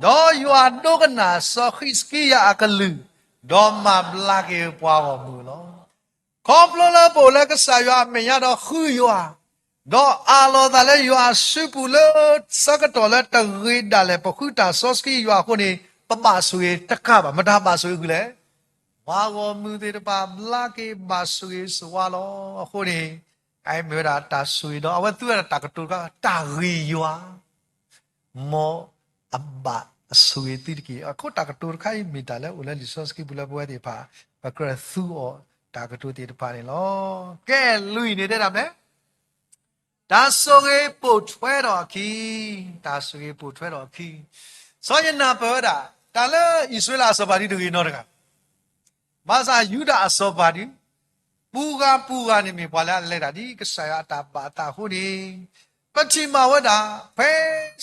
ဒီးယွၤဒိကနၣ်စီၤဃံးစကံယၤအကလုၢ်, ဒီးမၤဘျါက့ၤပှၤဂီၢ်မုၢ်လီၤ. ခီဖျိလၢပအိၣ်လၢကစၢ်ယွၤအမဲာ်ညါဒီးဃုယွၤ, ဒီးအးလီၤသးလၢယွၤအစုပူၤလၢဆၢကတီၢ်လၢတဂ့ၤဒၣ်လဲာ် ပဃုတၢ်စီဆှံယွၤအဃိန့ၣ် ပဘၣ်ဆိၣ်ဂ့ၤတကးဘၣ်. မတၤဘၣ်ဆိၣ်ဂ့ၤဃုာ်လဲၣ်, ပှၤဂီၢ်မုၢ်သ့ၣ်တဖၣ်ဘျါက့ၤဘၣ်ဆိၣ်ဂ့ၤဆိၣ်ဝါလီၤ. အဃိန့ၣ် အအံၤမ့ၢ်ဝဲဒၣ်တၢ်ဆိၣ်ဂ့ၤဒီး အဝဲသူဝဲဒၣ်တၢ်ကတိၤတခါ တၢ်ဂ့ၤယွၤ မ်အဘၣ်အဆိၣ်ဂ့ၤသုတက့ၢ်. အဃိတၢ်ကတိၤတခါအံၤမ့ၢ်တၢ်လၢအိၣ်လၢလံာ်စီဆှံပူၤလၢပဝဲသ့ၣ်တဖၣ် ပကြၢးသူအီၤတၢ်ကတိၤသ့ၣ်တဖၣ်န့ၣ်လီၤ. ကဲလွံၢ်န့ၣ်တဲဒၣ်မနုၤလဲၣ်, တၢ်ဆိၣ်ဂ့ၤပိာ်ထွဲထီၣ်အခံ, တၢ်ဆိၣ်ဂ့ၤပိာ်ထွဲထီၣ်အခံ. စီၤယနၢ်ပၢၢ်ဝဲဒၣ် တၢ်လၢအံၣ်စရ့လးအစီၤပၤဒ်တဂ့ၤနီတဂၤ ဘၣ်ဆၣ်ယူဒၤအစီၤပၤဒ် ပူၤဂၤပူၤဂၤန့ၣ်မ့ၢ်ပှၤလၢအလဲၤတၢ်ဒ်ကစၢ်ယွၤအတၢ်ဘၣ်အသးအဃိန့ၣ်, ပထံၣ်ဘၣ်ဝဲဒၣ် ဖဲ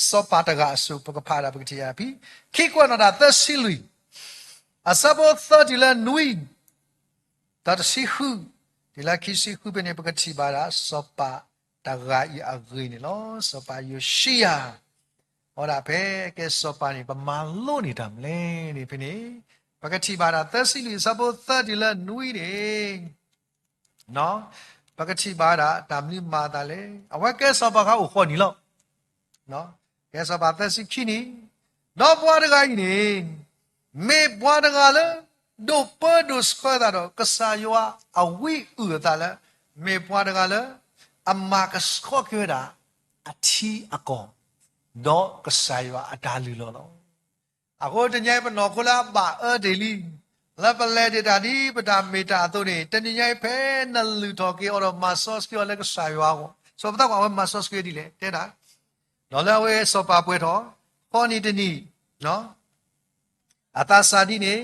စီၤပၤတဂၤအစိၤ ပကဖးဒၣ်ပကထံၣ်ယၤဖံ ခံကွဲးနီၣ်တၢ်သၢဆံလွံၢ်, အဆၢဖိသၢတုၤလၢနွံ ဒီးတဆံဃု, တုၤလၢခံဆံဃုဖဲန့ၣ် ပကထံၣ်ဘၣ်ဒၣ်စီၤပၤတဂၤအံၤအဂ့ၢ်န့ၣ်လီၤ. စီၤပၤယိၤၡံယၤ အဝဲဒၣ်ဖဲကဲစီၤပၤန့ၣ် ပမၤလိန့ၢ်တၢ်မနုၤလဲၣ်န့ၣ်ဖဲန့ၣ်, ပကထံၣ်ဘၣ်ဒၣ်သၢဆံလွံၢ်အဆၢဖိသၢတုၤလၢနွံန့ၣ် ပကထံၣ်ဘၣ်ဒၣ်တၢ်မနုၤမၤအသးလဲၣ်. အဝဲကဲစီၤပၤအခါအိၣ်ဃိးနံၣ်လီၤ. ကဲစီၤပၤသၢဆံခံနံၣ်, ဒီးပှၤတဂၤအံၤန့ၣ် မ့ၢ်ပှၤတဂၤလၢ ဒိးပၢဒိးဆှၢသးဒီးကစၢ်ယွၤအဝံအုၣ်အသးလၢ မ့ၢ်ပှၤတဂၤလၢ အမၤကဆှီက့ၤဝဲဒၣ် အထံအကီၢ် ဒီးကစၢ်ယွၤအတၢ်လုၢ်လီၢ်လီၤ. အဃိတနံၤအံၤပနီၢ်ခိလၢအဘၣ်အၢတ့ၢ်လံ, လၢပလဲၤတ့ၢ်တၢ်ဒ်ပတၢ်မ့ၢ်တၢ်အသိးန့ၣ် တနံၤညါအံၤဖဲနလုၢ်ထီၣ်က့ၤအီၤဒီးမၤစီဆှံအီၤလၢကစၢ်ယွၤအဂီၢ်, စီၤပၤသးကွၢ်ဝဲမၤစီဆှံဒ်လဲၣ် တဲဒၣ်, ဒီးလၢအဝဲစီၤပၤပှဲၤထီၣ် ဃိးနံၣ်တနံၣ် အသးစၢ်ဒ်န့ၣ်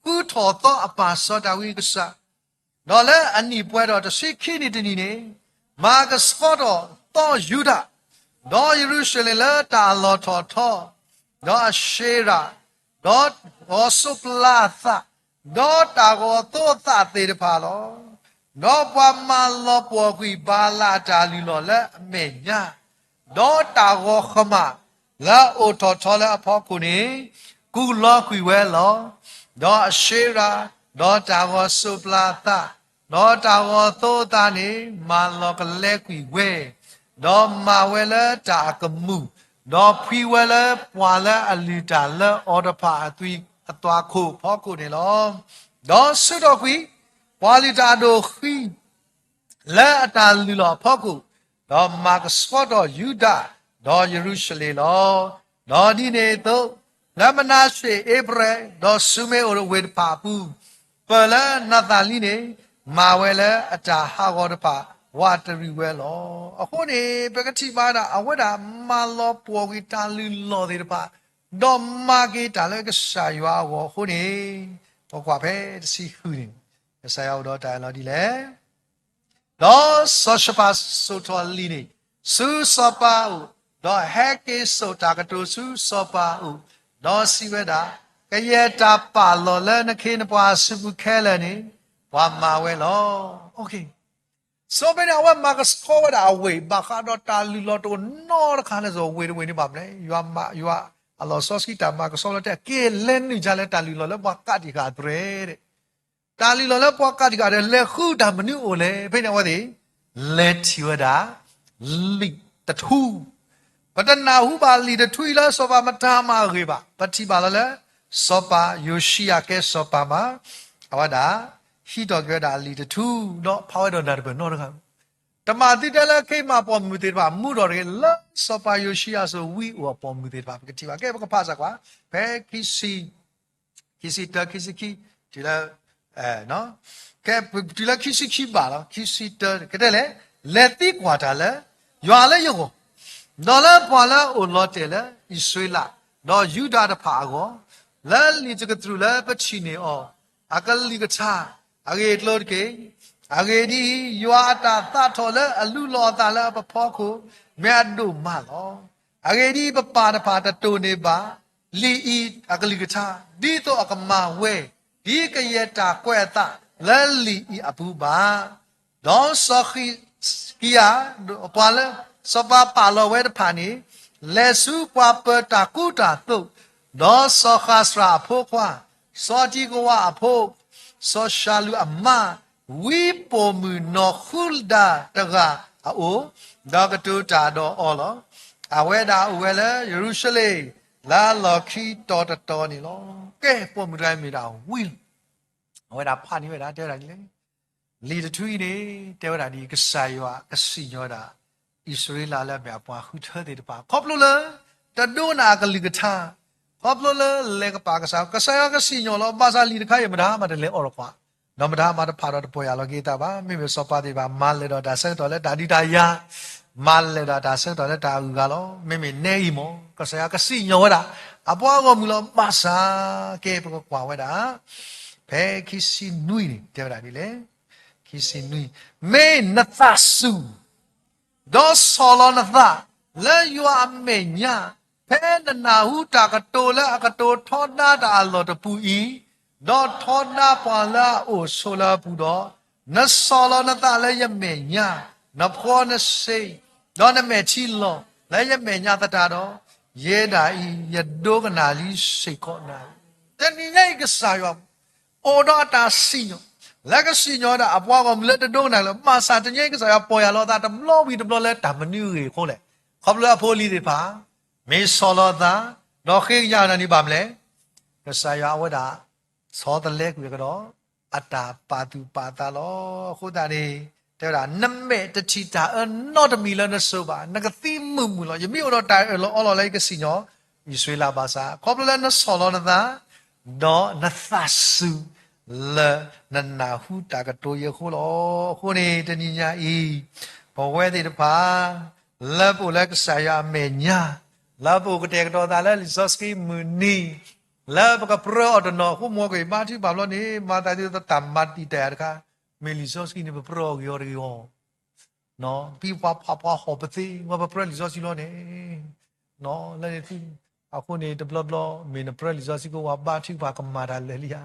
ဃုထီၣ်သီအပၢ်စီၤဒၤဝံးအကစၢ်, ဒီးလၢအနံၣ်ပှဲၤထီၣ်တဆံခံနံၣ်တနံၣ်န့ၣ် မၤကဆှီထီၣ်သီယူဒၤ, ဒီးယရူၤၡလ့ၣ်လၢတၢ်အလီၢ်ထီၣ်ထီ, ဒီးအၡ့ရၤ, ဒီးတၢ်ဂီၤစိးပျၤအသး, ဒီးတၢ်ဂီၤသိအသးသ့ၣ်တဖၣ်လီၤ. ဒီးပှၤမၤလီၤပှီၢ်ကွံာ်ဘၤလးအတၢ်လုၢ်လီၢ်လၢအမဲာ်ညါ, ဒီးတၢ်ဂီၤဃမၣ်လၢအအိၣ်ထီၣ်ထီလၢအဖီခိၣ်န့ၣ် ကူၣ်လီၤကွံာ်ဝဲလီၤ. ဒီးအၡ့ရၤ, ဒီးတၢ်ဂီၤစိးပျၤအသး, ဒီးတၢ်ဂီၤသိအသးန့ၣ် မၤလီၤကလဲကွံာ်ဝဲ, ဒီးမၤဝဲလၢတၢ်အကမူၣ်, ဒီးဖှံဝဲလၢပှၤလၢအလုၢ်တၢ်လၢအီၤတဖၣ်အသွံၣ်အသွၣ်ခိၣ်အဖီခိၣ်န့ၣ်လီၤ. ဒီးဆူးထီၣ်ကွံာ် ပှၤလုၢ်တၢ်အဒိၣ်ဃံ လၢအတၢ်လုၢ်လီၢ်အဖီခိၣ်, ဒီးမၤကဆှီထီၣ်ယူဒၤ, ဒီးယရူၤၡလ့ၣ်လီၤ. ဒီးဒ်န့ၣ်အသိး, လၢမနၤၡ့ၣ်, အ့ဖရဲၣ်, ဒီးၡူမ့အိၣ်ဝ့ၢ်တဖၣ်အပူၤ, ပၢၢ်လၢနၤသၤလံန့ၣ်, မၤဝဲလၢအတၢ်ဟးဂီၤတဖၣ် ဝးတရံးဝဲလီၤ. အဃိန့ၣ် ပကထံၣ်ဘၣ်ဒၣ် အဝဲဒၣ်မၤလီၤပှီၢ်ကွံာ်တၢ်လုၢ်လီၢ်သ့ၣ်တဖၣ်, ဒီးမၤက့ၤတၢ်လၢကစၢ်ယွၤအဂီၢ်အဃိန့ၣ်, ပကွၢ်ဖဲတဆံဃုန့ၣ်, ကစၢ်ယွၤအိၣ်ဒီးတၢ်အၢၣ်လီၤဒ်လဲၣ် ဒီးစီၤၡပၤစိာ်ထီၣ်လံာ်န့ၣ် ဆူစီၤပၤအအိၣ်, ဒီးဟဲက့ၤစိာ်တၢ်ကတိၤဆူစီၤပၤအအိၣ်, ဒီးစံးဝဲဒၣ်, ကယဲၢ်တၢ်ပာ်လီၤလၢနခ့နပှၤအစုပူၤခဲလၢာ်န့ၣ် ပှၤမၤဝဲလီၤ. စီၤပၤန့ၣ် အဝဲမၤကဆှီဝဲဒၣ်အဝ့ၢ် ဘၣ်ဃးဒီးတၢ်လုၢ်လီၢ်တအိၣ်နီတခါလၢစီၤဝ့ၢ်တဝ့ၢ်န့ၣ်ဘၣ်မလဲၣ်. ယွၤမၤ, ယွၤအလီၢ်စီဆှံတၢ်မၤကဆှီလီၤတဲ က့ၤလဲၤနုာ်ယၤလၢတၢ်လုၢ်လီၢ်လၢပှၤကးတံာ်ဃာ်အသရဲၣ် တၢ်လုၢ်လီၢ်လၢပှၤကးတံာ်ဃာ်ဒီး လဲၤဃုတၢ်မနုၤအိၣ်လဲၣ်. ဖဲန့ၣ်အဝဲသ့ၣ် လဲၤထံၣ်ဝဲဒၣ် လံာ်တထူ, ပတနၢ်ဟူဘၣ်လံာ်တထူအံၤလၢစီၤပၤမတၤမၤအဂ့ၢ်ဘၣ်. ပထံၣ်ဘၣ်လီၤလၢ စီၤပၤယိၤၡံယၤကဲစီၤပၤမး, အဝဲဒၣ် ဟံးထီၣ်က့ၤဝဲဒၣ်လံာ်တထူ, ဒီးဖးဝဲဒီးနၢ်တပၢၢ်နီတဂၤ, တမၤသုတဲလၢ ခ့မၤပိာ်မုၣ်သ့ၣ်တဖၣ်မူထီၣ်တဂ့ၤ, လၢစီၤပၤယိၤၡံယၤအစိၤဝံအိၣ်အပိာ်မုၣ်သ့ၣ်တဖၣ် ပကထံၣ်ဘၣ်. ကဲ ပကဖးစၢ်ကွၢ်, ဖဲ ခံဆံတၢ ခံဆံခံ, တုၤလၢ ကဲတုၤလၢခံဆံခံဘၣ်လီၤ. ခံဆံတၢ ကတဲလဲၣ်, လဲၤသံကွၢ်တၢ်လၢ ယွၤလၢယဂီၢ်, ဒီးလၢပှၤလၢအအိၣ်လီၤတဲာ်လၢအံၣ်စရ့လး ဒီးယူဒၤတဖၣ်အဂီၢ်, လၢလံာ်တကတြူၢ်လၢပထံၣ်န့ၢ်အီၤ အကလုၢ်ကထါ အဂ့ၢ်အကျိၤတက့ၢ်. အဂ့ၢ်ဒ်အံၤ, ယွၤအတၢ်သးထီၣ်လၢအလူလီၤအသးလၢအပဖီခိၣ် မ့ၢ်အဒိၣ်မးလီၤ. အဂ့ၢ်ဒ်အံၤ, ပပၢ်တဖၣ်တတိၢ်န့ၢ်ဘၣ် လံာ်အံၤအကလုၢ်ကထါ, ဒ်သိးအကမၤဝဲ ဒ်ကယဲၢ်တၢ်ကွဲးအသးလၢလံာ်အံၤအပူၤဘၣ်. ဒီးစီၤဃံးစကံယၤ, ပှၤလၢစီၤပၤပာ်လီၤဝဲတဖၣ်န့ၣ်, လဲၤဆူပှၤပၢၤတၢ်ကူတၢ်သိး, ဒီးစီၤဃးစရးအဖိခွါ, စီၤတံကဝၤအဖိ, စီၤၡၤလူးအမါ, ဝံပိာ်မုၣ်နီၢ်ဃူဒၤတဂၤအအိၣ်, ဒီးကတိၤတၢ်ဒီးအီၤလီၤ. အဝဲဒၣ်အိၣ်ဝဲလၢယရူၤၡလ့ၣ် လၢအလီၢ်ခံတီၤတတီၤန့ၣ်လီၤ. ကဲ ပိာ်မုၣ်တဂၤမ့ၢ်ဒၣ်ဝံလီၤ. အဝဲဒၣ်ဖးန့ၢ်ဝဲဒၣ် တဲဝဲဒၣ်ဒ်လဲၣ်, လံာ်တထူအံၤန့ၣ် တဲဝဲဒၣ်ဒ်အံၤ, ကစၢ်ယွၤကစံၣ်ညီၣ်ဝဲဒၣ် အံၣ်စရ့လးလၢအမ့ၢ်အပှၤဃုထၢသ့ၣ်တဖၣ် ခီဖျိလၢ တဒိကနၣ်အကလုၢ်ကထါ, ခီဖျိလၢလဲၤကပာ်ကစၢ်, ကစၢ်ယွၤကစံၣ်ညီၣ်လီၤ. ဘၣ်ဆၣ်လံာ်တခါအံၤ မတၤမးတလဲၤအိးထီၣ်ကွၢ်, ဒီးမတၤမးတဖးဒီးတပီၢ်ယၢ်လီၤက့ၤအသးဘၣ်. မ့မ့ၢ်စီၤပၤသ့ၣ်တဖၣ် မၤလဲၢ်ဒီးတၢ်ဆၢကတီၢ်လၢတၢ်ဒုးတၢ်ယၤ, မၤလဲၢ်ဒီးတၢ်ဆၢကတီၢ်လၢတၢ်အုၣ်အဂၤလီၤ. မ့မ့ၢ်နဲအံၤမ့ၢ် ကစၢ်ယွၤကစံၣ်ညီၣ်ဝဲဒၣ် အပှၤဂီၢ်မုၢ်လီၤ. ဘၣ်ဆၣ် ကဲ ပကကွၢ်ဝဲဒၣ် ဖဲခံဆံနွံန့ၣ် တဲဝဲဒၣ်ဒ်လဲၣ်, ခံဆံနွံ, မ့ၢ်နသးစူၤ ဒီးဆီၣ်လီၤနသးလၢယွၤအမဲာ်ညါ, ဖဲနနၢ်ဟူတၢ်ကတိၤလၢအကတိၤထီဒါတၢ်အလီၢ်တပူၤအံၤ, ဒီးထီဒါပှၤလၢအအိၣ်ဆိးလၢအပူၤဒီး, နဆီၣ်လီၤနသးလၢယမဲာ်ညါ, နဖှီနစ့, ဒီးနမဲာ်ထံလီၤလၢယမဲာ်ညါသတးဒီး, ယဲဒၣ်အံၤ ယဒိကနၣ်လံစ့ၢ်ကီးနၤလီၤ. တနံၤညါအံၤကစၢ်ယွၤ အိၣ်ဒီးအတၢ်စံၣ်ညီၣ်, လၢကစံၣ်ညီၣ်ဝဲဒၣ်အပှၤဂီၢ်မုၢ်လၢတဒိကနၣ်လၢၤ. ဘၣ်ဆၣ်တနံၤညါအံၤကစၢ်ယွၤပီၢ်ယၢ်လီၤအသးတဘျီဝံၤတဘျီလၢတၢ်မနုၤအဂ့ၢ်အဃိလဲၣ်. ခီဖျိလၢအဖိအလံၤသ့ၣ်တဖၣ် မ့ၢ်ဆီၣ်လီၤအသး, ဒီးဃ့ကညးနၤန့ၣ်ဘၣ်မနုၤလဲၣ်. ကစၢ်ယွၤအဝဲဒၣ် ဆီတလဲကွံာ်ကဒီး အတၢ်ပာ်သူၣ်ပာ်သးလီၤ. အဃိသတးန့ၣ် တဲဝဲဒၣ် နမဲာ်တထံၣ်တၢ်အၢနီတမံၤလၢနစိၤဘၣ်, နကသံမုာ်မုာ်လီၤ. ယမ့ၢ်အိၣ်ဒီးတၢ်အၢၣ်လီၤအီလီၤလၢယကစံၣ်ညီၣ် အံၣ်စရ့လးဘၣ်ဆၣ်, ခီဖျိလၢနဆီၣ်လီၤနသး, ဒီးနသးစူၤ လၢနနၢ်ဟူတၢ်ကတိၤအံၤအဃိလီၤ. အဃိန့ၣ် တနံၤညါအံၤ ပဝဲသ့ၣ်တဖၣ် လၢပအိၣ်လၢကစၢ်ယွၤအမဲာ်ညါ, လၢပအိၣ်ကတဲာ်ကတီၤသးလၢလံာ်စီဆှံမုၢ်နံၤ, လၢပကပြၢအီၤတနီၤအဃိ မ်ကဘါထုကဖၣ်ဘျီန့ၣ် မၤသးဒ်သိးတၢ်မၤတံာ်တာ်တခါ, မ့ၢ်လံာ်စီဆှံန့ၣ် ပပြၢအီၤဂ့ၤအီၤတဂ့ၤအီၤ ဖဲပှၤဖးပှၤဟီၣ်ပသ့, ဝဲပပြၢလံာ်စီဆှံလီၤန့ၣ်, လၢန့ၣ်သု, အဃိန့ၣ်တဘျီဘျီ မ့ၢ်နပြၢလံာ်စီဆှံကဝဲၤဘါထုကဖၣ်ကမၤတၢ်လၢာ်လံဧါ,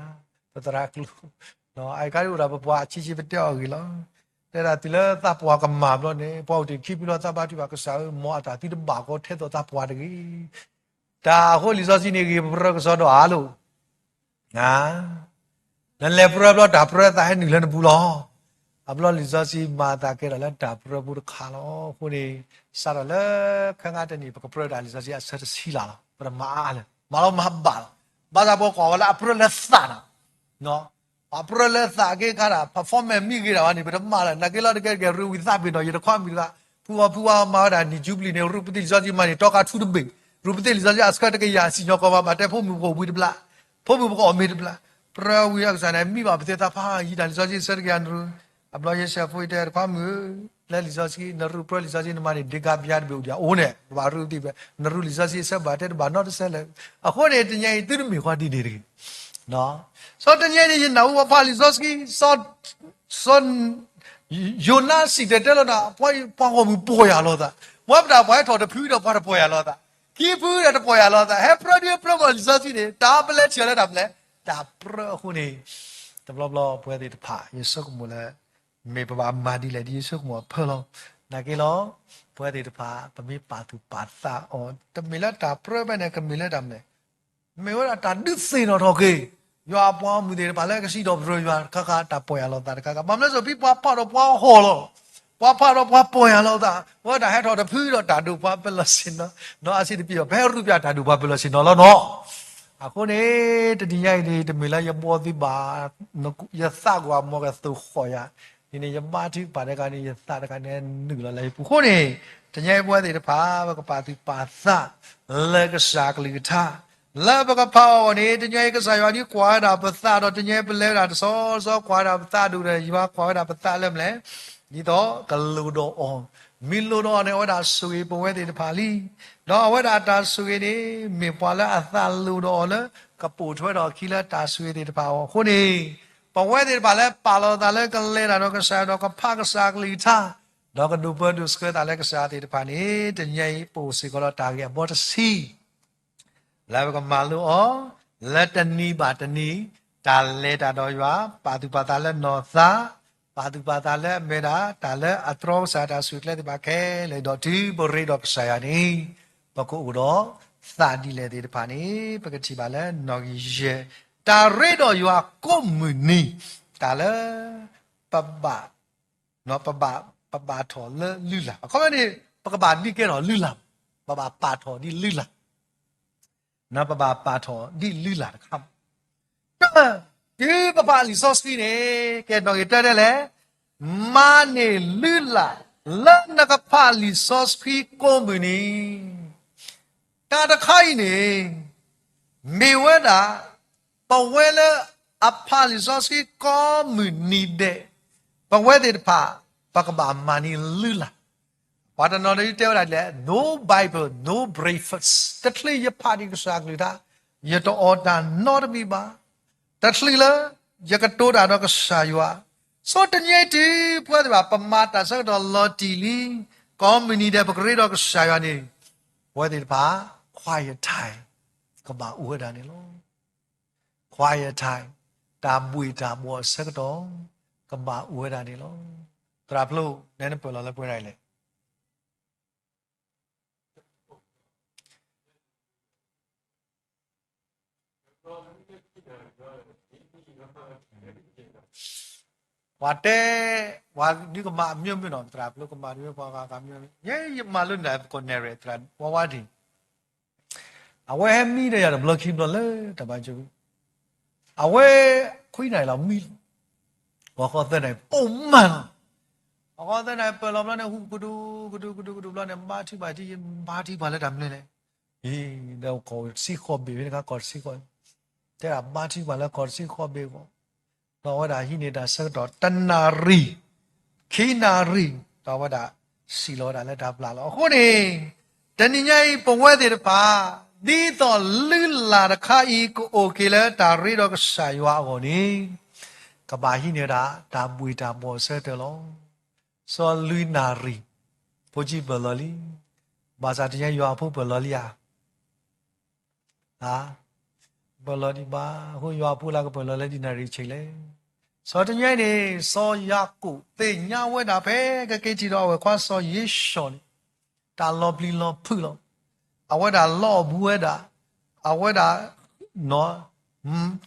ပသရၣ်ကျိၤ, အအံၤခါဒ်အိၣ်ဒၣ်ပပှၤအဆံးဆံးပတဲအီၤဂ့ၤလီၤ. တဲဒၣ်တုၤလၢသးပှၢ်ကမၣ်ဘျီန့ၣ် ပှၤအိၣ်တ့ၢ်ခံဖုလီၤသးဘါထုကဖၣ်ကစၢ်ဧၢ, မ်အတၢ်သံတဘၣ်ကီထဲသိးသးပှၢ်တဂ့ၤ. တၢ်အဃိလံာ်စီဆှံန့ၣ် ဂ့ၤပပြၢကစီဒီးအါလိာ် နလဲၤပြၢဘျီတၢ်ပြၢသးဟဲနုာ်လၢနပူၤလီၤ. အဘျီလံာ်စီဆှံမၤသးကဲထီၣ်လၢတၢ်ပြၢဖိတခါလီၤ. အဃိန့ၣ် စးထီၣ်လၢခဲခါတနံၤ ပကပြၢဒၣ်လံာ်စီဆှံအဆၢတဆံလၢ်လီၤ. ပတမၤအါလၢၤ, မၤလီၤမၤဘၣ်လီၤ. ဘၣ်ဆၣ်ပှၤကွၢ်ဝဲလၢအပြၢလၢသးနီၤ ပှၤပြၢလၢသးက့ၤခါဒၣ် performance မ့ၢ်ဂ့ၤဒၣ်ဝဲန့ၣ် ပတမၤလၢၤ. နာ်က့လီၤတကဲတကဲ ရ့ဝံသးပ့ၤနီၣ် ယတခွါမုၣ်တဂၤ ဖုဝါဖုဝါမၤဝဲဒၣ် နံၣ် jubilee န့ၣ် ရူပသ့ၣ်လံာ်စီဆှံမၤန့ၣ် တီကါထူတဘ့ၣ်, ရူပသ့ၣ်လံာ်စီဆှံအဆၢတကယၤ စံၣ်ညီၣ်ကွီၢ်ဘၣ် ဘၣ်တဲဖိမုၣ်ပကအီၣ်မ့ၤတဘျီ, ဖိမုၣ်ပကအီၣ်မ့ၤတဘျီ, ပြၢဝံအကစၢ်န့ၣ် မံဘၣ်ပသ့သးဖးယံၤတၢ်လံာ်စီဆှံအဆၢတကယၤနရူ, အဘျီယဲၢ်ဆၢဖိအံၤတဲတခွါမုၣ်ဧၢ, လၢလံာ်စီဆှံ နရူပြၢလံာ်စီဆှံနမၤန့ၣ် ဒ့ကါပယါတဘ့ၣ်အိၣ်ဒံးအအိၣ်န့ၣ် ပဘၣ်ရူသ့ၣ်ဖဲ နရူလံာ်စီဆှံအဆၢဘၣ်တဲတဘၣ်နီတဆၢလၢၤ. အဃိန့ၣ် တနံၤအံၤသုတမ့ၢ်ဃီဒ်န့ၣ်တဂ့ၤ စီၤတနံၤအံၤန့ၣ် ယနၢ်ဟူပှၤဖးလံာ်စီဆှံ, စီၤယိၤနါစံၣ်တဲၤတဲလီၤတၢ် ပှၤဂီၢ်မုၢ်ပီၢ်ယၢ်လီၤသး, ပှၤပတၢ်ပှၤဟဲထီၣ်တဖုဒီးပှၤတပီၢ်ယၢ်လီၤသး, ခံဖုဒီးတပီၢ်ယၢ်လီၤသး, ဟဲပြၢဒုးပြၢမီၢ်လံာ်စီဆှံန့ၣ် တၢ်ပလဲၤထံၣ်လၢတၢ်ပလဲၤ, တၢ်ပြၢအဃိန့ၣ်, တဘျီဘျီပဝဲသ့ၣ်တဖၣ် ယဆိကမိၣ်လၢ မ့ၢ်ပဘၣ်မၤဒ်လဲၣ်ဒ်ယဆိကမိၣ်အဖၢလီၤ. နာ်က့လီၤ, ပဝဲသ့ၣ်တဖၣ် ပမ့ၢ်ပာ်သူၣ်ပာ်သးအီၤ တမ့ၢ်လၢတၢ်ပြၢဘၣ်န့ၣ် ကမ့ၢ်လၢတၢ်မနုၤလဲၣ်, မ့ၢ်ဝဲဒၣ်တၢ်ဒုးသ့ၣ်နီၣ်ထီၣ်က့ၤ ယွၤအပှၤဂီၢ်မုၢ်သ့ၣ်တဖၣ်လၢကစံးထီၣ်ပတြၢၤယွၤတခါခါ တၢ်ပီၢ်ယၢ်လီၤသးတခါခါ, ဘၣ်မနုၤလဲၣ် ဖဲပှၤဖးဒီးပှၤဟီၣ်လီၤ, ပှၤဖးဒီးပှၤပီၢ်ယၢ်လီၤသး, ပဝဲဒၣ်ဟဲထီၣ်တဖုဒီးတၢ်ဒိၣ်ပှၤပၢၤလီၢ်ဆ့ၣ်နီၤ, နီၢ်အါဆံတပံၤအီၤ ပဟဲရူပယၣ်တၢ်ဒိၣ်ပှၤပၢၤလီၢ်ဆ့ၣ်နီၤလီၤနီၤ. အဃိန့ၣ် တနံၤညါအံၤန့ၣ် တမ့ၢ်လၢယဘှီသံဘၣ်, ယသးကွၢ်မီၤကသိၣ်ဃီၣ်ယၤ, ဒ်န့ၣ် ယဘါထုကဖၣ်တဂၤန့ၣ် ယသးတဂၤန့ၣ်နုာ်လီၤလၢယပူၤအဃိန့ၣ်, တနံၤညါအံၤပဝဲသ့ၣ်တဖၣ် ပကပာ်သူၣ်ပာ်သး လၢကစၢ်ကလုၢ်ကထါ လၢပကဖးအီၤအဂီၢ်န့ၣ် တနံၤညါအံၤကစၢ်ယွၤဒုးကွၢ်ဝဲဒၣ်ပသးဒီး တနံၤညါအံၤပလဲၤဝဲဒၣ်တဆီဆီ ကွၢ်ဝဲဒၣ်ပသးဒိၣ်ဒီး ယွၤကွၢ်ဝဲဒၣ်ပသးလၢမနုၤလဲၣ်, ဒ်သိးကလိၣ်ဒီးအီၤ, မ့ၢ်လိၣ်ဒီးအီၤန့ၣ် အဝဲဒၣ်ဆိၣ်ဂ့ၤပဝဲသ့ၣ်တဖၣ်လံ. ဒီးအဝဲဒၣ်တၢ်ဆိၣ်ဂ့ၤန့ၣ် မ့ၢ်ပှၤလၢအသးလိၣ်ဒီးအီၤလၢ ကပိာ်ထွဲထီၣ်အခံလၢတၢ်ဆိၣ်ဂ့ၤသ့ၣ်တဖၣ်အဂီၢ်အဃိန့ၣ်, ပဝဲသ့ၣ်တဖၣ်လၢပာ်လီၤသးလၢကလဲၤတၢ်ဒီးကစၢ်ယွၤဒီးကဖးကစၢ်ကလုၢ်ကထါ, ဒီးကဒိးပၢဒိးဆှၢသးလၢကစၢ်သ့ၣ်တဖၣ်န့ၣ် တနံၤညါအံၤပအိၣ်စ့ၢ်ကီးဒီးတၢ်ဂ့ၢ်အဘီတဆံ လၢပကမၤလိအီၤ လၢတနံၤဘၣ်တနံၤ တၢ်လဲၤတၢ်ဒီးယွၤ, ပာ်သူၣ်ပာ်သးလၢနီၢ်သး, ပာ်သူၣ်ပာ်သးလၢအမ့ၢ်ဒၣ် တၢ်လၢအတြီကစၢ်တၢ်ဆူၣ်ကျဲသ့ၣ်တဖၣ်ခဲလၢာ်ဒီး တုၤပရ့ဒီးကစၢ်ယွၤန့ၣ် ပကအိၣ်ဒီးသးဒ်လဲၣ်သ့ၣ်တဖၣ်န့ၣ် ပကထံၣ်ဘၣ်လၢနီၣ်ဂံၢ်ယဲၢ်, တၢ်ရ့ဒီးယွၤကိးမုၢ်နံၤ, တၢ်လၢ ပဘၣ် ပဘၣ် ပဘၣ်ထီၣ်လၢလုၢ်လၢ်, အခီပညီန့ၣ် ပကဘၣ်ဒုးကဲထီၣ်လုၢ်လၢ်, ပဘၣ်ပာ်ထီၣ်ဒ်လုၢ်လၢ်, ပဘၣ်ပာ်ထီၣ်ဒ်လုၢ်လၢ်တခါ, တုၤပဖးလံာ်စီဆှံန့ၣ် ကဲနီၣ်ဂံၢ်တၢဒဲလဲၣ်, မၤန့ၢ်လုၢ်လၢ် လၢနကဖးလံာ်စီဆှံကိးမုၢ်နံၤ, တၢ်တခါအံၤန့ၣ် မ့ၢ်ဝဲဒၣ် ပဝဲလၢအဖးလံာ်စီဆှံကိးမုၢ်နံၤဒဲး, ပဝဲသ့ၣ်တဖၣ် ပကဘၣ်မၤန့ၢ်လုၢ်လၢ်, ပှၤတနီၤန့ၣ်တဲဝဲဒၣ်ဒ်လဲၣ်, no Bible, no breakfast, တချုးယဖးဒံးကစၢ်ကလုၢ်ကထါ ယတအီၣ်တၢ်နီတမံၤဘၣ်, တချုးလၢ ယကတိၤတၢ်ဒီးကစၢ်ယွၤ, ဆိတနံၤအံၤတုၤ ပဝဲသ့ၣ်တဖၣ် ပမၤတၢ်ဆၢကတီၢ်လီၤတံၢ်လံ, ကိးမုၢ်နံၤဒဲး ပကရ့ဒီးကစၢ်ယွၤန့ၣ်, ပဝဲသ့ၣ်တဖၣ် quiet time ကဘၣ်အိၣ်ဝဲဒၣ်န့ၣ်လီၤ. Quiet time, တၢ်ဘှ့ၣ်တၢ်ဘှီၣ်အဆၢကတီၢ် ကဘၣ်အိၣ်ဝဲဒၣ်န့ၣ်လီၤ. သရၣ်ဖျိ နဲနပၢၢ်လီၤလၢပှဲၤဒၣ်အံၤလဲၣ်. ပှၤတဲ, ပှၤဒုးကမၤအမျိုးမျိုးနီၤ, သရၣ်ဖျိကမၤဒ်ပှၤဂၤကမၤမျိုး, ယဲယမၤလိန့ၣ် ပကိးနဲၣ်ရဲၣ် သရၣ်ဝါဝါဒံး, အဝဲဟဲမံဒီးယၤတဘျီခံဘျီလၢတၢ်ဘါကၠိ, အဝဲ ခွံနၣ်ရံၣ်လီၤမံလီၤ, ဂီၤခီသၢနၣ်ရံၣ် ပိာ်မၢ်လီၤ, ဂီၤခီသၢနၣ်ရံၣ်ပၢၢ်လီၤဘျီန့ၣ် ဟူးကဒူကဒူကဒူဘျီန့ၣ် ဘါထုကဖၣ်ထံ ယဘါထုကဖၣ်လၢတၢ်မနုၤလဲၣ်, အံၤ ဒီးကီၢ်တဆံဃိးဘ့ၣ်ဝဲတခါ ကီၢ်တဆံဃိး, တဲဒၣ်ဘါထုကဖၣ်လၢကီၢ်တဆံဃိးဘ့ၣ်အဂီၢ်, ဒီးအဝဲဒၣ်ဟံးန့ၢ်တၢ်ဆၢကတီၢ်တနၣ်ရံၣ်, ခံနၣ်ရံၣ်, ဒီးအဝဲဒၣ်စံၣ်လီၤဝဲဒၣ်လၢတၢ်ပျၢ်လီၤ. အဃိန့ၣ် တနံၤညါအံၤ ပဝဲသ့ၣ်တဖၣ် ဒ်သိးလုၢ်လၢ်တခါအံၤ ကအိၣ်က့ၤလၢတၢ်ရ့ဒီးကစၢ်ယွၤအဂီၢ်န့ၣ်, ကဘၣ်ဟံးန့ၢ်ဝဲဒၣ် တၢ်ဘှ့ၣ်တၢ်ဘှီၣ်အဆၢကတီၢ်လီၤ. စီၤလွံၢ်နၣ်ရံၣ်, ဖိကံပၢၢ်လီၤလံ, ဘၣ်ဆၣ်တနံၤညါယွၤအဖိပၢၢ်လီၤလံဧါ ပၢၢ်လီၤဒံးဘၣ်, အဃိယွၤအဖိလၢကပၢၢ်လီၤလၢဒ်နၣ်ရံၣ်ဆဲးလဲၣ်. စီၤတနံၤညါအံၤန့ၣ် စီၤယၤကိာ်သ့ၣ်ညါဝဲဒၣ်ဖဲကက့ၤထံၣ်ဒီးအဝဲၢ်ခွါစီၤယ့ၡီၤန့ၣ်, တၢ်လီၤပျံၤလီၤဖုးလီၤ. အဝဲဒၣ်လီအပူၤဝဲဒၣ်, အဝဲဒၣ်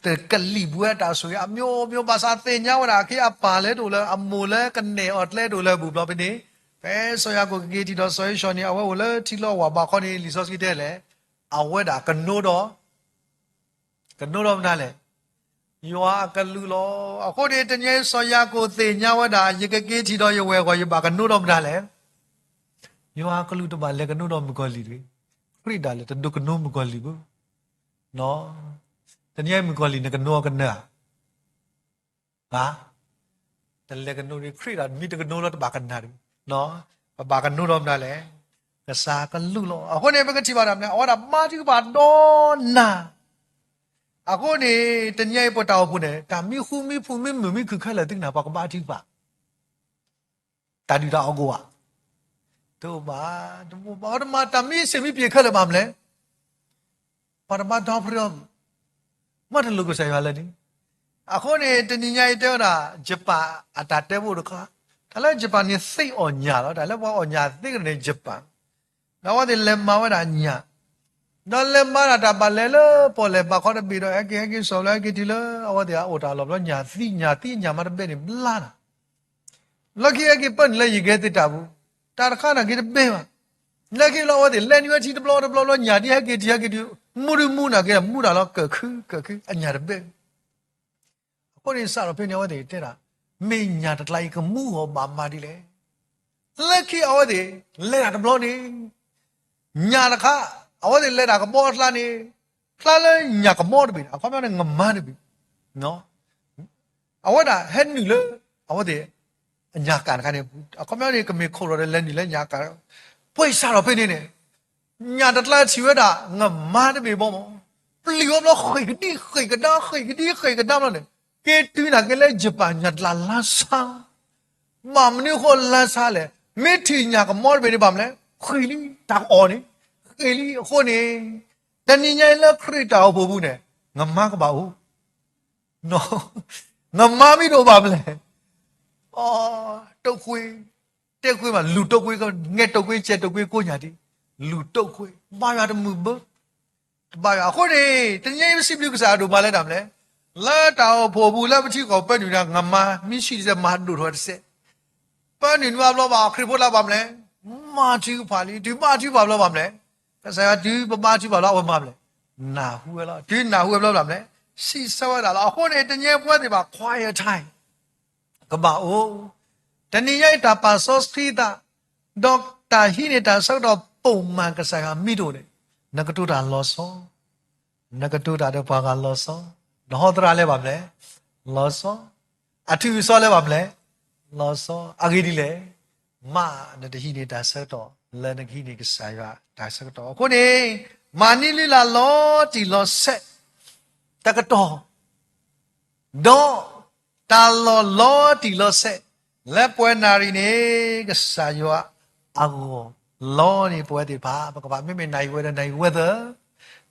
တကလံၣ်ပူၤဝဲတၢ်ဆိၣ်ဂ့ၤအမျိုးမျိုး ဘၣ်ဆၣ်သ့ၣ်ညါဝဲဒၣ် အခ့အပၢ်လဲၣ်တအိၣ်လၢအမိၢ်လၢကနဲၣ်အီၤကျဲတအိၣ်လၢအဘူးဘျီဖဲန့ၣ်, ဖဲစီၤယၤကိာ်ကက့ၤထံၣ်ဒီးစီၤယ့ၡီၤန့ၣ် အဝဲအိၣ်လၢထံလီၢ်ဝၢ်ဘးခီန့ၣ် လံာ်စီဆှံတဲလဲၣ်, အဝဲဒၣ်ကနိဒီး ကနိဒီးမတၤလဲၣ်, ယွၤအကလူးလီၤ. အဃိန့ၣ် တနံၤညါအံၤစီၤယၤကိာ်သ့ၣ်ညါဝဲဒၣ် ယကက့ၤထံၣ်ဒီးယဝဲၢ်အဂီၢ် ယဘၣ်ကနိဒီးမတၤလဲၣ်, ယွၤအကလူးတဘၣ်လဲၤကနိဒီးမုၣ်ကီၤလံၢ်တဂ့ၤ, ခရံာ်ဒၣ်လဲာ်တဒိးကနိမုၣ်ကီၤလံၢ်ဘၣ် တနံၤညါအံၤမုၣ်ကီၤလံၢ်န့ၣ်ကနိအီၤကနၢၤဧါ, တလဲၤကနိဒံး ခရံာ်ဒၣ်မ့ၢ်တကနိလၢတဘၣ်ကနၣ်တဂ့ၤ, ပဘၣ်ကနိဒီးမတၤလဲၣ်, ကစၢ်ကလူးလီၤ. အဃိန့ၣ် ပကထံၣ်ဘၣ်တၢ်မနုၤ အဝဲဒၣ်ဘါထုကဖၣ်ဒီနၤ, အဃိန့ၣ် တနံၤညါအံၤပတၢ်အိၣ်ဖှိၣ်န့ၣ် တၢ်မံဃုမံဖုးမံမုာ်မံခုၣ်ခဲလၢာ် သုကနၣ်ပှၤကဘါထုကဖၣ် တၢ်ဒုၣ်တၢ်အီၣ်ကအိၣ်ဧါ, တအိၣ်ဘၣ်, တအိၣ်ဘၣ်, တမၤတၢ်မံစ့ၢ်မံပှဲၤခဲလၢာ်ဘၣ်မနုၤလဲၣ်, ပှၤတဘါဒီဖျၢၣ်အီၤ, မ့ၢ်တလိၣ်ကစၢ်ယွၤလၢန့ၣ်. အဃိန့ၣ် တနံၤညါအံၤတဲဝဲဒၣ် ယပၣ်အတၢ်တဲဖိတခါ, တၢ်လၢယပၣ်န့ၣ်သ့အီၣ်ညၣ်လီၤ, တၢ်လၢပှၤအီၣ်ညၣ်သ့ကန့ၣ် ယပၣ် ဒီးအဝဲသ့ၣ်လဲၤမၤဝဲဒၣ်ညၣ်, ဒီးလဲၤမၤဒၣ်တၢ်ဘၣ်လဲၤလၢပီၣ်လဲၣ်ဘၣ်ခီတဘ့ၣ်ဒီး ဟဲက့ၤဟဲက့ၤစိာ်လၢဟဲက့ၤတုၤလၢ အဝဲသ့ၣ်အအိၣ်တၢ်လီၢ်ဘျီ ညၣ်သံညၣ်သံညၣ်မးတဘ့ၣ်န့ၣ်ဘျါနၤ, လၢခံဟဲက့ၤပၢနုာ်လၢယဂဲၤသ့ၣ်တၢ်ပူၤ, တၢ်တခါနာ်က့တဘ့ၣ်ဘၣ်, လၢခံလၢအဝဲသ့ၣ်လဲၤနုာ်ဝဲထံတဘျီတဘျီဘျီ ညၣ်ဒ်ဟဲက့ၤတုၤဟဲက့ၤတုၤ မူဒုမူနာ်က့ မူတၢ်လီၤကၢၢ်ခုကၢၢ်ခု အညၣ်တဘဲၣ် အဃိန့ၣ် စးထီၣ်ဖဲန့ၣ် အဝဲသ့ၣ်တဲဒၣ်, မ့ၢ်ညၣ်တကျါအံၤကမူအီၤဘၣ်မၤဒ်လဲၣ်. လၢခံအဝဲသ့ၣ် လဲၤတၢ်တဘျီန့ၣ် ညၣ်တခါ အဝဲသ့ၣ်လဲၤတၢ်ကဘီအကျါန့ၣ် ဖျါလၢညၣ်ကမီတဘ့ၣ်န့ၣ် အခီပညီန့ၣ် ငမါတဘ့ၣ် အဝဲဒၣ်ဟဲနုာ်လၢ အဝဲသ့ၣ် အညၣ်ကၣ်တခါန့ၣ် အခီပညီန့ၣ် ကမ့ၢ်ခိၣ်ဒီးလဲၤနုာ်လၢညၣ်ကၣ်, ပှဲၤစးထီၣ်ဖဲန့ၣ်န့ၣ် ညၣ်တကျါထံၣ်ဝဲဒၣ် ငမါတဘ့ၣ်ဘီမး, ပျံၤဝဲဘျီ ဃ့ၢ်ကဒံဃ့ၢ်ကဒါ ဃ့ၢ်ကဒံဃ့ၢ်ကဒါဘျီန့ၣ် က့ၤတုၤနာ်က့လၢယပၢ်ညၣ်တကျါလါဆါ ဘၣ်မနုၤအဃိလါဆါလဲၣ်, မ့ၢ်ထံၣ်ညၣ်ကမီတဘ့ၣ်န့ၣ်ဘၣ်မနုၤလဲၣ်, ဃ့ၢ်လံ တၢ်ကအီၣ်န့ၣ် ဃ့ၢ်လံအဃိန့ၣ်, တနံၤညါအံၤလၢခရံာ်တၢ်အိၣ်ဖှိၣ်ပူၤန့ၣ် ငမါကဘၣ်အိၣ်, ငမါမ့ၢ်တအိၣ်ဘၣ်မနုၤလဲၣ်, တိာ်ကွ့, တဲကွ့မး လူၤတိာ်ကွ့, ငဲၢ်တိာ်ကွ့ ကဲတိာ်ကွ့ ကိးညၣ်ဒံး, လူၤတိာ်ကွ့ ဘါယွၤတမုာ်ဘၢ တဘါယွၤ. အဃိန့ၣ် တနံၤညါအံၤပစံးဘျုးကစၢ်ယွၤဒိၣ်မးလၢတၢ်မနုၤလဲၣ်, လၢတၢ်အိၣ်ဖှိၣ်ပူၤလၢပထံကီၢ်ပၢနုာ်တၢ် ငမါမ့ၢ်ဆံးတစဲး မၤဒိၣ်ထီၣ်တစဲး, ပၢနုာ်နွံဘျီဘၣ် ခရံာ်ဖိလၢဘၣ်မနုၤလဲၣ်, မၤထုကဖၣ်လံ, တုၤဘါထုကဖၣ်ဘျီဘၣ်မနုၤလဲၣ်, ကစၢ်ယွၤတုၤပဘါထုကဖၣ်ဘျီအဝဲမၤမနုၤလဲၣ်, နၢ်ဟူဝဲလီၤ. တုၤနၢ်ဟူဝဲဘျီဘၣ်မနုၤလဲၣ်, စံးဆၢဝဲဒၣ်လီၤ. အဃိန့ၣ် တနံၤညါပဝဲသ့ၣ်တဖၣ် quiet time ကဘၣ်အိၣ်, တနံၤညါအံၤတၢ်ပာ်စီဆှံသး, ဒီးတၢ်ဟံးန့ၢ်တၢ်ဆၢကတီၢ်ပိာ်မၤကစၢ်ယွၤမ့ၢ်တအိၣ်န့ၣ်, နကတိၤတၢ်လီၤဆီ, နကတိၤတၢ်ဒီးပှၤဂၤလီၤဆီ, နဟီသရၣ်လၢဘၣ်မနုၤလဲၣ်, လီၤဆီ, အထုကစီလၢဘၣ်မနုၤလဲၣ်, လီၤဆီ, အဂ့ၢ်ဒ်လဲၣ်, မ့ၢ်နတဟံးန့ၢ်တၢ်ဆၢကတီၢ် လၢနကဟံးန့ၢ်ကစၢ်ယွၤတၢ်ဆၢကတီၢ်. အဃိန့ၣ် မၤန့ၢ်လုၢ်လၢ်လီၤတံၢ်လီၤဆဲး တကတီၢ် ဒီးတၢ်လီၢ်လီၤတံၢ်လီၤဆဲး လၢပှဲၤနၣ်ရံၣ်န့ၣ် ကစၢ်ယွၤအဂီၢ်လီၤန့ၣ် ပဝဲသ့ၣ်တဖၣ် ပကဘၣ် မ့မ့ၢ်နၣ်ရံၣ်ဝဲဒီးနၣ်ရံၣ်ဝဲသၢ,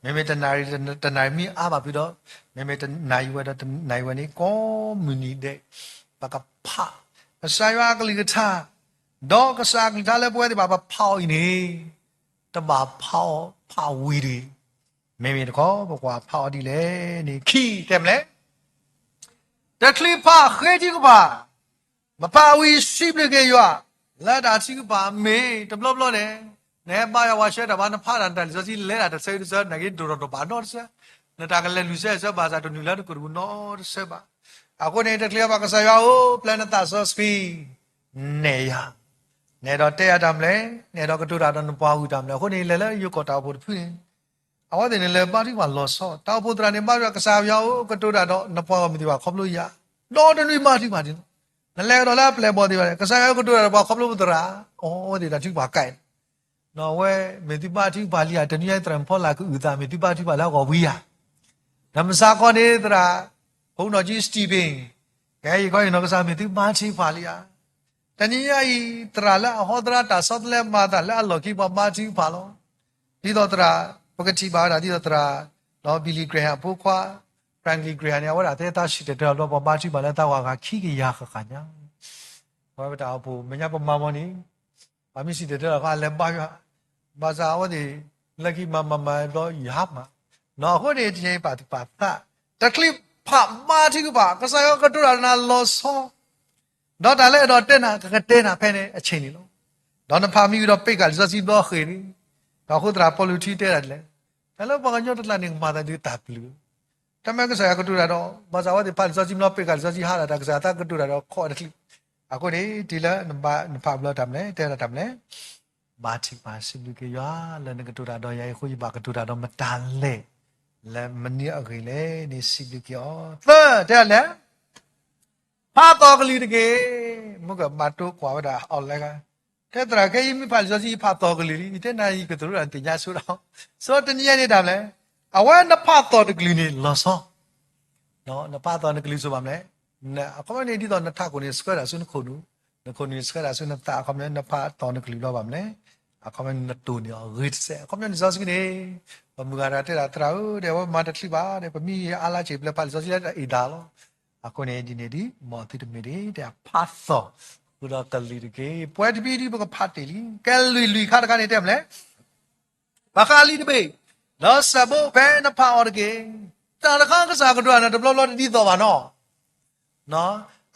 မ့မ့ၢ်တနၣ်ရံၣ်တနၣ်ရံၣ်မ့ၢ်အါဘၣ်ဖုဒီး မ့မ့ၢ်တနၣ်ရံၣ်ဝဲဒီးတနၣ်ရံၣ်ဝဲန့ၣ် ကိးမုၢ်နံၤဒဲး ပကဖး ကစၢ်ယွၤအကလုၢ်ကထါ, ဒီးကစၢ်အကလုၢ်ကထါလၢပဝဲသ့ၣ်တဖၣ် ပဖးအီၤအံၤန့ၣ် တဘၣ်ဖးအီၤဖးဝံၤတဂ့ၤ. မ့မ့ၢ်တခီ ပကွၢ်ဖးအီၤဒ်လဲၣ်န့ၣ် ခံတဲမနုၤလဲၣ်, တချုးဖးဃ့ထုကဖၣ်, မဖးဝံၤစံးဘျုးက့ၤယွၤ, လၢတၢ်ထုကဖၣ်အမ့ၢ်တဘျီဘျီန့ၣ်, နဟဲဘါယွၤဝၤဆှၢတၢ်ဘၣ် နဖးတၢ်နတၢ်လံာ်စီဆှံလဲၤတၢ်တဆၢတဆၢ နက့ၤဒိၣ်ထီၣ်တဘၣ်နီတဆၢ, နတၢ်ကလဲၤလွံၢ်ဆၢဆၢဘၣ်ဆၣ်တနုာ်လၢနကရူၢ်နီတဆၢဘၣ်. အဃိန့ၣ် တချုးဘၣ်ကစၢ်ယွၤဧၢ ပျဲနသးစီဆှံ နဲၣ်ယၤ, နအဲၣ်ဒိးတဲယၤတၢ်မနုၤလဲၣ်, နအဲၣ်ဒိးကတိၤတၢ်ဒီးနပှၤဂီၢ်တၢ်မနုၤလဲၣ်. အဃိန့ၣ် လဲၤလၢယိၤကီၢ်တၢ်အိၣ်ဖှိၣ်တဖုန့ၣ် အဝဲသ့ၣ်န့ၣ်လဲၤဘါထုကဖၣ်လီၤဆီ, တၢ်အိၣ်ဖှိၣ်သရၣ်န့ၣ် ဘါထုကဖၣ် ကစၢ်ယွၤဧၢ ကတိၤတၢ်ဒီးနပှၤဂီၢ်မုၢ်သ့ၣ်တဖၣ်ခီဖျိယၤ, ဒီတနွံဘါထုကဖၣ်ဒ်န့ၣ်, နလဲၤကဒီးလၢအပျဲၢ်အဘီၣ်သ့ၣ်တဖၣ်န့ၣ် ကစၢ်ယွၤဧၢ ကတိၤတၢ်ဒီးပှၤခီဖျိပသရၣ်, အဝဲသ့ၣ်တၢ်ထုကဖၣ်ကဲ, အဝဲမ့ၢ်သုဘါထုကဖၣ်လံဧါ, တနွံအံၤ သရၣ်မုၣ်ဖီလာ်ကအုၣ်သး မ့ၢ်သုဘါထုကဖၣ်လၢအဂီၢ်ဝံၤဧါ, နမုၢ်ဆါခီန့ၣ် သရၣ်ဖိနီၢ်ကၠံ Stephen ကဟဲယံၤခီအံၤနီၢ်ကစၢ် မ့ၢ်သုဘါထုကဖၣ်လံဧါ. တနံၤညါအံၤ သရၣ်လၢအဟီသရၣ်တၢ်ဆီတလဲမၤအသးလၢအလီၢ်ခံ ပှၤဘါထုကဖၣ်လီၤ. ဒ်သိးသရၣ် ပကထံၣ်ဘၣ်ဝဲဒၣ် ဒ်သိးသရၣ် ဒီး Billy Graham အဖိခွါ Franklin Graham န့ၣ် အဝဲဒၣ်တဲတၢ်စံၣ်တဲၤတဲလီၤဘျီ ပှၤဘါထုကဖၣ်လၢတၢ်ဝၤဂၤခံကယၤဃၣ်ဃၣ်ညါ, ပဝဲပတၢ်အိၣ်ဖှိၣ် မဲာ်ညါပမၤမီၢ်န့ၣ် ပှၤမ့ၢ်စံၣ်တဲၤတဲလီၤခီ အလဲၤဘါယွၤ, ဘၣ်ဆၣ်အဝဲသ့ၣ် လၢခံမၤမၤမၤဘျီယဟါမး, အဃိန့ၣ် တနံၤအံၤပာ်သူၣ်ပာ်သး, တချုးဖးဘါထုကဖၣ် ကစၢ်ယွၤကတိၤတၢ်ဒီးနၤလီၤဆီ ဒီးတၢ်လၢအဲၣ်ဒိးတဲနၤ ကကတဲနၤဖဲန့ၣ်အဆ့ၣ်န့ၣ်လီၤ. ဒီးနဖးမံဝံၤဒီးပ့းကၣ်လံာ်စီဆှံဘျီဃ့ၢ်န့ၣ်, ဒီးအဃိသရၣ်ပီလူးထံတဲဒၣ်ဒ်လဲၣ်, တၢ်လၢပှၤကညီတကျါန့ၣ် ကမၤသးဒ်တၢ်ပျုၢ်, တၢ်မ့ၢ်ကစၢ်ယွၤကတိၤတၢ်ဒီး ဘၣ်ဆၣ်အဝဲသ့ၣ်ဖးလံာ်စီဆှံဘျီ ပ့းကၣ်လံာ်စီဆှံဟါလီၤ တၢ်ကစၢ်ယွၤသးကတိၤတၢ်ဒီးခီၣ်တချုး, အဃိန့ၣ် တုၤလၢနဖးဘျီတၢ်မနုၤလဲၣ် တဲဒၣ်တၢ်မနုၤလဲၣ် ဘါထုကဖၣ်စံးဘျုးက့ၤယွၤ လၢနကတိၤတၢ်ဒီးယၤအံၤအဃိ ယဘၣ်ကတိၤတၢ်ဒီးမတၤလဲၣ်, လၢမနုၤအဂ့ၢ်လဲၣ်န့ၣ် စံးဘျုးက့ၤအီၤ. သၢ, တဲဒ်လဲၣ်, ဖးသီၣ်ကလုၢ်တက့ၢ်. မုၢ်ကမၤတိကွၢ်ဝဲဒၣ် online ဂၤ, တဲသရၣ် ခဲအံၤမ့ၢ်ဖးလံာ်စီဆှံ ယဖးသီၣ်ကလုၢ်လံ, ယတဲနၤယကတိၤတၢ်သ့ၣ်ညါဆိဒီး, ဆိတနံၤညါန့ၣ်တၢ်မနုၤလဲၣ်, အဝဲနဖးသီၣ်တကလုၢ်န့ၣ်လီၤဆီ နဖးသီၣ်နကလုၢ်ဆိဘၣ်မနုၤလဲၣ်, အခီပညီန့ၣ် ဒ်သိးနထးခိၣ်န့ၣ်ဆှၢတၢ်ဆူနခိၣ်နူာ်, နခိၣ်နူာ်ဆှၢတၢ်ဆူနသး အခီပညီ နဖးသီၣ်နကလုၢ်လီၤဘၣ်မနုၤလဲၣ်, အခီပညီနတိၢ်န့ၢ်အီၤဂ့ၤတစဲး အခီပညီန့ၣ်လံာ်စီဆှံန့ၣ်, ပမုၢ်ဂၤတဂၤတဲဒၣ် သရၣ်ဧၢ ဒီးအဝဲမၤတချုးဘၣ်ဒီး ပမ့ၢ်အါလါစ့ၢ် ပလဲၤဖးလံာ်စီဆှံလၢတၢ်အ့ၣ်သးလီၤ. အဃိန့ၣ် ဒ်န့ၣ်ဒ် မ်သုတမ့ၢ်ဒ် တဲဖးသီၣ်ဃုာ်ဒီးကလုၢ်တက့ၢ်. ပှဲၤတဘံဒ်ပကဖးတ့ၢ်လံ, ကဲလွံၢ်လွံၢ်ခါတခါန့ၣ်တဲမနုၤလဲၣ် ဘၣ်ဃးလံာ်တဘ့ၣ်, ဒီးစဲးဘိဖဲနဖးအီၤတက့ၢ်. တၢ်တခါကစၢ်ကတိၤတၢ်န့ၣ် တဘျီဘျီတဒ်သိးဘၣ်နီၤ.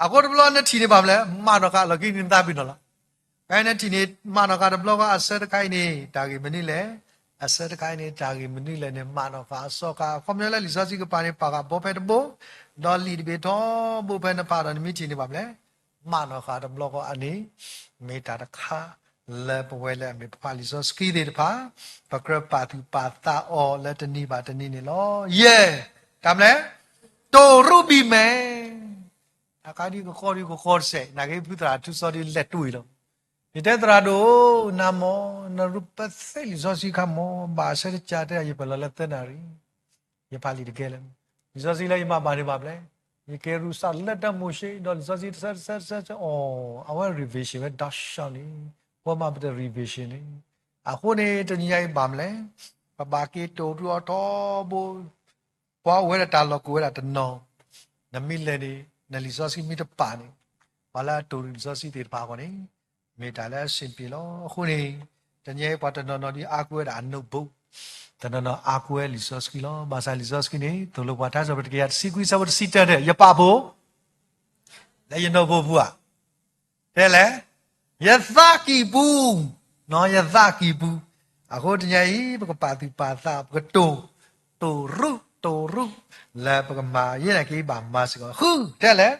အဃိတဘျီနထံၣ်န့ၣ်ဘၣ်မနုၤလဲၣ်, မၤနီၢ်ဃာ်လီၢ်ခံန့ၣ်နသးပ့ၤနီၣ်လီၤ. ဖဲနထံၣ်န့ၣ် မၤနီၢ်ဃာ်တဘျီဃီအဆၢတခါအံၤန့ၣ် တၢ်ဂ့ၢ်မနုၤလဲၣ် အဆၢတခါအံၤန့ၣ် တၢ်ဂ့ၢ်မနုၤလဲၣ်န့ၣ် မးနီၢ်ဃာ်အစီကါ အခီပညီလၢလံာ်စီဆှံကပၤန့ၣ် ပာ်ဃာ်ဘီဖဲတဘိ, ဒီးလံာ်တဘ့ၣ်ထီဘိဖဲနဖးဒီးနမ့ၢ်ထံၣ်န့ၣ်ဘၣ်မလဲၣ်, မးနီၢ်ဃာ်တဘျီဃီအန့ၣ် မ့ၢ်တၢ်တခါလၢပဝဲလၢအမ့ၢ်ပဖးလံာ်စီဆှံသ့ၣ်တဖၣ် ပကြၢးပာ်သူၣ်ပာ်သးအီၤလၢတနံၤဘၣ်တနံၤန့ၣ်လီၤ. ယဲၢ်, တၢ်မလဲၣ်, တိၢ်ရူၢ်ဘံၣ်မဲာ် အခါဒ်ကဃီဒ်ကဃီတစဲး နာ်က့ဖုသရၣ်ထူစီဒ်လဲၣ်တွံၢ်လီၤ. ယတဲသရၣ်ဒိၣ်ဧၢ, နၤမ့ၢ် နရူၢ်ပသ့လံာ်စီဆှံခါမ့ၢ် ဘၣ်အဆၢတကးတဲ ယပလီၢ်လၢသၢနၣ်ရံၣ်, ယဖးလံာ်တကဲလၢၤ, လံာ်စီဆှံလၢယမၤဘၣ်န့ၣ်ဘၣ်မလဲၣ်, ယကဲရူၢ်စၢ်လၢတၢ်မိၤၡ့ ဒီးလံာ်စီဆှံတဆၢတဆၢတဆၢတဆၢအီၤ, အဝဲ revision ဝဲဒီးစၢ်န့ၣ်, ပှၤမၤပတ revision န့ၣ်, အဃိန့ၣ် တနံၤညါအံၤဘၣ်မလဲၣ်, ပဘၣ်က့ၤတိၢ်ရူၢ်အီၤထီဘိ ပှၤအိၣ်ဝဲဒၣ်တၢ်လီၢ်ကအိၣ်ဝဲဒၣ်တနီၤ, နမ့ၢ်လဲၤန့ၣ် နလံာ်စီဆှံမ့ၢ်တပာ်န့ၣ်, ပှၤလၢအတိၢ်ရူၢ်လံာ်စီဆှံသ့ၣ်တဖၣ်အဂီၢ်န့ၣ် မ့ၢ်တၢ်လၢအဆ့ၣ်ပ့ၤလီၤ. အဃိန့ၣ် တနံၤအံၤပှၤတနီၤနီၤဒ်အါကွဲဝဲဒၣ် notebook, တနီၤနီၤအါကွဲလံာ်စီဆှံလီၤ. ဘၣ်ဆၣ်လံာ်စီဆှံန့ၣ် သိၣ်လိပှၤထါစံးပတြၢၤတကယၤတဆံခွံ အဆၢဖိတဆံတၢတဲ ယပာ်ဖှိၣ် လၢယ notebook ပူၤဧါ တဲလဲၣ်, ယသးကံၢ်ပူၤ, ယသးကံၢ်ပူၤ, အဃိတနံၤအံၤ ပကပာ်သူၣ်ပာ်သး ပကတိၢ်, တိၢ်ရူၢ်, တိၢ်ရူၢ်, လၢပကမၤယဲၢ်နာ်က့ဘၣ်မၤစ့ၢ်ကီး ဃု, တဲလဲၣ်,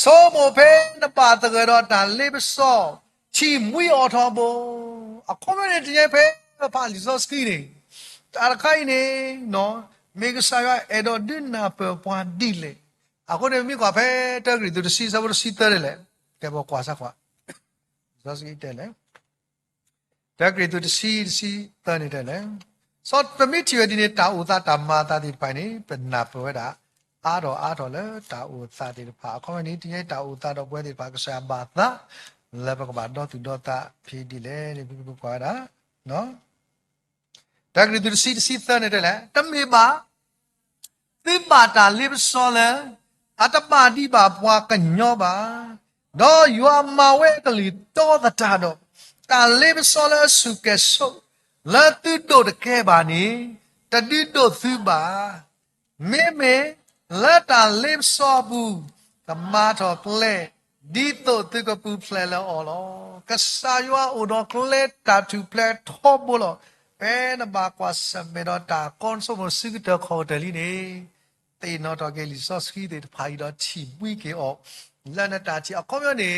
ဆိမိၣ်ဖဲနဘၣ်သဂၢၢ်ဒီးတၢ်လ့ပစီ, ထံၣ်မှံအီၤထီဘိ, အခီပညီန့ၣ် တနံၤအံၤဖဲပဖးလံာ်စီဆှံန့ၣ်, တၢ်တခါအံၤန့ၣ် မ့ၢ်ကစၢ်ယွၤအဲၣ်ဒိးဒုးနၢ်ပၢၢ်ပှၤဒ်လဲၣ်. အဃိန့ၣ် ပမ့ၢ်ကွၢ်ဖဲတၢကရံၣ်သူးတဆံ အဆၢဖိတဆံသၢဒ်လဲၣ်, ကဲပကွၢ်စၢ်ကွၢ်, လံာ်စီဆှံတဲလဲၣ်, တၢကရံၣ်သူးတဆံ တဆံသၢန့ၣ်တဲလဲၣ်, စီၤပမ့ၢ်ထံၣ်ဝဲဒ်န့ၣ် တၢ်အိၣ်သးတၢ်မၤအသးသ့ၣ်တဖၣ်အံၤန့ၣ် ပနၢ်ပၢၢ်ဝဲဒၣ် အါထီၣ်အါထီၣ်လၢတၢ်အိၣ်သးသ့ၣ်တဖၣ်, အခီပညီန့ၣ် တနံၤအံၤတၢ်အိၣ်သးဒီးပဝဲသ့ၣ်တဖၣ် ကစၢ်ယွၤဘၣ်သး လၢပကဘၣ်ဒီသူၣ်ဒီသးဖဲဒ်လဲၣ်န့ၣ် ပမ့ၢ်ကွၢ်ဝဲဒၣ် တၢကရံၣ်သူးတဆံ တဆံသၢန့ၣ်တဲလဲၣ်, တမ့ၢ်ဘၣ် သုဘၣ်တၢ်လ့ပစီလၢ အတဘၣ်ဒံးဘၣ်ပှၤကညီဘၣ်, ဒီးယွၤမၤဝဲအကလုၢ်တီသတးဒီး တၢ်လ့ပစီလၢအစူၢ်ကဲၤဆိး လၢသုဒိးတကဲဘၣ်န့ၣ် တဒုးဒိးသုဘၣ်. မ့မ့ၢ်လၢတၢ်လ့ပစီအပူၤ ကမၤထီၣ်ကျဲ ဒ်သိးသုကပူၤဖျဲးလၢအီၤလီၤ. ကစၢ်ယွၤအိၣ်ဒီးကျဲတၢ်ထူၣ်ဖျဲးထီဘိလီၤ. ဖဲနဘၣ်ကွၢ်ဆၢၣ်မဲာ်ဒီးတၢ်ကီဆိကမိၣ် စုကတၢၢ်ခီၣ်ကတၢၢ်လံန့ၣ်, သ့ၣ်နီၣ်ထီၣ်က့ၤလံာ်စီဆှံသ့ၣ်တဖၣ်အံၤဒီးထံၣ်ဘှံးက့ၤအီၤ လၢနတၢ်ထံၣ်အခီပညီန့ၣ်,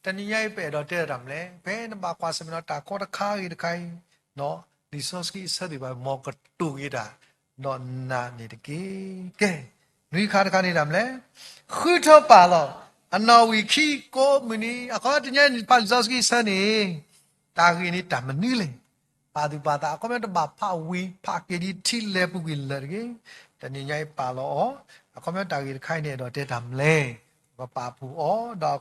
တနံၤညါအံၤပအဲၣ်ဒိးတဲတၢ်မနုၤလဲၣ်, ဖဲနဘၣ်ကွၢ်ဆၢၣ်မဲာ်ဒီးတၢ်ကီတခါဂ့ၤတခါအံၤ လံာ်စီဆှံအဆၢသ့ၣ်တဖၣ် မ်ကတိၤက့ၤတၢ် ဒီးနာ်န့ၢ်တက့ၢ်. ကဲ, နွံခါတခါန့ၣ်တၢ်မနုၤလဲၣ်, ဃုထၢပာ်လီၤ အနီၣ်ဝံာ်ခံကိးမုၢ်နံၤ, အခီပညီတနံၤညါအံၤ ဖးလံာ်စီဆှံအဆၢန့ၣ်, တၢ်ဂ့ၢ်န့ၣ်တၢ်မနုၤလဲၣ်, ပာ်သူၣ်ပာ်သး အခီပညီတဘၣ်ဖးဝံၤ ဖးက့ၤဒ်ထံလဲၤပူၤကွံာ်လၢာ်တဂ့ၤ, တနံၤညါအံၤပာ်လီၤအီၤ, အခီပညီတၢ်ဂ့ၢ်တခါအံၤန့ၣ် အဲၣ်ဒိးတဲတၢ်မနုၤလဲၣ်, ပကပာ်ဖှိၣ်အီၤ, ဒီးအခီပ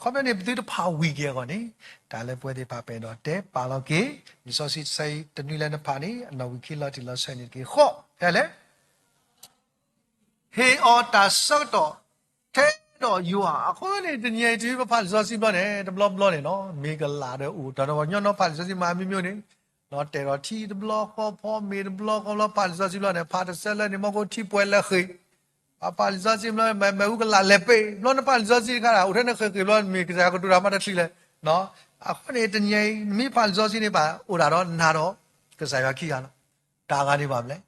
ညီန့ၣ် ပသုတဖးဝံၤက့ၤအဂီၢ်န့ၣ်, တၢ်လၢပဝဲသ့ၣ်တဖၣ်ပအဲၣ်ဒိးတဲပာ်လီၤက့ၤ, လံာ်စီဆှံတဆၢအံၤ တနွံလၢနဖးန့ၣ် အနီၣ်ဝံာ်ခံလီၤတံၢ်လီၤဆဲးန့ၣ်တက့ၢ်ဃီ, ဖဲလဲၣ် ဟ့ၣ်အီၤတၢ်ဆၢကတီၢ် ထဲဒီးယွၤ, အဃိန့ၣ် တနံၤအံၤတုၤပဖးလံာ်စီဆှံဘျီန့ၣ် တဘျီဘျီန့ၣ်နီၤ မ့ၢ်ကလးဒီးအိၣ် တၢ်နီၢ်ကညီနီၤ ဖးလံာ်စီဆှံမၤမံၤမံၤန့ၣ်, နီၤတဲာ်ဒီးထံတဘျီဃီ ဖီမ့ၤတဘျီဃီဘျီ ဖးလံာ်စီဆှံဘျီန့ၣ် ဖးတဆၢလၢန့ၣ် မီၢ်ကိထံပှဲၤလၢဃ့ၢ်, ပဖးလံာ်စီဆှံဘျီ မ့ၣ်အူကလးလဲၤပ့ၤ, ဘျီနဖးလံာ်စီဆှံတခါ အိၣ်ထဲနဃ့ၢ်ဃ့ၢ်ဘျီ မ့ၢ်ကစၢ်ယွၤကတိၤတၢ်မၤတချံးလဲၣ်. အဃိန့ၣ် တနံၤအံၤ နမ့ၢ်ဖးလံာ်စီဆှံန့ၣ် ပအိၣ်ဒၣ်ဒီးနၤဒီး ကစၢ်ယွၤခံဂၤလီၤ. တၢ်ဂၤန့ၣ်ဘၣ်မလဲၣ်,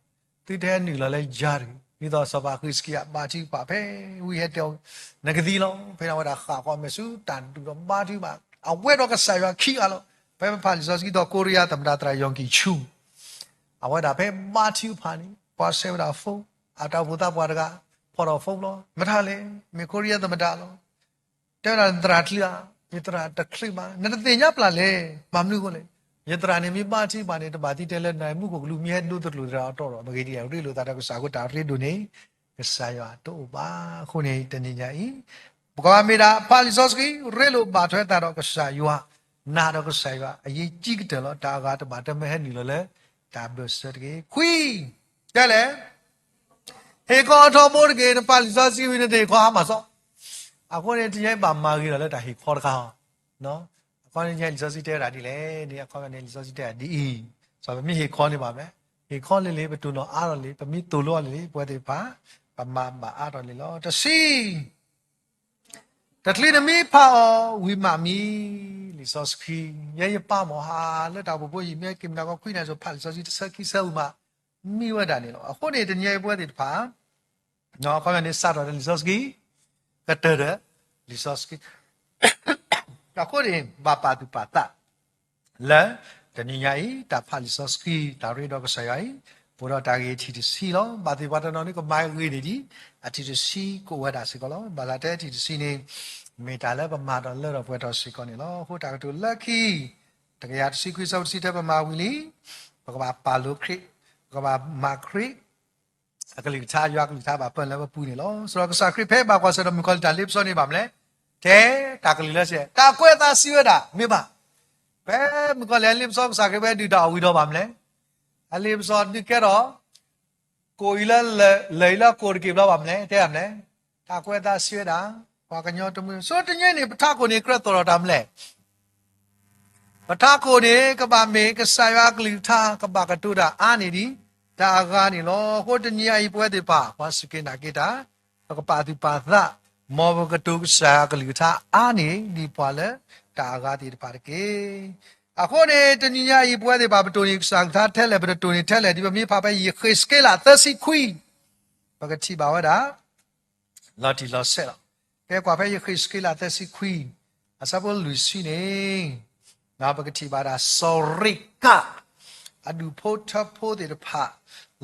သုတဟဲနုာ်လီၤလၢယၤတဂ့ၤ, ဒ်သိးစီၤပၤဃံးစကံယၤ ဘါထုကဖၣ်ဖဲဝံၤဟဲတဲအီၤ, နကသံလီၤ, ဖဲန့ၣ်အဝဲဒၣ်ဃၣ်ဃီအမဲာ်ဆူတၢ်ဒူၣ်ဒီးဘါထုကဖၣ်, အဝဲဒီးကစၢ်ယွၤခံဂၤလီၤ. ဖဲပဖးလံာ်စီဆှံဒီး ကိရံယါသမ္မတ သရၣ် ယီၣ်ကံၣ်ဆူ အဝဲဒၣ်ဖဲဘါထုကဖၣ်န့ၣ် ပှၤဆှၢဝဲဒၣ် phone, အတၢ်အိၣ်ဖှိၣ်သးပှၢ်တဂၤ ဖီၣ်ထီၣ် phone လီၤ. မတၤလဲၣ်, မ့ၢ်ကိရံယါသမ္မတလီၤ. တဲဝဲဒၣ် နသရၣ်တချုးဧါ, ယသရၣ်တချုးဘၣ်, နတသ့ၣ်ညါပျၢ်လဲၣ်, ဘၣ်မနုၤအဃိလဲၣ်. ယသရၣ်န့ၣ်မ့ၢ်ဘါထုကဖၣ်န့ၣ် တဘၣ်သံတဲလၢနမူခိၣ်ကလူး မ့ၢ်ဟဲဒိတကျိၤသရၣ်အတီၢ်ဒီး မ့ၢ်ဂ့ၤဒ်လဲၣ် ရ့လိာ်သးဒီးကစၢ်အဃိ တၢ်ရ့ဒိၣ်န့ၣ် ကစၢ်ယွၤတအိၣ်ဘၣ်. အဃိန့ၣ် တနံၤညါအံၤ ပကဘၣ်မ့ၢ်ဒၣ် ဖးလံာ်စီဆှံ ရ့လိာ်ဘၣ်ထွဲသးဒီးကစၢ်ယွၤ, နာ်ဒီးကစၢ်ယွၤ အရေးကြီးကတၢၢ်လီၤ. တၢ်အဂၤတဘၣ်တမ့ၢ်ဟဲနုာ်လီၤလၢ တၢ်ဘၢၣ်စၢၤတဂ့ၤ. ခွံ, တဲလဲၣ် ဟ့ၣ်ခီအထီဘိတက့ၢ်. နဖးလံာ်စီဆှံဝံၤ နတဟ့ၣ်ခီဟါမၢ်စီ, အဃိန့ၣ် တနံၤညါအံၤဘၣ်မၤဂ့ၤဒီးလၢတၢ်ဟ့ၣ်ခီတခါအီၤ. အခီပညီလံာ်စီဆှံတဲဝဲဒၣ်ဒ်လဲၣ်န့ၣ် အခီပညီန့ၣ် လံာ်စီဆှံတဲဝဲဒၣ်ဒ်အံၤ, စီၤပမ့ၢ်ဟ့ၣ်ခီန့ၣ်ဘၣ်မလဲၣ်, ဟ့ၣ်ခီလံလံ ပတိၢ်နီၣ်အါထီၣ်လံ, ပမ့ၢ်သိၣ်လိအီၤလံလံ ပဝဲသ့ၣ်တဖၣ် ပမၤဘၣ်အါထီၣ်လံလီၤ. တဆံ တချုးနမ့ၢ်ဖးအီၤဝံၤမးမံ, လံာ်စီဆှံ, ယဲယပာ်မီၢ်ဟါလၢတၢ်အိၣ်ဖှိၣ်ဖိအံၤ မ့ၢ်က့ၤမနၤကီးခွံနၤစိၤ ဖးလံာ်စီဆှံတဆၢခံဆၢဝံၤမး မံဝဲဒၣ်န့ၣ်လီၤ. အဃိန့ၣ် တနံၤအံၤပဝဲသ့ၣ်တဖၣ် ခီပညီန့ၣ် စးထီၣ်ဒီးလံာ်စီဆှံ, ကတၢၢ်ဒီးလံာ်စီဆှံ, အဃိန့ၣ် ဘၣ်ပာ်သူၣ်ပာ်သး လၢတနံၤညါအံၤ တၢ်ဖးလံာ်စီဆှံ တၢ်ရ့ဒီးကစၢ်ယွၤအံၤ အိၣ်ဒီးတၢ်ဂ့ၢ်အထံၣ်တဆံလီၤ. ဘၣ်သ့ၣ်ပှၤတနီၤန့ၣ် ကမၤဂ့ၤန့ၢ်ဒံး အထံၣ်တဆံကအိၣ်ဝဲဒၣ်စ့ၢ်ကီးလီၤ. ဘၣ်ဆၣ်တဲထံၣ်တဆံန့ၣ် မ့ၢ်တၢ်လၢပမၤဒီးလၢထီၣ်ပှဲၤထီၣ်စ့ၢ်ကီးန့ၣ်လီၤ. အဃိတၢ်ကတိၤလၢခံ တကယၤတဆံခွံ ဆၢဖိတဆံ တဲပမၤဝံၤလံ, ပကဘၣ်ပာ်လိၤခရံာ်, ပကဘၣ်မၤခရံာ် အကလုၢ်ကထါ, ယွၤအကလုၢ်ကထါဘၣ်ပၢၢ်လၢပပူၤန့ၣ်လီၤ. စရီကစၢ်ခရံာ်ဖဲဘၣ်ကွၢ်ဆၢၣ်ဒီးမုၣ်ကီၤလံၢ်တၢ်လ့ပစီန့ၣ်ဘၣ်မနုၤလဲၣ်, ထဲတၢ်ကလုၢ်လၢစဲး တၢ်ကွဲးအသးစံးဝဲဒၣ် မ့ၢ်ဘၣ်. ဖဲမုၣ်ကီၤလံၢ်အလ့ပစီကစၢ်ခရံာ်ဖဲဒုၣ်တၢ်အီၣ်ဝံၤဒီးဘၣ်မနုၤလဲၣ်, အလ့ပစီဒုးကဲထီၣ် ကိၣ်အံၤလၢ လၢၢ်အံၤလၢကိၣ်တက့ၢ်ဘျီဘၣ်မနုၤလဲၣ်, တဲဒၣ်မနုၤလဲၣ်, တၢ်ကွဲးအသးစံးဝဲဒၣ် ပှၤကညီတမုၢ်, ဆိတနံၤန့ၣ် ပထးခိၣ်န့ၣ်ကြၢးသိၣ်ထီၣ်တၢ်မနုၤလဲၣ် ပထးခိၣ်န့ၣ် ကဘၣ်မ့ၢ်ကစၢ်ယွၤအကလုၢ်ကထါ ကဘၣ်ကတိၤတၢ်အါန့ၢ်ဒံး တၢ်အဂၤန့ၣ်လီၤ. အဃိတနံၤအံၤပဝဲသ့ၣ်တဖၣ် ပှၤစူၢ်က့ၤနာ်က့ၤတၢ်, ပကပာ်သူၣ်ပာ်သး, မ်ပကတိၤကစၢ်ယွၤအကလုၢ်ကထါအါန့ၢ်ဒံးပှၤလၢတၢ်အဂၤသ့ၣ်တဖၣ်တက့ၢ်. အဃိန့ၣ် တနံၤညါအံၤ ပဝဲသ့ၣ်တဖၣ် ပတိၢ်န့ၢ်ကစၢ်ကလုၢ်ကထါထဲလဲၣ်, ပတတိၢ်န့ၢ်ထဲလဲၣ်, ဒ်ပမ့ၢ်ဖးဖဲယဃ့းစက့လးသၢဆံခွံ ပကထံၣ်ဘၣ်ဝဲဒၣ် လီၤတံၢ်လီၤဆဲးလီၤ. ကဲကွၢ်ဖဲယဃ့းစက့လးသၢဆံခွံ အဆၢဖိလွံၢ်ဆံန့ၣ်, ပကထံၣ်ဘၣ်ဒၣ် စီၤရ့ကး အဒူၣ်ဖိထၢဖိသ့ၣ်တဖၣ်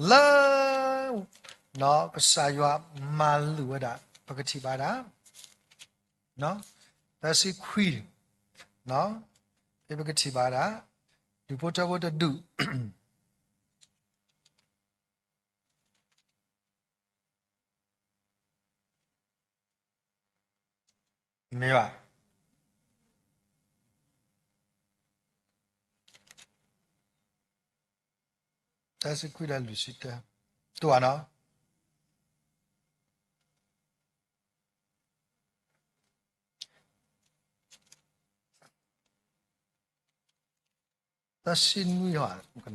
လၢ ကစၢ်ယွၤမၤလိာ်ဝဲဒၣ် ပကထံၣ်ဘၣ်ဒၣ် သၢဆံခွံ ဖဲပကထံၣ်ဘၣ်ဒၣ် ဒူၣ်ဖိထၢဖိတဒူၣ် မ့ၢ်ဘၣ် တၢ်စံးကွံာ်ဒီးလွံၢ်ဆံတၢ တအိ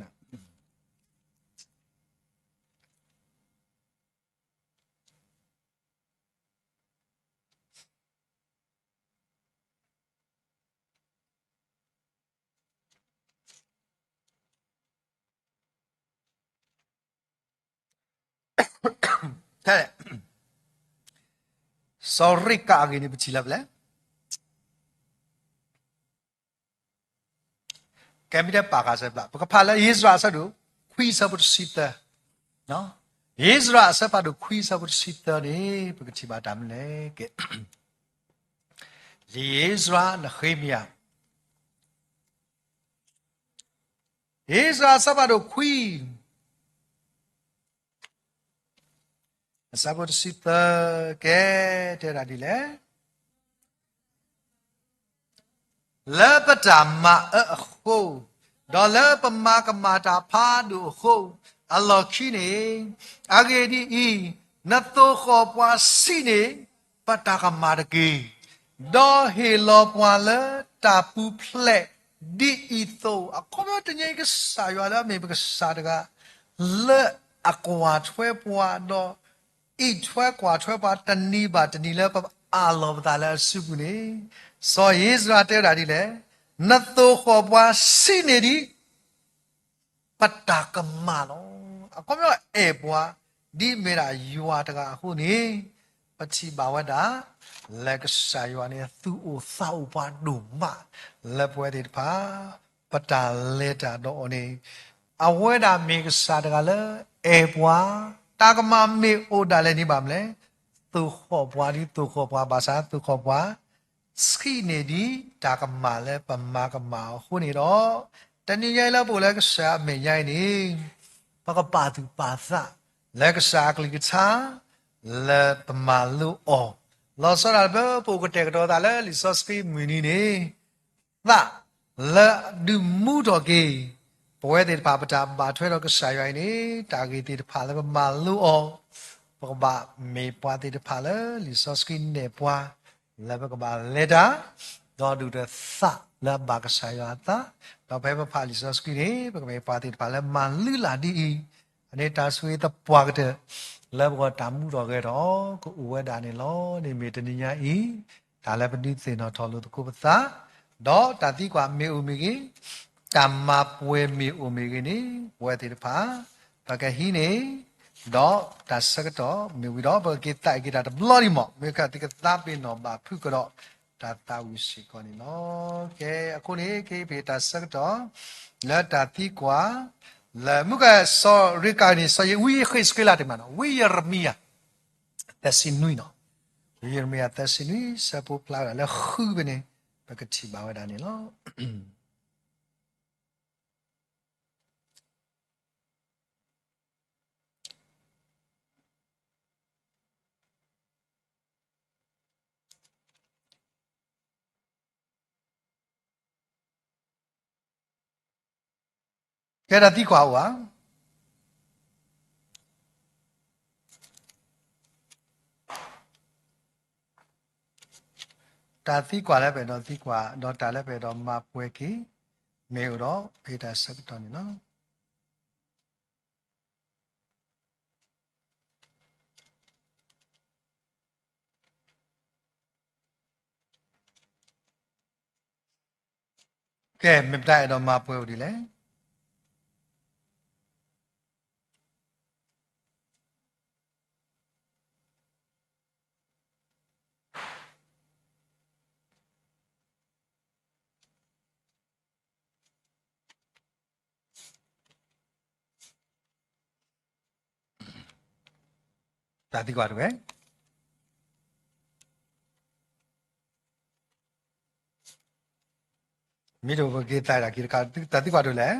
ၣ်နီၤ တၢ်စံးနွံဟီ ထဲလဲၣ် စီၤရ့ကးအဂ့ၢ်န့ၣ် ပထံၣ်လၢပလဲၣ် ကဲမ့ၢ်တဲပာ်ဃာ်စဲးဘျး ပကဖးလၢယ့ၣ်စရးအဆၢဒိၣ်ခွံဆၢဖိတဆံသၢ, ယ့ၣ်စရးအဆၢဖးဒိၣ်ခွံဆၢဖိတဆံသၢန့ၣ် ပကထံၣ်ဘၣ်တၢ်မနုၤလဲၣ်ကဲ, လံာ်ယ့ၣ်စရး နဃ့မယၤ ယ့ၣ်စရးအဆၢဖးဒိၣ်ခွံ အဆၢဖိတဆံသၢ ကဲ တဲဒၣ်ဒ်လဲၣ်, လၢပတၢ်မၤအၢအဃိ, ဒီးလၢပမၤကမၣ်တၢ်ဖးဒိၣ်အဃိ, အလီၢ်ခံန့ၣ်, အဂ့ၢ်ဒ်အံၤ, နသိၣ်ဃီၣ်ပှၤဆံးန့ၢ် ပတၢ်ကမၣ်တက့ၢ်, ဒီးဟ့ၣ်လီၤပှၤလၢတၢ်ပူၤဖျဲးဒ်အံၤအသိး, အခီပညီတနံၤအံၤ ကစၢ်ယွၤလၢအမ့ၢ်ပကစၢ်တဂၤ လၢအကွၢ်ထွဲပှၤဒီး အံးထွဲကွၢ်ထွဲပှၤတနံၤဘၣ်တနံၤလၢပအးလီၤပသးလၢအစုပူၤန့ၣ်, စီၤဧ့စရၤတဲဝဲဒၣ်ဒ်လဲၣ်, နသိၣ်ဃီၣ်ပှၤဆံးန့ၢ်ဒံး ပတၢ်ကမၣ်လီၤ. အခီပညီအဲၣ်ပှၤ ဒ်အမ့ၢ်ဒၣ်ယွၤတဂၤအဃိန့ၣ်, ပထံၣ်ဘၣ်ဝဲဒၣ် လၢကစၢ်ယွၤန့ၣ် သူၣ်အိၣ်သးအိၣ်ပှၤဒိၣ်မး လၢပဝဲသ့ၣ်တဖၣ် ပတၢ်လဲၤတၢ်ဒီးအီၤန့ၣ်, အဝဲဒၣ်မ့ၢ်ကစၢ်တဂၤလၢအဲၣ်ပှၤ, တၢ်ကမၣ်မ့ၢ်အိၣ်ဒၣ်လဲာ်န့ၣ်ဘၣ်မနုၤလဲၣ်, သိၣ်ဃီၣ်ပှၤဒ်သိၣ်ဃီၣ်ပှၤ ဘၣ်ဆၣ်သိၣ်ဃီၣ်ပှၤ ဆံးန့ၢ်ဒံးတၢ်ကမၣ်လၢပမၤကမၣ်အီၤအဃိန့ၣ်ဒီး, တနံၤညါအံၤလၢပအိၣ်လၢကစၢ်အမဲာ်ညါအံၤန့ၣ်, ပကပာ်သူၣ်ပာ်သး လၢကစၢ်အကလုၢ်ကထါ လၢပမၤလိအီၤ, လီၤဆီဒၣ်လၢပအိၣ်ကတဲာ်ကတီၤသးလၢလံာ်စီဆှံမုၢ်နံၤန့ၣ်, သးလၢဒုးမူထီၣ်က့ၤ ပဝဲသ့ၣ်တဖၣ်ပတၢ်ဘၣ်ထွဲဒီးကစၢ်ယွၤအံၤန့ၣ်, တၢ်ဂ့ၢ်သ့ၣ်တဖၣ်လၢပမၤလိအီၤ, ပကဘၣ်မ့ၢ်ပှၤသ့ၣ်တဖၣ်လၢလံာ်စီဆှံနဲၣ်ပှၤ လၢပကဘၣ်လဲၤတၢ် ဒီးဒုၣ်ဒီးသးလၢအဘၣ်ကစၢ်ယွၤအသး, ဒီးဖဲပဖးလံာ်စီဆှံန့ၣ် ပကမ့ၢ်ပှၤသ့ၣ်တဖၣ်လၢမၤလုၢ်လၢ်ဒ်အံၤ, အန့ၣ်တၢ်ဆိၣ်ဂ့ၤသပှၢ်ကတၢၢ် လၢပဂီၢ်တၢ်မူထီၣ်ဂဲၤထီၣ် ကအိၣ်ဝဲဒၣ်န့ၣ်လီၤ. န့ၣ်မ့ၢ်တနံၤညါအံၤ တၢ်လၢပဒုးသ့ၣ်နီၣ်ထီၣ်လိာ်သကိးပသး, ဒီးတၢ်သံကွၢ်မ့ၢ်အိၣ်မ့ၢ်ဂ့ၤ, တၢ်မၤပှဲၤမ့ၢ်အိၣ်မ့ၢ်ဂ့ၤန့ၣ် ပဝဲသ့ၣ်တဖၣ် ပကဟံးန့ၢ်, ဒီးတၢ်ဆၢကတီၢ်မ့ၢ်ဝံၤဒီး ပကက့ၤသးအံၤက့ၤတၢ်တဘျီဒံးမး, မ့ၢ်ကသံကသးပ့ၤနီၣ်ဘၣ်ဖုၣ်ကဒီး တၢ်သးဝံၣ်စ့ၢ်ကီးန့ၣ်လီၤ. ကဲ, အဃိန့ၣ် ကဟံးဖဲတၢ်ဆၢကတီၢ် လၢတၢ်သံကွၢ် လၢမုၢ်ကစီၤရ့ကၤန့ၣ် စီၤယံးဝံယဃ့ၢ်စက့လးတမးနီၤ, ဝံယံးရမံယၤ သၢဆံနွံနီၤ, ဝံယံးရမံယၤ သၢဆံနွံ ဆၢဖိဖျါဝဲဒၣ်လၢဃုဖဲန့ၣ် ပကထံၣ်ဘၣ်ဝဲဒၣ်န့ၣ်လီၤ. ကဲတၢ်သံကွၢ်အိၣ်ဧါ. တၢ်သံကွၢ်လၢပအဲၣ်ဒိးသံကွၢ် ဒီးတၢ်လၢပအဲၣ်ဒိးမၤပှဲၤက့ၤ မ့ၢ်အိၣ်ဒီးဖဲတၢ်ဆၢကတီၢ်န့ၣ်လီၤ. ကဲ, မ့ၢ်ပတၢ်အဲၣ်ဒိးမၤပှဲၤအိၣ်ဒ်လဲၣ်. တၢ်သံကွၢ်တဝဲ မ့ၢ်တအိၣ်ပက့ၤသးဒၣ်က့ၤတခါ တၢ်သံကွၢ်တဝဲလဲၣ်.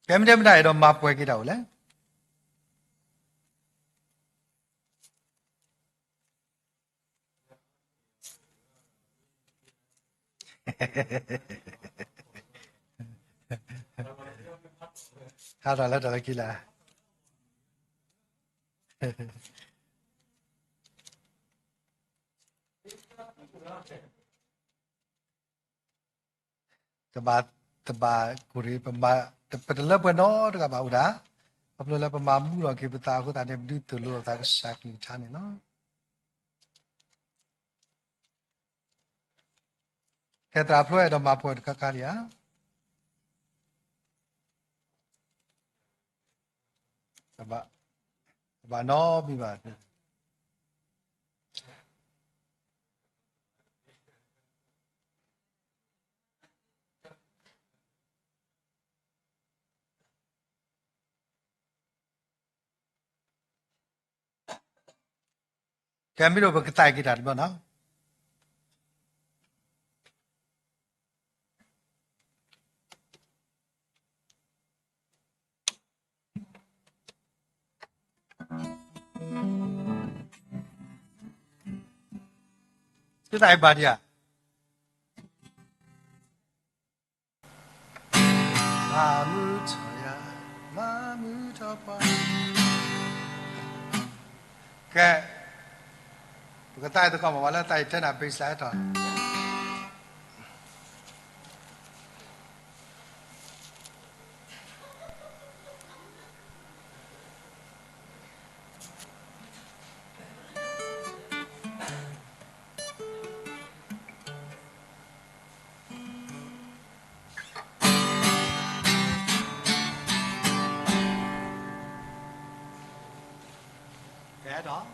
ကဲမ့ၢ်တဲမ့ၢ်တၢ်အဲၣ်ဒိးမၤပှဲၤက့ၤတၢ်အိၣ်လဲၣ်. ဟးထီၣ်လၢတၢ်လၢခံလၢ တဘၣ်, တဘၣ်ကိၢ်ရ့ၣ်, ပတလၢပှဲၤနီတဂၤဘၣ်အိၣ်ဒၣ်, ခီဖျိလၢပမၤမူထီၣ်က့ၤပသးအဃိသတးန့ၣ် ပဒုးသိၣ်လိအသးကစၢ်ကလုၢ်ကထါန့ၣ်လီၤ. ကဲသရၣ်ဖျိအဲၣ်ဒိးမၤပှဲၤတခါခါဒံးဧါ. တဘၣ်နီတမံၤဘၣ်. ကဲမ့ၢ်ဒီးပကသးက့ၤတၢ်တဘျီနီၤ. သုသးအံၤဘၣ်ဒံးဧါ. မၤမုာ်ထီၣ်ယၤ, မၤမုာ်ထီၣ်ပှၤ. ကဲ, ပကသးအံၤသကိးမး ပှၤလၢသးအံၤထဲနၤ bass လၢဟဲထီၣ်. ကဲဒီး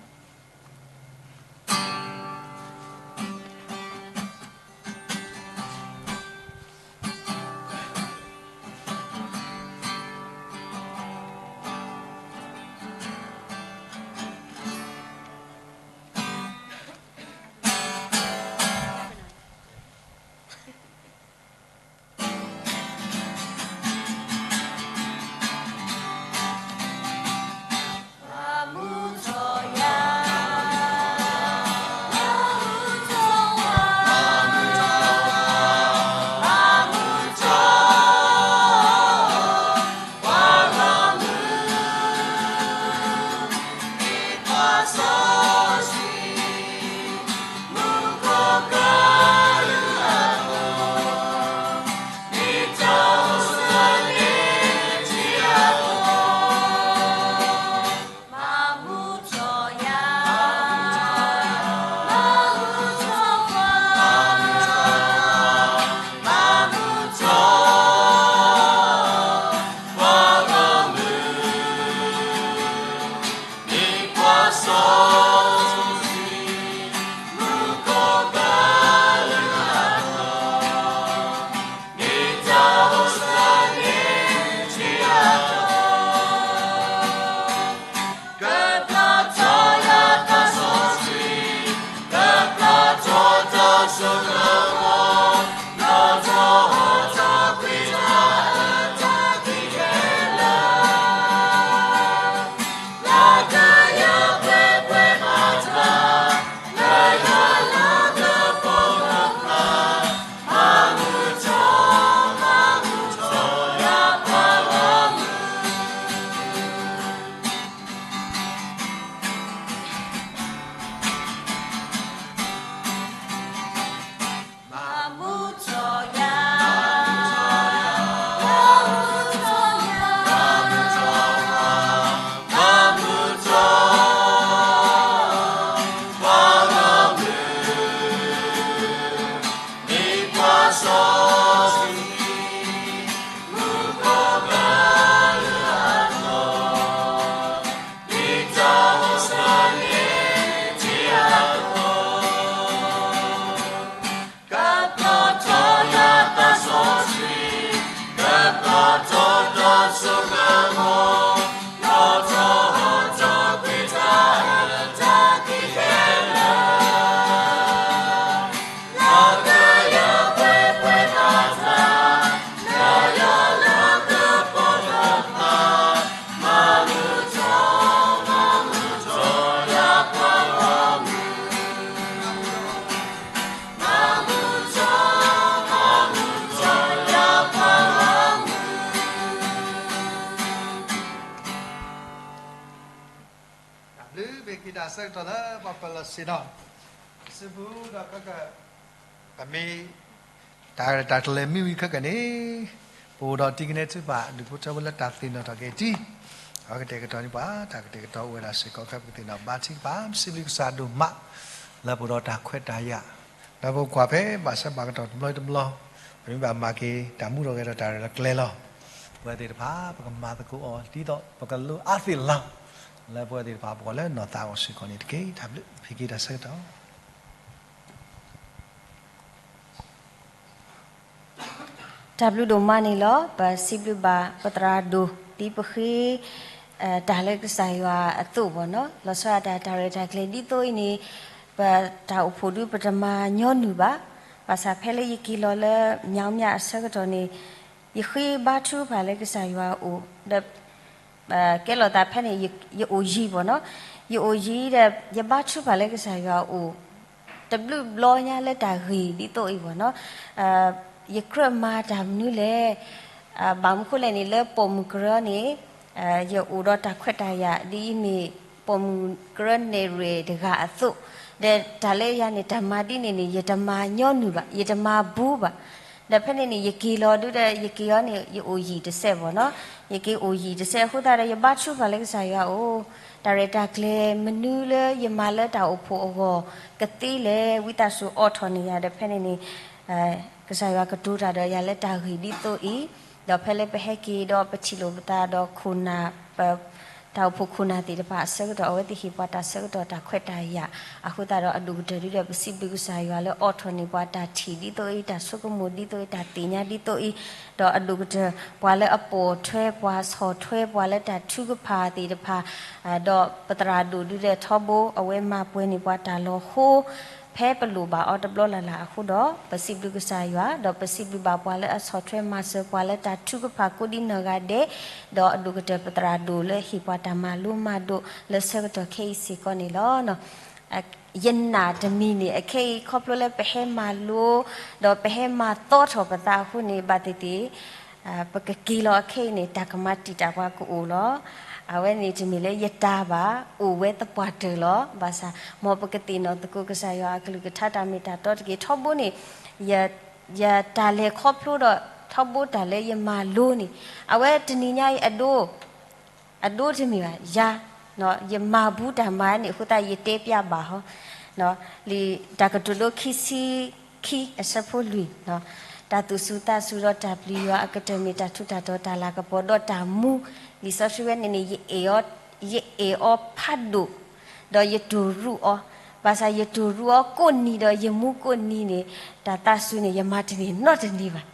တၢ်ဘျုး မ့ၢ်က့ၤတၢ်ဆၢကတီၢ်လၢပှၤပၢၤလီၢ်ဆ့ၣ်နီၤ စုပူၤဒီးခဲက ပမ့ၢ် တၢ်ရဲၣ်တၢ်ကျဲၤမ့ၢ်ဝံၤခဲကနံၣ် ပအိၣ်ဒီးတံၤကနဲထူၣ်ဘၣ် ဒူၣ်ဖိထၢဖိလၢတၢ်သ့ၣ်နီၣ်ထီၣ်က့ၤတံၢ် အဝဲကတဲာ်ကတီၤန့ၢ်ပှၤ တၢ်ကတဲာ်ကတီၤအိၣ်ဝဲဒၣ်စ့ၢ်ကီး ဖဲပကသ့ၣ်နီၣ်ဘါထုကဖၣ် ပစံးဘျုးကစၢ်ဒိၣ်မး လၢပအိၣ်ဒီးတၢ်ခွဲးတၢ်ယာ် လၢပကွၢ်ဖဲဘၣ်ဆၢဘၣ်ကတီၢ်တဘျီတဘျီ ပမ့ၢ်ဘၣ်မၤက့ၤတၢ်မူထီၣ်ဂဲၤထီၣ်တၢ်ရဲၣ်တၢ်ကျဲၤလီၤ. ပဝဲသ့ၣ်တဖၣ် ပကမၤသကိးအီၤ ဒ်သိးပကလိအါသ့ၣ်လီၤ. လၢပဝဲသ့ၣ်တဖၣ် ပကီၤလၢနီၢ်သးအဂီၢ်စ့ၢ်ကီးန့ၣ်တက့ၢ်. တၢ်ဘျုး ဖဲက့ၤတၢ်ဆၢကတီၢ် တၢ်ဘျုးဒိၣ်မးန့ၣ်လီၤ. ပစံးဘျုးဘၣ်ပသရၣ်ဒိၣ် ဒ်ပဃ့ တၢ်လၢကစၢ်ယွၤအသိးဘၣ်နီၤ လီၤဆီဒၣ်တၢ်တၢ်ရဲၣ်တၢ်ကျဲၤဒ်သိးအံၤန့ၣ် ပတၢ်အိၣ်ဖှိၣ်ဒုပတမၤညီနုၢ်ဘၣ်. ဘၣ်ဆၣ်ဖဲလၢယက့ၤလီၤလၢ မၠီမၠၣ်အဆၢကတီၢ်န့ၣ် ယဃ့ဘါထုကဖၣ်လၢကစၢ်ယွၤအအိၣ် ဒီး ကဲလီၤသးဖဲန့ၣ် ယအိၣ်ယံၤဘၣ်နီၤ ယအိၣ်ယံၤဒီး ယဘါထုကဖၣ်လၢကစၢ်ယွၤအအိၣ် တဘျုးဘျီညါလၢတၢ်ဂ့ၢ်ဒ်သိးအံၤဘၣ်နီၤ ယကြၢးမၤတၢ်မနုၤလဲၣ် ဘၣ်မနုၤဃိလဲၣ်န့ၣ် လၢပိာ်မုၣ်ကရၢန့ၣ် ယအိၣ်ဒီးတၢ်ခွဲးတၢ်ယာ် ဒ်အံၤမ့ၢ် ပိာ်မုၣ်ကရၢနဲၣ်ရွဲၣ်တဂၤအသိး ဒီးတၢ်လၢယၤန့ၣ် တၢ်မၤဒ်န့ၣ်န့ၣ် ယတမၤညီနုၢ်ဘၣ် ယတမၤဘူးဘၣ် ဒီးဖဲန့ၣ်န့ၣ် ယက့ၤလီၤဒုဒီး ယက့ၤအီၤန့ၣ် ယအိၣ်ယံၤတစဲးဘၣ်နီၤ ယက့ၤအိၣ်ယံၤတစဲးအဃိသတးဒီး ယဘါထုကဖၣ်လၢကစၢ်ယွၤအအိၣ် တၢ်ရဲၣ်တၢ်ကျဲၤမနုၤလၢယမၤလၢတၢ်အိၣ်ဖှိၣ်အဂီၢ်ကသ့လဲၣ် ဝံသးစူၤအိးထီၣ်န့ၢ်ယၤဒီး ဖဲန့ၣ်န့ၣ် ကစၢ်ယွၤကတိၤတၢ်ဒီးယၤလၢတၢ်ဂ့ၢ်ဒ်သိးအံၤ, ဒီးဖဲလၢပဟဲက့ၤဒီးပထံၣ်လိာ်ပသးဒီးခိၣ်နၢ်, ပ, တၢ်အိၣ်ဖှိၣ်ခိၣ်နၢ်သ့ၣ်တဖၣ်အဆၢကတီၢ် အဝဲသ့ၣ်ဟ့ၣ်ပှၤတၢ်ဆၢကတီၢ်တၢ်ခွဲးတၢ်ယာ်, အဃိသတးဒီးအဒိၣ်ကတၢၢ်ဒ်ဒီးပစံးဘျုးကစၢ်ယွၤလၢအိးထီၣ်န့ၢ်ပှၤတၢ်ထံၣ်ဒ်သိးအံၤ တၢ်ဆိကမိၣ်ဒ်သိးအံၤ တၢ်သ့ၣ်ညါဒ်သိးအံၤ, ဒီးအဒိၣ်ကတၢၢ်ပှၤလၢအပိာ်ထွဲပှၤဆီၣ်ထွဲပှၤလၢတၢ်ထုကဖၣ်သ့ၣ်တဖၣ် ဒီးပသရၣ်ဒိၣ်ဒုဒီးထီဘိ အဝဲမၤပှဲၤန့ၢ်ပှၤတၢ်လီၤဃိ ဖဲပလိၣ်ဘၣ်အီၤတဘျီလၢ်လၢ်အဃိဒီး ပစံးဘျုးကစၢ်ယွၤ, ဒီးပစံးဘျုးဘၣ်ပှၤလၢအဆီၣ်ထွဲမၤစၢၤပှၤလၢတၢ်ထုကဖၣ်ကိးဒံနီၢ်ဂၤဒဲး, ဒီးအဒိၣ်ကတၢၢ်ပသရၣ်ဒိၣ်လၢဟ့ၣ်ပှၤတၢ်မၤလိမၤဒိးလၢဆၢကတီၢ်ခဲအံၤစ့ၢ်ကီးန့ၣ်လီၤ. ယနာ်တမံၤန့ၣ် အခဲအံၤခီဖျိလၢပဟဲမၤလိ ဒီးပဟဲမၤသီထီၣ်ပသးအဃိန့ၣ် ဘၣ်သ့ၣ်သ့ၣ် ပကက့ၤလီၤအခဲအံၤန့ၣ် တၢ်ကမၤတံာ်တာ်ပှၤကအိၣ်လီၤ. အဝဲန့ၣ်တမ့ၢ်လၢယတၢ်ဘၣ် အိၣ်ဝဲသပှၢ်တၢၢ်လီၤ. ဘၣ်ဆၣ် မ်ပကသ့ၣ်နီၣ်သကိးကစၢ်ယွၤအကလုၢ်ကထါတၢ်မ့ၢ်တၢ်တီတက့ၢ်. ထီဘိန့ၣ် ယတၢ်လဲၤခီဖျိဒီး ထီဘိတၢ်လၢယမၤလိန့ၣ် အဝဲတနံၤညါအံၤအဒိ အဒိတမ့ၢ်ဘၣ် ယၤ ယမၤဘူးတၢ်မၤန့ၣ်အဃိသတး ယတဲပျးဘၣ်ဟီ လံာ်တၢ်ကတိၤဒိခံဆံခံအဆၢဖိလွံၢ်, တၢ်သူၣ်စူၤသးစူၤဒီးတၢ်ပျံၤယွၤအကတၢၢ်မ့ၢ်တၢ်ထူးတၢ်တီၤ တၢ်လၤကပီၤဒီးတၢ်မူ, လံာ်စီဆှံဝဲန့ၣ်န့ၣ် ယအဲၣ်အီၤဖးဒိၣ် ဒီးယတိၢ်ရူးအီၤ, ဘၣ်ဆၣ်ယတိၢ်ရူးအီၤကိးနံၤဒီးယမူကိးနံၤန့ၣ် တၢ်သးစူၤန့ၣ် ယမၤတန့ၢ်နီတနံၤဘၣ်.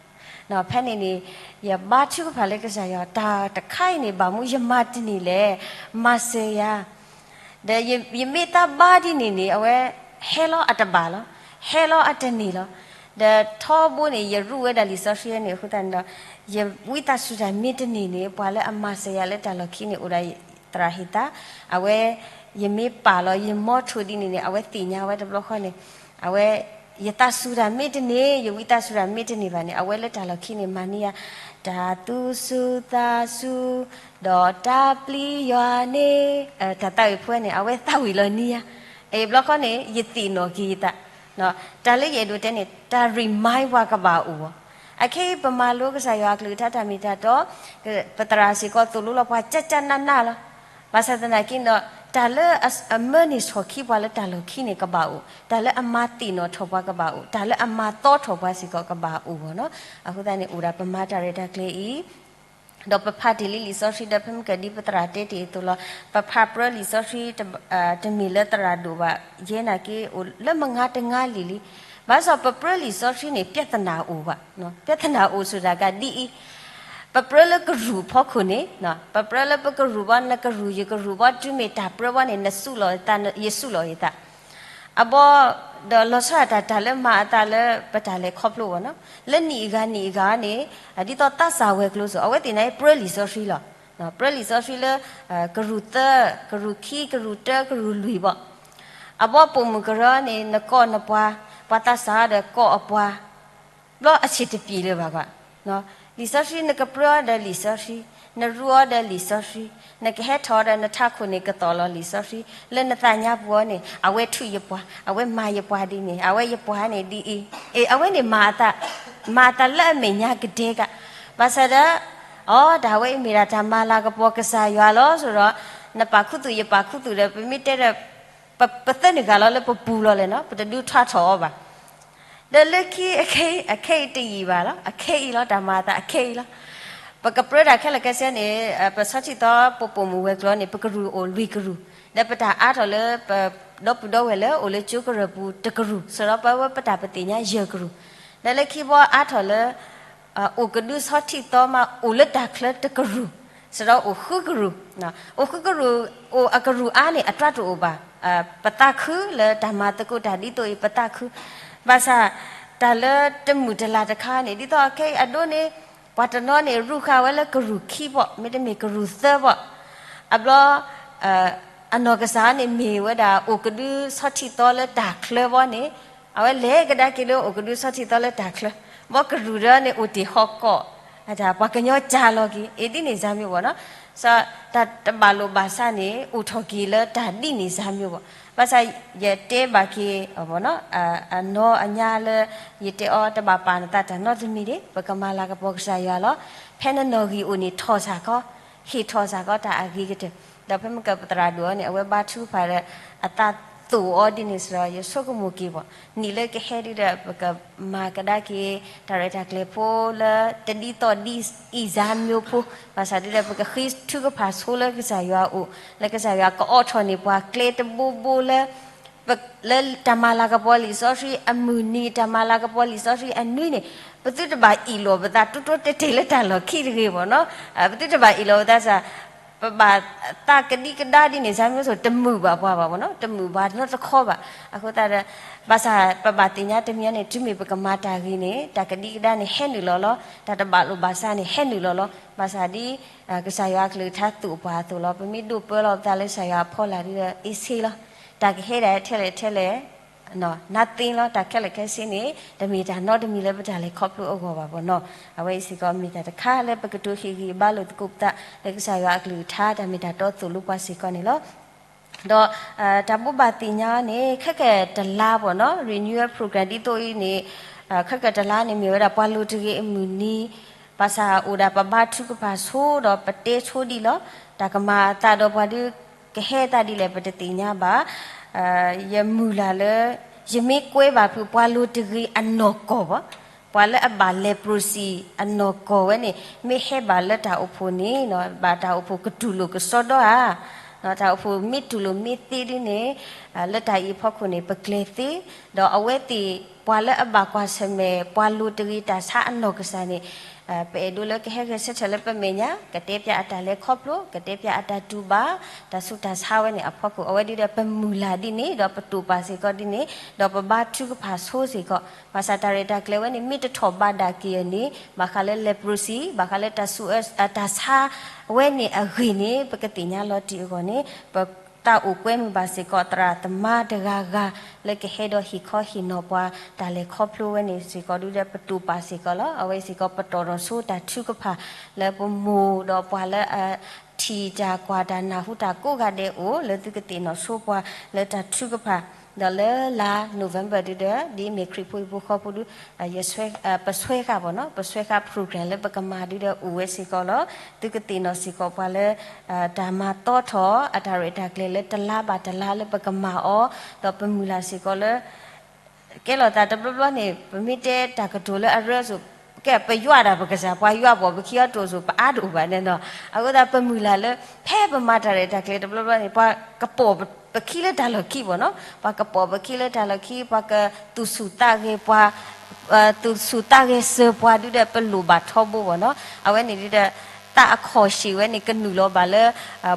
ဖဲန့ၣ်န့ၣ် ယဘါထုကဖၣ်လၢကစၢ်ယွၤ တၢ်တခါအံၤန့ၣ် ဘၣ်မူယမၤတန့ၢ်လဲၣ်, မၤစၢၤယၤ ဒီးယမ့ၢ်သးဘါဒ်န့ၣ်န့ၣ် အဝဲဟဲလီၤအတဘၣ်လီၤ, ဟဲလီၤအတန့ၢ်လီၤ. ဒီးထီဘိန့ၣ် ယရူးဝဲဒၣ်လံာ်စီဆှံန့ၣ်အဃိသတးန့ၣ်ဒီး ယဝံသးစူၤတၢ်မ့ၢ်တန့ၢ်န့ၣ် ပှၤလၢအမၤစၢၤယၤလၢတၢ်လီၢ်ခံန့ၣ် အိၣ်ဒီးသရၣ်ဟ့ၣ်သး, အဝဲ ယမ့ၢ်ပာ်လီၤ ယမီထိၣ်ဒ်န့ၣ်န့ၣ် အဝဲသ့ၣ်ညါဝဲတဘျီဃီန့ၣ်, အဝဲ ယသးစူၤတၢ်မ့ၢ်တန့ၢ် ယဝံသးစူၤတၢ်မ့ၢ်တန့ၢ်ဘၣ်န့ၣ် အဝဲလၢတၢ်လီၢ်ခံန့ၣ် မၤန့ၢ်ယၤ တၢ်သူၣ်စူၤသးစူၤ ဒီးတၢ်ပျံၤယွၤန့ၣ် တၢ်သးဝံၣ်ဖိန့ၣ် အဝဲသးဝံၣ်လီၤန့ၢ်ယၤ, အဘျီဃီန့ၣ် ယသ့ၣ်နီၣ်က့ၤယသး, တၢ်လၢယအဲၣ်ဒိးတဲန့ၣ် တၢ် remind ပှၤကဘၣ်အိၣ်အီၤ, အခဲအံၤပမၤလိကစၢ်ယွၤအကလုၢ်ကထါတၢ်မ့ၢ်တၢ်တီ, ပသရၣ်စ့ၢ်ကီးသိၣ်လိလီၤပှၤကၠၢ်ကၠၢ်နးနးလီၤ. ဘၣ်ဆၣ်သနာ်က့ဒီး တၢ်လၢအမၢန့ၢ်ဆီၣ်ခံပှၤလၢတၢ်လီၢ်ခံန့ၣ်ကဘၣ်အိၣ်, တၢ်လၢအမၤသ့ၣ်နီၣ်ထီၣ်ပှၤကဘၣ်အိၣ်, တၢ်လၢအမၤသီထီၣ်ပှၤစ့ၢ်ကီးကဘၣ်အိၣ်ဘၣ်နီၤ. အဃိသတးန့ၣ် အိၣ်ဒၣ်ပမၤတၢ်ရဲၣ်တၢ်ကျဲၤအံၤ ဒီးပဖးတ့ၢ်လံလံာ်စီဆှံဒီး ဖဲမ့ၢ်ကဒ်ပသရၣ်တဲတ့ၢ်အသိးလီၤ. ပဖးပြၢလံာ်စီဆှံ တမ့ၢ်လၢသရၣ်ဒိၣ်ဘၣ်, ယဲနာ်က့ အိၣ်လၢမုၢ်နံၤတနံၤလံလံ. ဘၣ်ဆၣ်ပပြၢလံာ်စီဆှံန့ၣ် ပြဿနာအိၣ်ဘၣ်, ပြဿနာအိၣ်ဆိၣ်တၢ်ကဒ်အံၤ, ပ ပပြၢလၢကရူၢ်ဖီခိၣ်န့ၣ်, ပပြၢလၢပကရူၢ်ဘီ နကရူၢ်ယကရူၢ်ဘီ တုၤမ့ၢ်တၢ်ပြၢဘီန့ၣ် နစူးလီၤယသး ယစူးလီၤယသး. အဘီ ဒီးလီၤဆီဒၣ်တၢ်လၢမၤအသးလၢပတၢ်လဲၤခီဖျိအဂီၢ်နီၤ, လၢနံၣ်အဂၤနံၣ်အဂၤန့ၣ် ဒ်သိးသးစၢ်ဝဲၤကျိၤစ့ၢ် အဝဲသ့ၣ်န့ၣ်ပြၢလံာ်စီဆှံလီၤ. ပြၢလံာ်စီဆှံလၢ ကရူၢ်သၢ, ကရူၢ်ခံ, ကရူၢ်တၢ, ကရူၢ်လွံၢ်ဘီ, အဘီပိာ်မုၣ်ကရၢန့ၣ် နကိးနပှၤ, ပှၤသးစၢ်ဒီးကိးအပှၤ ဘျီအဆံးတပျံၤလၢၤဘၣ်ကွၢ်. လံာ်စီဆှံနကပြၢအီၤဒီးလံာ်စီဆှံ, နရူးအီၤဒီးလံာ်စီဆှံ, နကဟဲထီၣ်အီၤဒီးနထးခိၣ်န့ၣ် ကသီၣ်လီၤလံာ်စီဆှံ, လၢနသးညါပူၤအီၤန့ၣ် အဝဲထုးယပှၤ, အဝဲမၤယပှၤဒ်န့ၣ်, အဝဲယပှၤန့ၣ်ဒ်အံၤ, အဝဲန့ၣ်မၤအသး, မၤအသးလၢအမဲာ်ညါကဒဲကး, ဘၣ်ဆၣ်ဒီး အိ တၢ်ဝဲအံၤမ့ၢ်ဒၣ်တၢ်မၤလၤကပီၤကစၢ်ယွၤလီၤ ဆိုတော့ နပာ်ခူသူၣ်ယပာ်ခူသူၣ်ဒီး ပမ့ၢ်တဲဒီး ပသၢနုာ်ဂၤလီၤလၢပပူၤလီၤလဲၣ်နီၤ, ပတဒုးထွါထီၣ်အီၤဘၣ်. ဒီးလၢခံအခဲအံၤတယံာ်ဘၣ်လီၤ, အခဲအံၤလီၤ, တၢ်မၤအသးအခဲအံၤလီၤ. ပကပြၢတၢ်ခဲလၢာ်ခဲဆ့န့ၣ် ပဆီထံၣ်သီပပိာ်မုၣ်ဝဲၤကျိၤန့ၣ် ပကရူၢ်အိၣ်လွံၢ်ကရူၢ်, ဒီးပတၢ်အါထီၣ်လၢပဒီပုၢ်ဒီဝဲၢ်လၢအိၣ်လၢကၠိကရၢၢ်ပူၤတကရူၢ်, စ့ၢ်ဒီးပဝဲပတၢ်ပသ့ၣ်ညါယဲၢ်ကရူၢ်, ဒီးလၢခံဘီအါထီၣ်လၢ အိၣ်ကဒုဆီထံၣ်သီမး အိၣ်လၢတၢ်ချၢတကရူၢ်, စ့ၢ်ဒီးအိၣ်ဃုကရူၢ်, အိၣ်ဃုကရူၢ်, အိၣ်အကရူၢ်အါန့ၣ် အတြၢ်တအိၣ်ဘၣ်. ပသးခုလၢတၢ်မၤသကိးတၢ်ဒ်သိးအံၤ ပသးခု, ဘၣ်ဆၣ် တၢ်လၢတမုာ်တလၤတခါန့ၣ် ဒ်သိးအခဲအံၤအဒိန့ၣ် ပှၤတနီၤန့ၣ် ရူၢ်ဃာ်ဝဲလၢကရူၢ်ခံဘီ မ့တမ့ၢ်ကရူၢ်သၢဘီ, အဘျီ အနီၢ်ကစၢ်န့ၣ်မ့ၢ်ဝဲဒၣ် အိၣ်ကဒုဆီထံၣ်သီလၢတၢ်ချၢဘီန့ၣ် အဝဲလဲၤကဒါက့ၤလၢအိၣ်ကဒုဆီထံၣ်သီလၢတၢ်ချၢ, ဘီကရူၢ်ဒီးန့ၣ်အိၣ်တ့ၢ်ဟီၣ်ကီၢ်, ပှၤကညီကၢ်လီၤက့ၤ အ့ၣ်ဒ်န့ၣ်စၢ်မ့ၢ်ဘီနီၤ, တၢ်တဘၣ်လိာ်ဘၣ်စးန့ၣ် အိၣ်ထီၣ်က့ၤလၢတၢ်ဒ်န့ၣ်စၢ်မ့ၢ်ဘီ, ဘၣ်ဆၣ်ယတဲဘၣ်က့ၤ အနီၢ်အညါလၢ ယတဲအီၤတဘၣ်ပာ်နသးတၢ်နီတမံၤဒံး ပကမၤလၤကပီၤကစၢ်ယွၤလီၤ. ဖဲနနီၣ်ဂံၢ်အိၣ်န့ၣ်ထီၣ်စ့ၢ်ကီး, ဟ့ၣ်ထီၣ်စ့ၢ်ကီးတၢ်အဂ့ၤကတၢၢ်, ဒီးဖဲမ့ၢ်ကပသရၣ်ဒိၣ်အီၤန့ၣ် အဝဲဘါထုကဖၣ်ဒီး အသးသိၣ်အီၤဒ်န့ၣ်စ့ၢ်ဒီး ယဆိကမိၣ်က့ၤဘီ, နံၣ်လၢကဟဲဒုဒီး ပကမၤကဒါက့ၤ တၢ်ရဲၣ်တၢ်ကျဲၤဖိလၢ တဒ်သိးဒ်အံၤစၢ်မ့ၢ်ဖိ, ဘၣ်ဆၣ်ဒုဒီး ပကဃ့ထုကဖၣ်ဆိလၢကစၢ်ယွၤအအိၣ် လၢကစၢ်ယွၤကအိးထီၣ်န့ၢ်ပှၤကျဲတဘိဘိလၢ လၢတၢ်မၤလၤကပီၤလံာ်စီဆှံအမုၢ်နံၤ တၢ်မၤလၤကပီၤလံာ်စီဆှံအနွံန့ၣ် ပသုတဘၣ်အ့ၣ်လိာ်ပသးတိတိတဲာ်တဲာ်လၢတၢ်လီၢ်ခံတဂ့ၤဘီနီၤ, ပသုတဘၣ်အ့ၣ်လိာ်ပသးစ့ၢ် ပဘၣ်သးကဒံကဒါဒ်န့ၣ်စၢ်မ့ၢ်စိ တမုာ်ဘၣ်ပှၤဘၣ်ဘီနီၤ, တမုာ်ပှၤနီတခီဘၣ်. အဃိသတးဒီး ဘၣ်ဆၣ် ပဘၣ်သ့ၣ်ညါတမံၤန့ၣ် တုၤမ့ၢ်ပကမၤတၢ်ဂ့ၤန့ၣ် တၢ်ကဒံကဒါန့ၣ် ဟဲနုာ်လီၤလီၤ, တၢ်တဘၣ်လိာ်ဘၣ်စးန့ၣ် ဟဲနုာ်လီၤလီၤ. ဘၣ်ဆၣ်ဒ် ကစၢ်ယွၤအကလုၢ်ကထါသူၣ်ပှၤအသိးလီၤ. ပမ့ၢ်ဒိၣ်ပၢလီၤပသးလၢကစၢ်ယွၤအဖီလာ်ဒ်ဒီး အ့ၣ်ဆ့လီၤ. တၢ်ကဟဲဒၣ်ထဲလဲၣ်ထဲလဲၣ် nothing လီၤ. တၢ်ခဲလၢာ်ခဲဆ့န့ၣ် တမ့ၢ်တၢ်နီတမံၤလၢပတၢ်လဲၤခီဖျိအဂီၢ်ဘၣ်ဘီနီၤ. အဝဲအံၤစ့ၢ်ကီးမ့ၢ်တၢ်တခါလၢပကတိၤဟ့ၣ်ဂံၢ်ဘါလိာ်သကိးပသး လၢကစၢ်ယွၤအကလုၢ်ကထါ တၢ်မ့ၢ်တၢ်တီသိၣ်လိပှၤစ့ၢ်ကီးန့ၣ်လီၤ. ဒီး တၢ်ဘိးဘၣ်သ့ၣ်ညါန့ၣ် ခဲကတလါဘီနီၤ renewal program ဒ်သိးအံၤန့ၣ် ခဲကတလါန့ၣ်မ့ၢ်ဝဲဒၣ်ပှၤလိၤတဂ့ၤအမုၢ်နံၤ ဘၣ်ဆၣ်အိၣ်ဒၣ်ပဘါထုကဖၣ်ဆိဒီးပတဲဆိဒံးလီၤ. တၢ်ကမၤအသးဒီးပှၤဒုး ကဟဲသးဒ်လဲၣ် ပတသ့ၣ်ညါဘၣ်. ယမုၢ်လၢ်လၢ ယမ့ၢ်ကွဲဘၣ်ဖုးပှၤလိၤတဂ့ၤအနီၢ်ကီၢ်ဘၣ်, ပှၤလၢအဘၣ် leprosy အနီၢ်ကီၢ်ဝဲန့ၣ် မ့ၢ်ဟဲဘၣ်လၢတၢ်အိၣ်ဖှိၣ်န့ၣ် ဘၣ်တၢ်အိၣ်ဖှိၣ်ကတူၢ်လိာ်ကစီဒီဧါ တၢ်အိၣ်ဖှိၣ်မ့ၢ်တူၢ်လိာ်မ့ၢ်သ့ဒ်န့ၣ် လၢတၢ်အံၤအဖီခိၣ်န့ၣ် ပကျဲၤသ့, ဒီးအဝဲသ့ၣ် ပှၤလၢအဘၣ်ကွၢ်ဆၢၣ်မဲာ် ပှၤလိၤတဂ့ၤတၢ်ဆါအနီၢ်ကစၢ်န့ၣ် ပအဲၣ်ဒိးလၢကဟဲဂဲၤဆၢထၢၣ်လၢပမဲာ်ညါ ကတဲဖျါအတၢ်လဲၤခီဖျိ ကတဲဖျါအတၢ်တူၢ်ဘၣ် တၢ်ဆူးတၢ်ဆါဝဲန့ၣ်အဖီခိၣ် အဝဲဒ်ဒီးပမုၢ်လၢ်ဒ်န့ၣ် ဒီးပတိာ်ပာ်စ့ၢ်ကီးဒ်န့ၣ် ဒီးပဘါထုကဖၣ်ဆိစ့ၢ်ကီး ဘၣ်ဆၣ်တၢ်ရဲၣ်တၢ်ကျဲၤဝဲန့ၣ် မ့ၢ်တထီၣ်ဘးဒၣ်က့ၤအီၤန့ၣ် ဘၣ်ဃးလၢ leprosy ဘၣ်ဃးလၢတၢ်ဆူးအတၢ်ဆါဝဲန့ၣ်အဂ့ၢ်န့ၣ် ပကသ့ၣ်ညါလီၤတံၢ်အဂီၢ်န့ၣ် ပ တၢ်အိၣ်ကွဲမုာ်ဘၣ်စ့ၢ်ကီးသရၣ်သမါတဂၤဂၤ လၢကဟဲဒီးဟ့ၣ်ခီဟ့ၣ်နီၤပှၤ တၢ်လဲၤခီဖျိဝဲန့ၣ်စ့ၢ်ကီးဒုဒီးပတိာ်ပာ်စ့ၢ်ကီးလီၤ. အဝဲစ့ၢ်ကီးပတီၢ်ထီၣ်ဆိတၢ်ထုကဖၣ် လၢပမိၢ်ဒီးပှၤလၢအထံၣ်တၢ်ကွၢ်တၢ်နၢ်ဟူတၢ်ကိးဂၤဒဲးအိၣ် လၢသုကသ့ၣ်နီၣ်ဆိပှၤလၢတၢ်ထုကဖၣ် ဒီးလၢလါ November ဒုဒီး ဒ်မ့ၢ်ခရံာ်ဖိဟံၣ်ဖိဃီဖိဒု ပဆွဲဃာ်ဘၣ်နီၤ ပဆွဲဃာ် program လၢပကမၤဒုဒီးအိၣ်ဝဲစ့ၢ်ကီးလီၤ. သုကသ့ၣ်နီၣ်စ့ၢ်ကီးပှၤလၢ တၢ်မၤသီထီၣ် အတၢ်ရဲၣ်တၢ်ကျဲၤလၢတလါဘၣ်တလါလၢပကမၤအီၤ ဒီးပမုၢ်လၢ်စ့ၢ်ကီးလၢ ကဲလိာ်သးတဘျီဘျီန့ၣ် ပမ့ၢ်တဲတၢ်ကတိၤလၢအရၢစိၤ ကဲပယွၤဒၣ်ပကစၢ် ပှၤယွၤပိာ်ပခံအီၤတိၢ်စိၤ ပအါတအိၣ်ဘၣ်န့ၣ်နီၤ. အဃိသတးပမုၢ်လၢ်လၢ ဖဲပမၤတၢ်ရဲၣ်တၢ်ကျဲၤတဘျီဘျီန့ၣ် ပှၤကပိာ်ပခံလၢတၢ်လီၢ်ခံဘၣ်နီၤ. ပှၤကပိာ်ပခံလၢတၢ်လီၢ်ခံ ပှၤကသူၣ်ဆူၣ်သးဂဲၤပှၤ သူၣ်ဆူၣ်သးဂဲၤစၢၤပှၤဒုဒီး ပလိၣ်ဘၣ်ထီဘိဘၣ်နီၤ. အဝဲန့ၣ်ဒုဒီး သးအခီၣ်ဆံးဝဲန့ၣ် ကနုာ်လီၤဘၣ်လၢ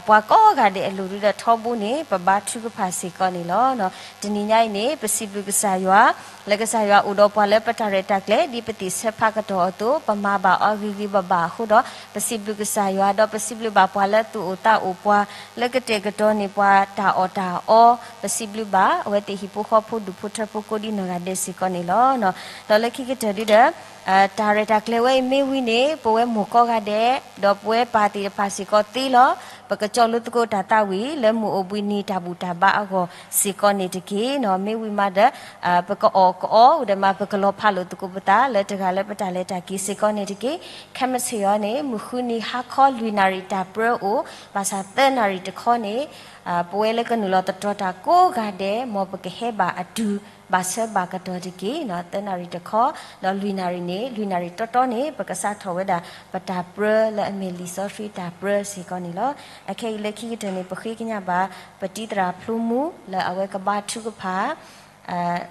ပှၤကိးဂၤဒဲးအလိၤဒုဒီး ထီဘိန့ၣ် ပဘါထုကဖၣ်စ့ၢ်ကီးန့ၣ်လီၤ. တနံၤညါအံၤန့ၣ် ပစံးဘျုးကစၢ်ယွၤ လၢကစၢ်ယွၤအိၣ်ဒီးပှၤလၢပတၢ်ရဲၣ်တၢ်ကျဲၤ ဒ်ပသ့ၣ်ဆၢဖးကတီၢ်အသိး ပမၤဘၣ်အီၤဂ့ၤဂ့ၤဘၣ်ဘၣ်အဃိဒီး ပစံးဘျုးကစၢ်ယွၤ ဒီးပစံးဘျုးဘၣ်ပှၤလၢသူၣ်အိၣ်သးအိၣ် ပှၤလၢကတဲာ်ကတီၤန့ၢ်ပှၤတၢ်အီၣ်တၢ်အီ, ပစံးဘျုးဘၣ်အဝဲသ့ၣ်ဟံၣ်ဖိဃီဖိ ဒူၣ်ဖိထၢဖိကိးဒ်နီၢ်ဂၤဒဲးစ့ၢ်ကီးန့ၣ်လီၤ. ဒီးလၢခံကတၢၢ်ဒုဒီး တၢ်ရဲၣ်တၢ်ကျဲၤဝဲအံၤမ့ၢ်ဝံၤန့ၣ် ပဝဲမိၢ်ကိးဂၤဒဲး ဒီးပဝဲပၢ်သ့ၣ်တဖၣ်စ့ၢ်ကီးသ့လီၤ. ပကကၠီလိသကိးတၢ်သးဝံၣ် လၢမုၢ်အိၣ်ဘှံးနံၤတၢ်ဘူၣ်တၢ်ဘါအဂီၢ်စ့ၢ်ကီးန့ၣ်တက့ၢ်. မ့ၢ်ဝံၤမးဒီး ပကအီၣ်ကအီ ဝံၤဒီးမး ပကလီၤဖးလိာ်သကိးပသး လၢတဂၤလၢပတၢ်လဲၤတၢ်က့ၤစ့ၢ်ကီးန့ၣ်တက့ၢ်. ခဲမုၢ်ဆ့ၣ်အံၤန့ၣ် မုၢ်ဃုနံၤဟါခီလွံၢ်နၣ်ရံၣ်တၢ်ပြၢအိၣ် ဘၣ်ဆၣ်သၢနၣ်ရံၣ်တခီန့ၣ် ပဝဲလၢကနုာ်လီၤသတြီၤတၢ်ကိးဂၤဒဲး မ်ပကဟဲဘၣ်အတုၤ ဘၣ်ဆၢဘၣ်ကတီၢ်တက့ၢ်. သၢနၣ်ရံၣ်တခီ ဒီးလွံၢ်နၣ်ရံၣ်န့ၣ် လွံၢ်နၣ်ရံၣ်တီတီန့ၣ် ပကစးထီၣ်ဝဲဒၣ် ပတၢ်ပြၢလၢအမ့ၢ်လံာ်စီဆှံတၢ်ပြၢစ့ၢ်ကီးန့ၣ်လီၤ. အခဲအံၤလၢခံကတၢၢ်န့ၣ် ပဃ့ကညးဘၣ် ပတံၤသရၣ်ဖျိမူ လၢအဝဲကဘါထုကဖၣ်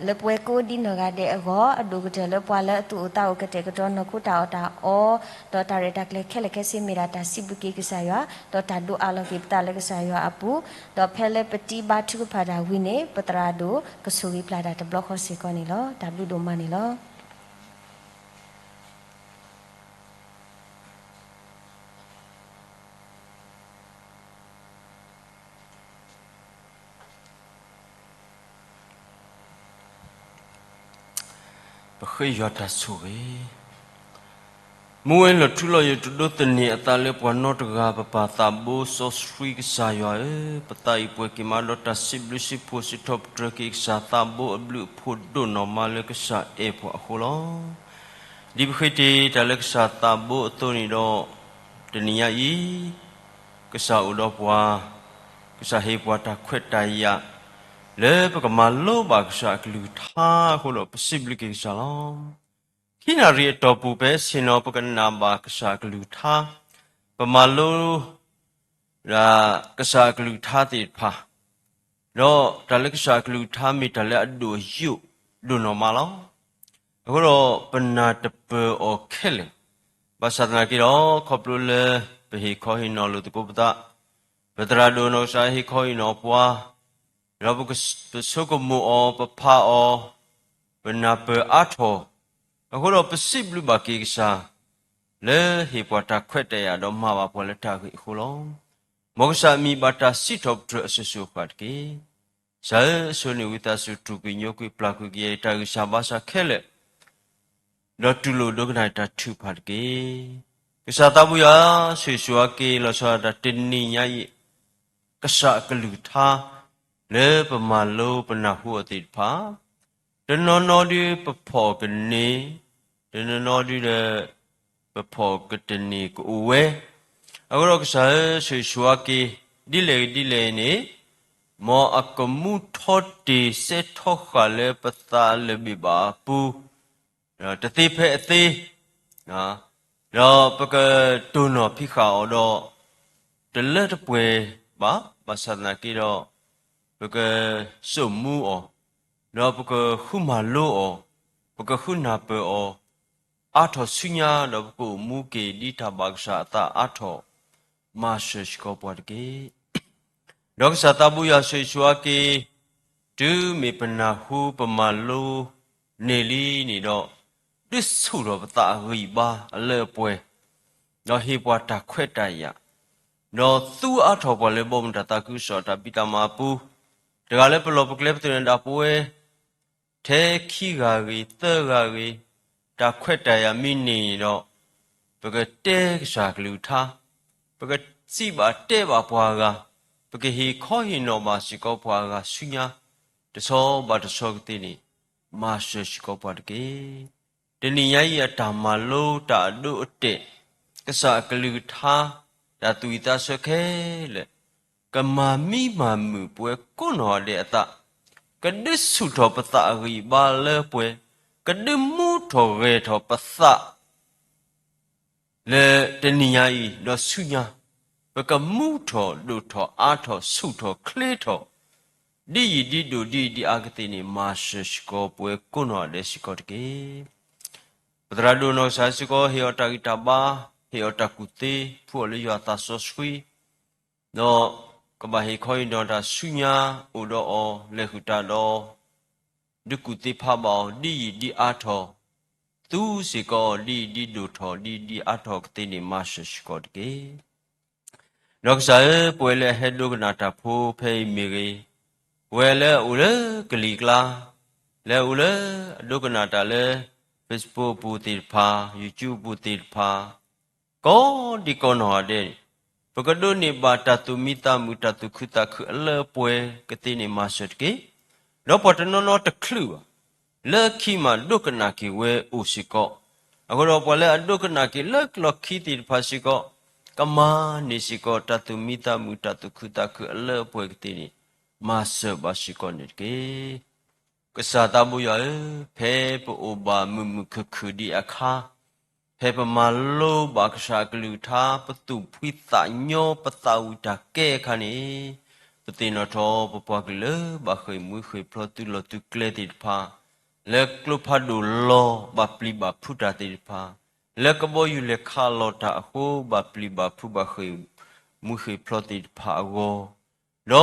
လၢပဝဲကိးဒ်နီၢ်ဂၤဒဲးအဂီၢ် အဒိၣ်ကတၢၢ်လၢပှၤလၢအသူၣ်အိၣ်သးအိၣ် ကတဲာ်ကတီၤနီၢ်ခိတၢ်အီၣ်တၢ်အီ ဒီးတၢ်ရဲၣ်တၢ်ကျဲၤခဲလၢာ်ခဲဆ့ မ့ၢ်ဒၣ်တၢ်စံးဘျုးက့ၤကစၢ်ယွၤ ဒီးတၢ်ဒိးအးလီၤက့ၤပသးလၢကစၢ်ယွၤအပူၤ, ဒီးဖဲလၢပတံၤဘါထုကဖၣ်တၢ်ဝံၤန့ၣ် ပသရၣ်ဒိၣ်ကဆိၣ်ဂ့ၤပျၢ်တၢ်တဘျီဃီစ့ၢ်ကီးန့ၣ်လီၤ. တၢ်ဘျုးဒိၣ်မးန့ၣ်လီၤ. ပဃ့ယွၤတၢ်ဆိၣ်ဂ့ၤ, မူဝဲလီၤထူလီၤယိာ် တဒိးသန့ၤအသးလၢပှၤနီတဂၤ, ပပၢ်သးဘိစီဆှံကစၢ်ယွၤဧၢ, ပသးအံၤပှဲၤက့ၤမးဒီးတၢ်စံးဘျုးစံးဖှိၣ် စံးထီၣ်ပတြၢၤက့ၤကစၢ်သးဘိအဘျုးအဖှိၣ်ဒိၣ်နီၢ်မးလၢကစၢ်အဲၣ်ပှၤအဃိလီၤ. ဒ်ပဃ့တ့ၢ်တၢ်လၢကစၢ်သးဘိအသိးန့ၣ်ဒီး, တနံၤညါအံၤ ကစၢ်အိၣ်ဒီးပှၤ, ကစၢ်ဟ့ၣ်ပှၤတၢ်ခွဲးတၢ်ယာ် လၢပကမၤလိဘၣ်ကစၢ်အကလုၢ်ကထါအဃိဒီး ပစံးဘျုးက့ၤကစၢ်လီၤ. ခံနၣ်ရံၣ်အတီၢ်ပူၤ ဖဲဆ့ၣ်နီၤ ပကနၣ်ဘၣ်ကစၢ်အကလုၢ်ကထါ, ပမၤလိ ကစၢ်အကလုၢ်ကထါသ့ၣ်တဖၣ်, ဒီးတၢ်လၢကစၢ်အကလုၢ်ကထါမ့ၢ်တၢ်လၢအဒိၣ်အယိာ်ဒိၣ်နီၢ်မးလီၤ. အဃိဒီးပနၢ်တပၢၢ်အီၤခဲလၢာ်, ဘၣ်ဆၣ်သနာ်က့ဒီး ခီဖျိလၢပဟ့ၣ်ခီဟ့ၣ်နီၤလိာ်သကိးပသး, ပသရၣ်ဒိၣ်နီၢ်ကစၢ်ဟ့ၣ်ခီဟ့ၣ်နီၤပှၤ, ဒီးပဆိကမိၣ်အီၤ ပဖးအီၤ, ပနၢ်ပၢၢ်အါထီၣ်, အဃိဒီးပစံးဘျုးဘၣ်က့ၤကစၢ် လၢဟ့ၣ်ပှၤတၢ်ခွဲးတၢ်ယာ်ဒီးမၤဘၣ်ပှၤလၢတၢ်အဂ့ၢ်အဃိလီၤ. မ်ကစၢ်အမံၤဘၣ်တၢ်စံးထီၣ်ပတြၢၤအစိၤစိၤအဃၣ်တက့ၢ်. ကစၢ်ဧၢ, ဆိၣ်ဂ့ၤဝံသးစူၤ တူၢ်ကွံာ်ညိကွံာ်ပျၢ်ကွံာ်ကယဲၢ်တၢ်ဂံၢ်စၢ်ဘါစၢ်ခဲလၢာ်, ဒီးတူၢ်လိာ်ဒိကနၣ်တၢ်ထုကဖၣ်တက့ၢ်. ကစၢ်သးဘိယွၤ, ဆိၣ်ဂ့ၤဆိၣ်ဝါက့ၤ လီၤဆီဒၣ်တၢ်တနံၤညါအံၤ ကစၢ်အကလုၢ်ကထါ လၢပမၤလိပနၢ်ဟူအီၤသ့ၣ်တဖၣ်, တနီၤနီၤဒုးပဖီၣ်ကန့ၢ်, တနီၤနီၤဒုးဒီး ပဖီၣ်ကတန့ၢ်ကအိၣ်ဝဲ, အဃိဒီးကစၢ်ဧၢ, ဆိၣ်ဂ့ၤဆိၣ်ဝါက့ၤ ဒ်လဲၣ်ဂ့ၤဒ်လဲၣ်အံၤန့ၣ်, မ်အကမူထီတ့ၢ်စဲထီဃာ်လၢပသးလၢာ်ဘ့ၣ်ဘၣ်အပူၤ တသ့ဖဲအသ့, ဒီးပကတိၢ်နီၣ်ဖံးဃာ်အီၤဒီး တလၢတပှဲၤဘၣ်, ဘၣ်ဆၣ်သနာ်က့ဒီး ပကစိာ်မူအီၤ, ဒီးပကဃုမၤလိအီၤ, ပကဃုနၢ်ပၢၢ်အီၤ အါထီၣ်ဆူညါ, ဒီးပကအိၣ်မူက့ၤဒ်တၢ်ဘၣ်ကစၢ်အသးအါထီၣ်, မၤစၢၤစ့ၢ်ကီးပှၤတက့ၢ်. ဒီးကစၢ်သးဘိယွၤ ဆိၣ်ဂ့ၤဆိၣ်ဝါက့ၤ, တုၤမ့ၢ်ပနၢ်ဟူပမၤလိန့ၢ်လံန့ၣ်ဒီး, ဒုးဆူၣ်ထီၣ်ပသးအဂံၢ်အဘါအလၢအပှဲၤ, ဒီးဟ့ၣ်ပှၤတၢ်ခွဲးတၢ်ယာ်, ဒီးသူအါထီၣ်ပှၤလၢဘီမုၢ်တၢ်သးခုကစီၣ်တၢ်ဖံးတၢ်မၤအပူၤ, တဂၤလၢပလီၢ်ပကျဲပသနၢၣ်ဒၣ်ပဝဲ ထဲခံဂၤဂ့ၤ သၢဂၤဂ့ၤ, တၢ်ခွဲးတၢ်ယာ်မ့ၢ်န့ၢ်ဒီး, ပကတဲကစၢ်ကလုၢ်ကထါ, ပကစံးဘၣ်တဲဘၣ်ပှၤအဂၤ, ပကဟ့ၣ်ခီဟ့ၣ်နီၤဘၣ်စ့ၢ်ကီးပှၤအဂၤဆူညါ, တဆီဘၣ်တဆီကသ့န့ၣ်, မၤစၢၤစ့ၢ်ကီးပှၤတက့ၢ်. တနံၤညါအံၤအတၢ်မၤလိတၢ်အဒိအတဲာ်, ကစၢ်အကလုၢ်ကထါ, တၢ်သူၣ်ဝံၣ်သးဆၢခဲလၢာ် ကမၤမံမၤမုာ်ပဝဲကိးနီၢ်ဂၤဒဲးအသး, ကဒုးဆူၣ်ထီၣ်ပသးအဂံၢ်အဘါလၢပှဲၤ, ကဒုးမူထီၣ်ဂဲၤထီၣ်ပသး လၢတနံၤညါအံၤဒီးဆူညါ, ပကမူထီၣ်ဒိၣ်ထီၣ်အါထီၣ်ဆူၣ်ထီၣ်ချ့ထီၣ်, ဒ်ယံာ်ဒ်ဒိၣ်ဒ်အံၤဒ်အါကသ့န့ၣ် မၤစၢၤစ့ၢ်ကီးပဝဲကိးနီၢ်ဂၤဒဲးစ့ၢ်ကီးတက့ၢ်. ပသရၣ်ဒိၣ်နီၢ်ကစၢ်စ့ၢ်ကီး ဟ့ၣ်အီၤတၢ်ဂံၢ်တၢ်ဘါ, ဟ့ၣ်အီၤတၢ်ကူၣ်သ့, ဖှူအီၤလၢယွၤအသးစီဆှံ, ဒီးကဘၣ်ဟ့ၣ်ခီဟ့ၣ်နီၤတၢ်ဆူညါ အိၣ်ဒီးအီၤလဲၤဃုာ်တၢ်ဒီး ဒုးကူၣ်သ့ဖးဘၣ်အီၤ ဒ်ယံာ်ဒ်အါထီၣ်, သူစ့ၢ်ကီး ဒ်ယံာ်ဒ်ဒိၣ်ထီၣ် ဒ်ယံာ်ဒ်အါထီၣ်ကသ့န့ၣ် မၤစၢၤစ့ၢ်ကီးတက့ၢ်. ဒီးကစၢ်ဧၢ, ပဝဲလၢအဟဲဒိကနၣ်တၢ်ဖိဖဲအံၤမ့ၢ်ဂ့ၤ, ပဝဲလၢအအိၣ်လၢကလံၤကျါ, လၢအအိၣ်လၢအဒိကနၣ်တၢ်လၢ Facebook အပူၤသ့ၣ်တဖၣ်, YouTube အပူၤသ့ၣ်တဖၣ်, ကိးဒံကိးနီၢ်ဂၤဒဲးန့ၣ်, ပကဒိးန့ၢ်ဘၣ်တၢ်သူၣ်မံသးမုာ် တၢ်သူၣ်ခုသးခုအလၢအပှဲၤကသ့န့ၣ် မၤစၢၤတက့ၢ်. ဒီးပှၤတနီၤနီၤတချုးဘၣ်, လၢခံမးဒိကနၣ်က့ၤဝဲအိၣ်စ့ၢ်ကီး, အဃိဒီးပှၤလၢအဒိကနၣ်က့ၤလၢကျိၤခံသ့ၣ်တဖၣ်စ့ၢ်ကီး, ကမၤန့ၢ်စ့ၢ်ကီး တၢ်သူၣ်မံသးမုာ် တၢ်သူၣ်ခုသးခုအလၢအပှဲၤကသ့န့ၣ် မၤစၢၤဘၣ်စ့ၢ်ကီးန့ၣ်တက့ၢ်. ကစၢ်သးဘိယွၤဧၢ, ဖဲပအိၣ်ဘၣ်မုာ်မုာ်ခုၣ်ခုၣ်ဒံးအခါ, ဖဲပမၤလိဘၣ်ကစၢ်အကလုၢ်ကထါ ပသူၣ်ဖှံသးညီ ပသးဝံၣ်တၢ်ကဲအခါန့ၣ်, ပသ့ၣ်နီၣ်ထီၣ်ပပှၤကလုာ်လၢဘၣ်ဃ့ၢ်မှံဃ့ၢ်ဖျိး သုးလီၢ်သုးကျဲသ့ၣ်တဖၣ်, လၢကျိဖးဒိၣ်လီၤ ဘၣ်ပျံၤဘၣ်ဖုးတၢ်သ့ၣ်တဖၣ်, လၢကဘီယူၤလဲၤခးလီၤတၢ်အဃိ ဘၣ်ပျံၤဘၣ်ဖုးဘၣ်ဃ့ၢ်မှံဃ့ၢ်ဖျိးသ့ၣ်တဖၣ်အဂီၢ်,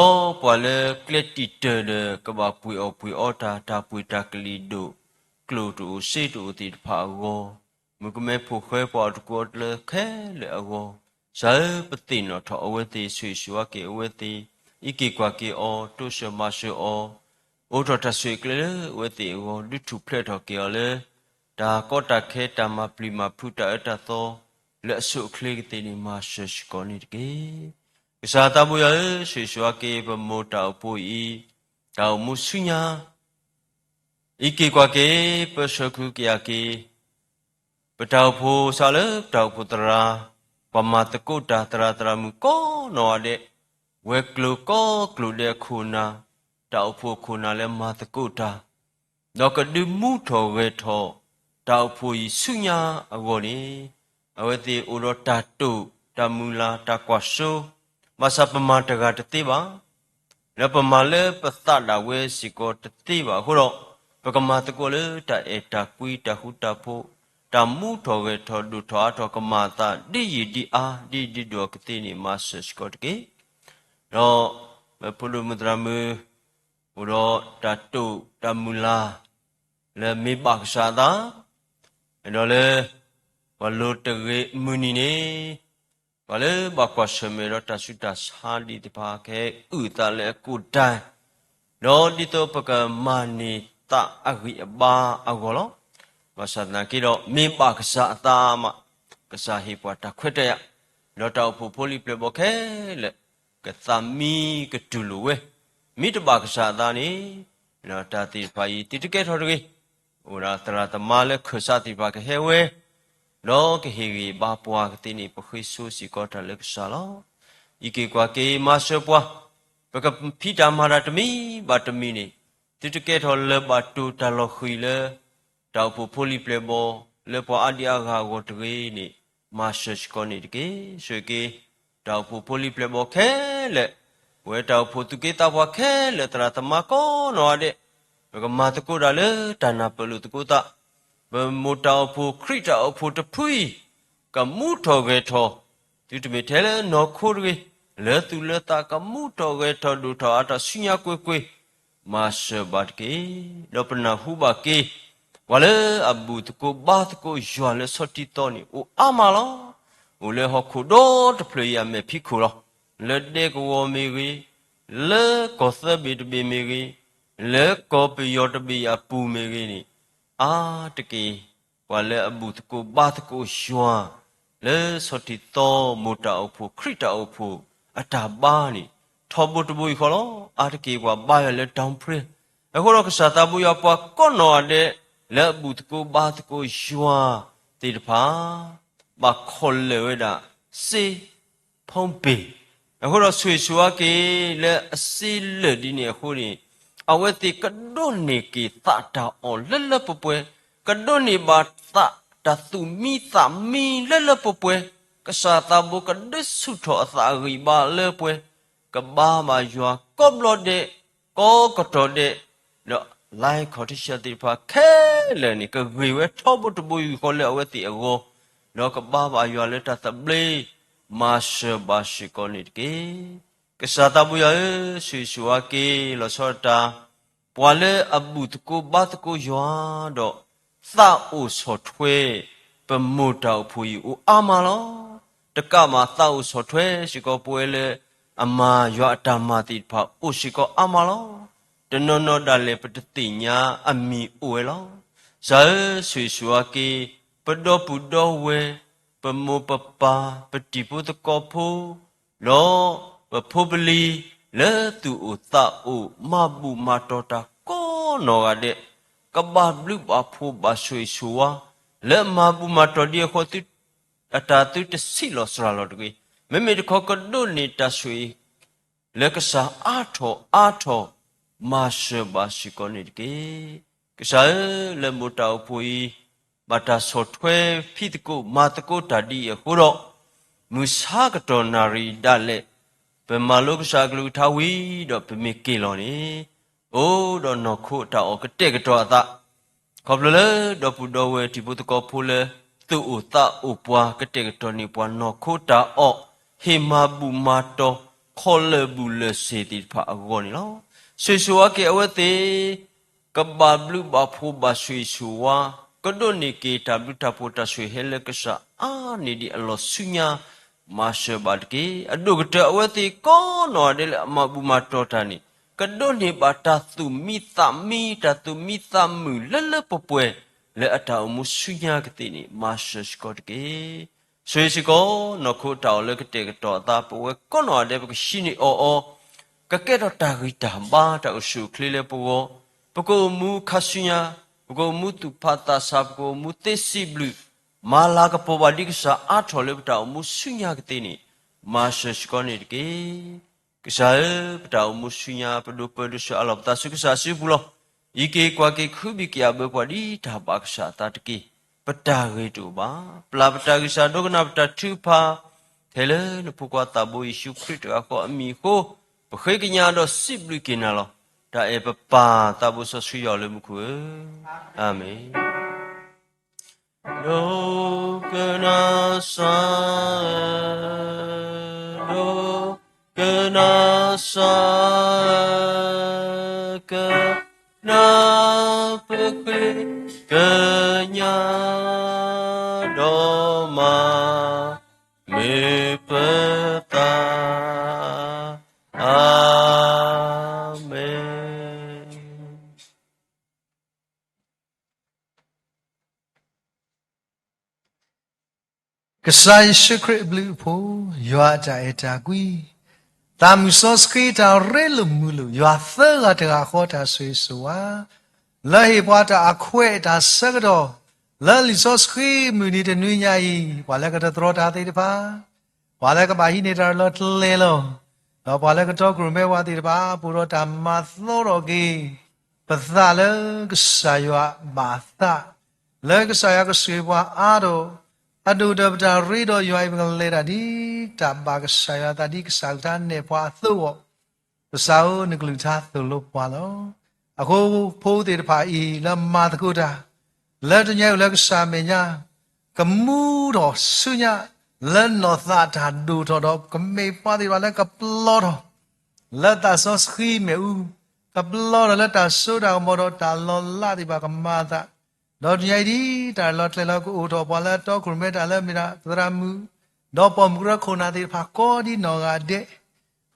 ဒီးပှၤလၢကျဲတံာ်တၢၢ်ဒီး ကဘၣ်ပှ့ၤအီၣ်ပှ့ၤအီတၢ် တၢ်ပှ့ၤတၢ်ကလံၤဒိၣ် ကျိၣ်တအိၣ်စ့တအိၣ်သ့ၣ်တဖၣ်အဂီၢ်, မုၣ်ကမဲဖိဃဲ ပှၤအီၣ်တကူအီတလၢခဲလၢာ်အဂီၢ်, ကစၢ်ဧၢ, ပသ့ၣ်နီၣ်ထီၣ်အဝဲသ့ၣ်, ဆိၣ်ဂ့ၤဆိၣ်ဝါက့ၤအဝဲသ့ၣ်, အံးက့ၤကွၢ်က့ၤအီၤ, တိစၢၤမၤစၢၤအီၤ, အိးထီၣ်တၢ်ဆိၣ်ဂ့ၤကျဲလၢအဝဲသ့ၣ်အဂီၢ်, ဒုးထူၣ်ဖျဲးထီၣ်က့ၤအီၤလၢ တၢ်ကီတၢ်ခဲ တၢ်မၤပျံၤမၤဖုး တၢ်အၢတၢ်သီ လၢအဆိအချ့ကသ့န့ၣ် မၤစၢၤစ့ၢ်ကီးန့ၣ်တက့ၢ်. ကစၢ်သးဘိယွၤဧၢ, ဆိၣ်ဂ့ၤဆိၣ်ဝါက့ၤ ပမိၢ်တၢ်အိၣ်ဖှိၣ်အံၤ, တၢ်အိၣ်မူဆူညါ အံးက့ၤကွၢ်က့ၤ, ပၢဆှၢကဟုကယာ်က့ၤ, ပတၢ်အိၣ်ဖှိၣ်စးလၢပတၢ်အိၣ်ဖှိၣ်သရၣ်, ပှၤမၤသကိးတၢ်သရၣ်သရၣ်မုၣ်ကိးနီၢ်ဂၤဒဲး, ဝဲၤကျိၤကိးကျိၤဒဲးအခိၣ်အနၢ်, တၢ်အိၣ်ဖှိၣ်အခိၣ်အနၢ်လၢမၤသကိးတၢ်, ဒီးကဒုးမူထီၣ်ဂဲၤထီၣ် တၢ်အိၣ်ဖှိၣ်အံၤဆူညါအဂီၢ်န့ၣ်, အဝဲသ့ၣ်အိၣ်ဒီးတၢ်တိာ်, တၢ်မုၢ်လၢ်, တၢ်ကွၢ်စိ, ဘၣ်ဆၣ်ပမၤတဂၤတသ့ဘၣ် လၢပမၤလၢပသးဒၣ်ဝဲစ့ၢ်ကီးတသ့ဘၣ်အဃိဒီး, ပကမၤသကိးလၢတၢ်အဲၣ်တၢ်ကွံ တၢ်ဃူတၢ်ဖိး, တၢ်မူထီၣ်ဂဲၤထီၣ်ဒိၣ်ထီၣ်အါထီၣ်ကမၤအသး ဒ်ယံာ်ဒ်အါ ဒ်ယံာ်ဒ်ဒိၣ်အကသ့န့ၣ် မၤစၢၤစ့ၢ်ကီးတက့ၢ်. ဒီးမ့ၢ်ဖိဒိၣ်မုၣ်သရၣ်မုၣ် အိၣ်ဒီးတၢ်တိာ်တၢ်မုၢ်လၢ် လၢမ့ၢ်ဘၣ်ကစၢ်အသး, ဒီးလၢ ပှၤလိၤတဂ့ၤမုၢ်နံၤန့ၣ် ပှၤလၢဘၣ်ကွၢ်ဆၢၣ်မဲာ်ဒီးတၢ်ဆူးတၢ်ဆါဒံးသ့ၣ်တဖၣ် ကဟဲအုၣ်အသးလၢအကိာ်ဒဲး, ဒီးဒ်သိးပကမၤန့ၢ်သးအဂံၢ်အဘါအဂီၢ်လီၤ. ဘၣ်ဆၣ်သနာ်က့ဒီး မ့ၢ်ဘၣ်ကစၢ်အသးမး, ကစၢ်ဟ့ၣ်ပှၤတၢ်ခွဲးတၢ်ယာ်, ဒီးတၢ်အိၣ်ဖှိၣ်ဖိလံၤပျဲၢ်ဘီၣ်ခဲလၢာ် ကသးမံကတူၢ်လိာ်ဝဲ, မ့ၢ်တဘၣ်ကစၢ်အသးန့ၣ်, တၢ်သ့ၣ်တဖၣ်အံၤ သုတကဲထီၣ်တဂ့ၤ, အိၣ်ဒၣ်သရၣ်သမါလၢခၢၣ်စးသ့ၣ်တဖၣ်ကဟဲဝဲ, ဒီးကဟ့ၣ်ဂံၢ်ဘါပှၤကသ့န့ၣ် ပဃ့ဆိစ့ၢ်ကီးတၢ်လၢကစၢ်လီၤ. အံးက့ၤကွၢ်က့ၤမၤစၢၤပှၤ, ပကဖံးတၢ်မၤတၢ်တမံၤဘၣ်တမံၤန့ၣ်, သုတကဲထီၣ်လၢၤဘၣ်တိၢ်တၢ်လီၤဃံၤလၢ တၢ်အိၣ်ဖှိၣ်ဖိလံၤပျဲၢ်ဘီၣ် လၢပှၤအါဒံအါဂၤအဂီၢ်တဂ့ၤန့ၣ်, မၤစၢၤစ့ၢ်ကီးန့ၣ်တက့ၢ်. ဆိၣ်ဂ့ၤက့ၤ တၢ်အိၣ်ဖှိၣ်ဖိလံၤပျဲၢ်ဘီၣ်ခဲလၢာ်, ပဝဲတၢ်အိၣ်ဖှိၣ်သူၣ်က့သးပှၢ်ခဲလၢာ် သရၣ်သမါကိးနီၢ်ဂၤဒဲး, ပကမၤသကိးတၢ်လၢတၢ်နၢ်ပၢၢ်လိာ်သကိးသး, ပမိၢ်တၢ်အိၣ်ဖှိၣ်ခရံာ်တၢ်အိၣ်ဖှိၣ်တဖုအံၤ ကမူထီၣ်ဂဲၤထီၣ်, သုတမ့ၢ်ထဲလၢနီၢ်ခိတဂ့ၤ, လၢသူၣ်လၢသးကမူထီၣ်ဂဲၤထီၣ်ဒိၣ်ထီၣ်အါထီၣ်ဆူညါကွ့ၢ်ကွ့ၢ်, မၤစၢၤဘၣ်တက့ၢ်. ဒီးပနၢ်ဟူဘၣ်က့ၤ ပှၤလၢအဘူၣ်သကိးဘါသကိးယွၤလၢဆီထံသီန့ၣ် အိၣ်အါမးလီၤ. အိၣ်လၢဟီၣ်ခိၣ်ဒီတဖျၢၣ်အံၤအမဲာ်ဖံးခိၣ်လီၤ. လၢဒဲကဝီၤမ့ၢ်ဂ့ၤ, လၢကီၢ်သၢဘ့ၣ်တဘ့ၣ်မ့ၢ်ဂ့ၤ, လၢကီၢ်ပယီၤတဘ့ၣ်အပူၤမ့ၢ်ဂ့ၤန့ၣ်, အါတက့ၢ် ပှၤလၢအဘူၣ်သကိးဘါသကိးယွၤ လၢဆီထံသီ မိၢ်တၢ်အိၣ်ဖှိၣ် ခရံာ်တၢ်အိၣ်ဖှိၣ် အတၢ်ဘါန့ၣ် ထီဘိတဘိအံၤဃီလီၤ. အါတက့ၢ်ပှၤဘါယွၤလၢ down prayer. အဃိဒီးကစၢ်သးဘိယွၤပှၤကိးနီၢ်ဂၤဒဲး လၢအဘူၣ်သကိးဘါသကိးယွၤသ့ၣ်တဖၣ် ဘၣ်ခီၣ်လၢာ်ဝဲဒၣ် စ့ ဖီဘ့ၣ်. အဃိဒီးဆိၣ်ဂ့ၤဆိၣ်ဝါက့ၤလၢအစ့လၢာ်ဒ်န့ၣ်အဃိန့ၣ်, အဝဲသ့ၣ်ကဒိးန့ၢ်က့ၤသးတၢ်အီၣ်လၢလၢပှဲၤပှဲၤ, ကဒိးန့ၢ်ဘၣ်သးတၢ်သူၣ်မံသးမံလၢလၢပှဲၤပှဲၤ, ကစၢ်သးဘိကဒုးဆူၣ်ထီၣ်အသးအဂံၢ်ဘါလၢပှဲၤ, ကဘါဘၣ်ယွၤကိးဘျီဒဲး, ကိးကတီၢ်ဒဲး, ဒီး လါခီၣ်ထံးဆှၢသ့ၣ်တဖၣ်ခဲလၢာ်န့ၣ် ကဂ့ၤဝဲထီဘိတဘိယူၢ်ဃီလၢအဝဲသ့ၣ်အဂီၢ်, ဒီးကဘါဘၣ်ယွၤလၢတၢ်သဘျ့, မၤစၢၤဘၣ်စ့ၢ်ကီးန့ၣ်တက့ၢ်. ကစၢ်သးဘိယွၤဧၢ, ဆိၣ်ဂ့ၤဆိၣ်ဝါက့ၤလီၤဆီဒၣ်တၢ် ပှၤလၢအဘူၣ်သကိးဘါသကိးယွၤဒီး သးအိၣ်ဆီၣ်ထွဲ ပမိၢ်တၢ်အိၣ်ဖှိၣ်အံၤအိၣ်အါမးလီၤ. တကးမးသးအိၣ်ဆီၣ်ထွဲစ့ၢ်ကီးပဝဲလၢအမၤယွၤအတၢ်မၤသ့ၣ်တဖၣ်အိၣ်စ့ၢ်ကီးအါမးလီၤ. တနီၤနီၤဒၣ်လဲာ်ပတသ့ၣ်ညါအမံၤအိၣ်ဝဲလီၤ. ကစၢ်ဧၢ, ဆိၣ်ဂ့ၤဆိၣ်ဝါက့ၤ ပဒီပုၢ်ဒီဝဲၢ်, ပမိၢ်ပပၢ်, ပတံၤဖိသကိးဖိ ဒီးပဖိပလံၤ လၢသူၣ်အိၣ်သးအိၣ် မၤဘူၣ်မၤတီၤတၢ်ကိးနီၢ်ဂၤဒဲး, ကဘၣ်ဘျုးဘၣ်ဖှိၣ်ဘၣ်ဆိၣ်ဂ့ၤဆိၣ်ဝါ လၢမၤဘူၣ်မၤတီၤဒ်အဃိ အတၢ်သုတဆံးလီၤစှၤလီၤတဂ့ၤ. မ့မ့ၢ်တခီကဒိးန့ၢ်တၢ်ဆိၣ်ဂ့ၤ လၢကစၢ်အါထီၣ်အါထီၣ် မၤစၢၤဘၣ်စ့ၢ်ကီးန့ၣ်တက့ၢ်. ကစၢ်ဧၢ, လၢမိၢ်တၢ်အိၣ်ဖှိၣ်အံၤ ဘၣ်တၢ်ဆီၣ်ထွဲဖံးသကိးမၤသကိးတၢ်ဒ်အံၤအဃိဒီး, မုၢ်ဆါကတီၢ်နၣ်ရံၣ်ဒၣ်လဲာ် ပမၤလိကစၢ်အကလုၢ်ကထါဝံၤဒီးပမ့ၢ်က့ၤလီၤန့ၣ်, အိၣ်ဒီးနီၢ်ခိတၢ်အီၣ်ကတဲာ်ကတီၤအသး ခီဖျိလၢဒီပုၢ်ဒီဝဲၢ်တံၤဖိသကိးဖိလၢ သူၣ်အိၣ်သးအိၣ်ပှၤ ကတဲာ်ကတီၤန့ၢ်ပှၤနီၢ်ခိတၢ်အီၣ် ဟ့ၣ်မၤဘူၣ်မၤတီၤ ခီၣ်လၢာ်ဘူၣ်လၢာ်စ့ၢ်သ့ၣ်တဖၣ်အဂီၢ်န့ၣ်လီၤ. ဆိၣ်ဂ့ၤဆိၣ်ဝါက့ၤအဝဲသ့ၣ် ကဘၣ်ဘျုးဘၣ်ဖှိၣ်ဘၣ်ဆိၣ်ဂ့ၤဆိၣ်ဝါ, ကဒိးန့ၢ်က့ၤတၢ်ဘျုးတၢ်ဖှိၣ်တၢ်ဆိၣ်ဂ့ၤဟဲလၢကစၢ်အါန့ၢ်ဒံးအလီၢ်ဆူညါ, မၤစၢၤဘၣ်တက့ၢ်. အဒိၣ်ကတၢၢ်အဝဲသ့ၣ်ကိးနီၢ်ဂၤဒဲးလၢအမၤဘူၣ်မၤတီၤတၢ်န့ၣ်, ကဒိးန့ၢ်ဘၣ်တၢ်သူၣ်မံသးမံ တၢ်သူၣ်မံသးမုာ်လၢလၢပှဲၤပှဲၤ လၢအတၢ်အိၣ်မူဆူညါကသ့န့ၣ် မၤစၢၤစ့ၢ်ကီးတက့ၢ်. ဆိၣ်ဂ့ၤစ့ၢ်ကီး နီၢ်ခိတၢ်အီၣ်လၢကတဲာ်ကတီၤအသး ပဝဲကိးနီၢ်ဂၤဒဲး ပကဟံးန့ၢ်အီၣ်အီၤ, ကကဲထီၣ်တၢ်ဂံၢ်တၢ်ဘါ တၢ်အိၣ်ဆူၣ်အိၣ်ချ့လၢပဂီၢ်, ပကအိၣ်မူခါဆူညါ, ပကအိၣ်မူသူၣ်ဖးသးဆး, ပကအိၣ်မူသ့စံးဘျုး, မၤလၤကပီၤဘၣ်ဒ်ကစၢ်အါထီၣ်လၢပတၢ်အိၣ်မူဆူညါကသ့န့ၣ်, မၤစၢၤစ့ၢ်ကီးန့ၣ်တက့ၢ်. ကစၢ်ဧၢ, ပတၢ်အိၣ်မူဆူညါ ပဒိးပၢဒိးဆှၢအလီၢ်ပသးဆူကစၢ်စုပူၤလီၤ. အံးက့ၤကွၢ်က့ၤ ကဟုဘံၣ်ကယာ်ဘၢပှၤဒ်တၢ်ဘၣ်ကစၢ်အသးတက့ၢ်. ပတၢ်ဂ့ၤတအိၣ်ဘၣ်. ပျၢ်ပတၢ်ဂံၢ်စၢ် ဒိကနၣ်ပတၢ်ထုကဖၣ်, ထဲလၢနဖိခွါသးဘိယ့ၣ်ၡူးခရံာ်တဂၤဃီအမံၤအဃိ, ပဃ့ကညးဒီးစံးဘျုးက့ၤနၤလီၤ. တၢ်အဲၣ်ပပၢ်သးဘိစီဆှံယွၤလၢမူခိၣ်ဧၢ, အၤမ့ၣ်. ဒိကနၣ်စၢ်ဧၢ, ဒိကနၣ်စၢ်ဧၢ, ကနၣ်ပဃ့ကညး, ဒီးမၤမုာ်ပသး, အၤမ့ၣ်. ကစၢ်ယ့ၣ်ၡူးခရံာ်အဘျုးအဖှိၣ်, ယွၤအတၢ်အဲၣ်တၢ်ကွံ, သးမုၢ်စီဆှံတၢ်ရ့လိာ်မုာ်လိာ်, ယွၤသၢဂၤတဂၤဃီတၢ်ဆိၣ်ဂ့ၤဆိၣ်ဝါ, လၢဟ့ၣ်ပှၤတၢ်အခွဲးတၢ်ဆၢကတီၢ်, လၢလံာ်စီဆှံမုၢ်နံၤတနွံညါအံၤ, ပှၤလၢကတြီတၢ်သ့ၣ်တဖၣ်, ပှၤလၢကဘၣ်ဟံးန့ၢ်တၢ်လီၢ်ကျဲလီၤ, ဒီးပှၤလၢကတီခိၣ်ရိၣ်မဲပှၤသ့ၣ်တဖၣ် ပူၤဒီးတၢ်မၤသီထီၣ်က့ၤ ပသးလၢကစၢ်ယွၤဘၣ်သး, လၢကစၢ်ယွၤကဆိၣ်ဂ့ၤပှၤအါထီၣ်, အဒိၣ်ကတၢၢ်ပတၢ်ရ့ဒီးယွၤအံၤ ပကလဲၤတၢ်ဒ်တၢ်ဘၣ်ကစၢ်ယွၤအသးဒ်ကစၢ်အကလုၢ်ကထါနဲၣ်ပှၤအသိးအဂီၢ်, ကစၢ်ဧၢ နကလုၢ်ကထါသိၣ်လိပှၤလီၤ. အဃိဖိသ့ၣ်တဖၣ်အံၤ လၢမၤသကိးတၢ်, လၢတနံၤအံၤအိၣ်လၢကစၢ်အမဲာ်ညါ, ကမူထီၣ်ဆူညါ, လၢနီၢ်သးတၢ်ဒိၣ်ထီၣ်ဒီး ကမ့ၢ်ပှၤသ့ၣ်တဖၣ်လၢကပလီထီၣ် လၢသးစီဆှံမ့ၣ်အူ, ကပလီထီၣ်လၢတၢ်စိတၢ်ကမီၤဒီးတၢ်လီၤလးသ့ၣ်တဖၣ်ကမၤအသး, ဒီးတနံၤအံၤဒ်တၢ်လီၤကျဲၤလီၤကအိၣ်ထီၣ် ပှၤလၢတီခိၣ်ရိၣ်မဲတၢ်လၢမ့ၢ်ဒၣ်သရၣ်မုၣ်, ဒီးပိာ်မုၣ်ကရၢခိၣ်နၢ်သ့ၣ်တဖၣ်ကိးဒ်နီၢ်ဂၤဒဲး,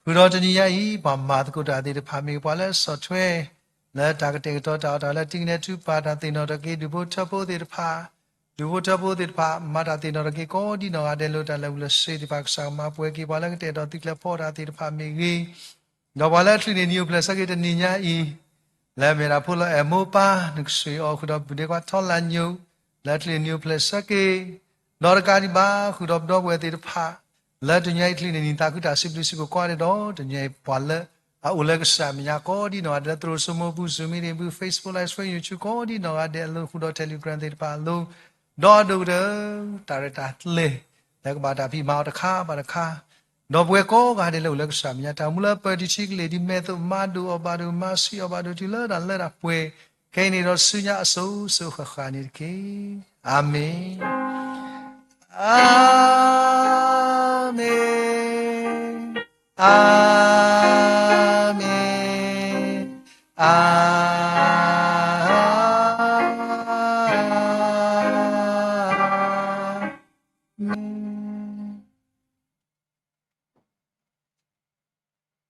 ဃုာ်ဒီးတနံၤညါအံၤ ပှၤမၤသကိးတၢ်သ့ၣ်တဖၣ် မ့ၢ်ပှၤလၢဆီၣ်ထွဲ လၢတၢ်ကတဲာ်ကတီၤတၢ်အီၣ်တၢ်အီလၢတံၢ်ကနဲထူပာ်တၢ်သ့ၣ်နီၣ်ထီၣ်က့ၤ ဒူၣ်ဖိထၢဖိသ့ၣ်တဖၣ်, ဒူၣ်ဖိထၢဖိသ့ၣ်တဖၣ် မၤတၢ်သ့ၣ်နီၣ်ထီၣ်က့ၤကိးဒ်နီၢ်ဂၤဒဲး လၢတၢ်လၢာ်ဘူၣ်လၢာ်စ့ၤသ့ၣ်တဖၣ် ကစၢ်ကမၤပှဲၤက့ၤ ပှၤလၢကတဲာ်ကတီၤသုးကျဲၤဖီတၢ်သ့ၣ်တဖၣ်မ့ၢ်ဂ့ၤ, ဒီးပှၤလၢအချုးန့ၢ်နံၤအိၣ်ဖျဲၣ်ဆၢက့ၤတနံၤညါအံၤ, လၢအမ့ၢ်ဒၣ်ဖိလီၤအဲၣ်မိၢ်ပၢ် နကဆိၣ်ဂ့ၤအီၤဃုာ်ဒီး ဘုၣ်ဒ့ခွါထီလၢညိၣ်, လၢအချုးန့ၢ်နံၤအိၣ်ဖျဲၣ်ဆၢက့ၤ, ဒီးတကးဒံးဘၣ် ဃုာ်ဒီးပဒီပုၢ်ဝဲၢ်သ့ၣ်တဖၣ်, လၢတနံၤညါအံၤချုးန့ၢ်နံၤ သးခုတၢ်စံးဘျုးစံးဖှိၣ်ကိးဂၤဒဲးဒီး တနံၤညါအံၤပှၤလၢအအိၣ်လၢကစၢ်အမဲာ်ညါကိးဒ်နီၢ်ဂၤဒဲး လၢသရိာ်စိမိၤပူၤ Zoom meeting ပူၤ Facebook Live Stream YouTube ကိးဒ်နီၢ်ဂၤဒဲးအလိၤ ဃုာ်ဒီး Telegram သ့ၣ်တဖၣ်အလိၤ, ဒီးအဒိၣ်ကတၢၢ်တၢ်ရဲၣ်တၢ်ကျဲၤ လၢကဘၣ်တၢ်ဖံးမၤအီၤတခါဘၣ်တခါ, ဒီပုၢ်ဝဲၢ်ကိးဂၤဒဲးလၢအိၣ်လၢကစၢ်မဲာ်ညါ တၢ်အိၣ်မူလၢပၢၤတံၢ်ထံကလ့ၢ်ဒ်မဲာ်သိး မၤဒိၣ်အီၣ်ဘၣ်ဒိၣ် မၤဆံးအီၣ်ဘၣ်ဒိၣ်တုၤလၢတၢ်လၢတၢ်ပှဲၤ ခဲအံၤန့ၣ်ဒီးဆူညါအစိၤစိၤဃၣ်ဃၣ်န့ၣ်တက့ၢ်. အၤမ့ၣ်, အၤမ့ၣ်, အၤမ့ၣ်, အၤမ့ၣ်.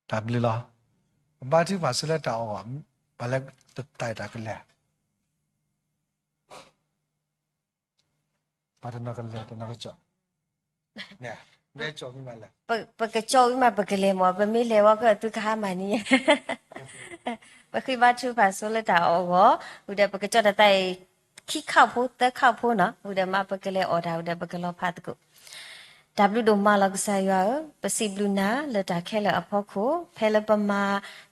တၢ်ဘျုးလီၤ. ပဘါထုကဖၣ်ဆိလၢတၢ်အီၣ်ဂီၢ်, ပှၤလၢတၢ်အဲၣ်တၢ်ကလဲၤ, ပှၤတနီၤကလဲၤတနီၤကကၠီၣ်, မ့ၢ်ကၠီၣ်မ့ၢ်မးလဲၣ်, ပကကၠီၣ်ဝံၤမး ပကလဲၤမး ပမ့ၢ်လဲၤဝဲကသုကဟါမၢ်န့ၣ်, ပဃ့ဘါထုကဖၣ်ဆိလၢတၢ်အီၣ်ဂီၢ်, ဝံၤဒီးပကကၠီၣ်တၢ်သးအံၤ ခံခီၣ်ဖိသၢခီၣ်ဖိနီၤ, ဝံၤဒီးမ့ၢ်ပကလဲၤအီၣ်တၢ် ဝံၤဒီးပကလီၤဖးသကိး တၢ်ဘျုးဒိၣ်မးလီၤကစၢ်ယွၤဧၢ, ပစံးဘျုးနၤလၢတၢ်ခဲလၢာ်အဖီခိၣ်, ဖဲလၢပမၤ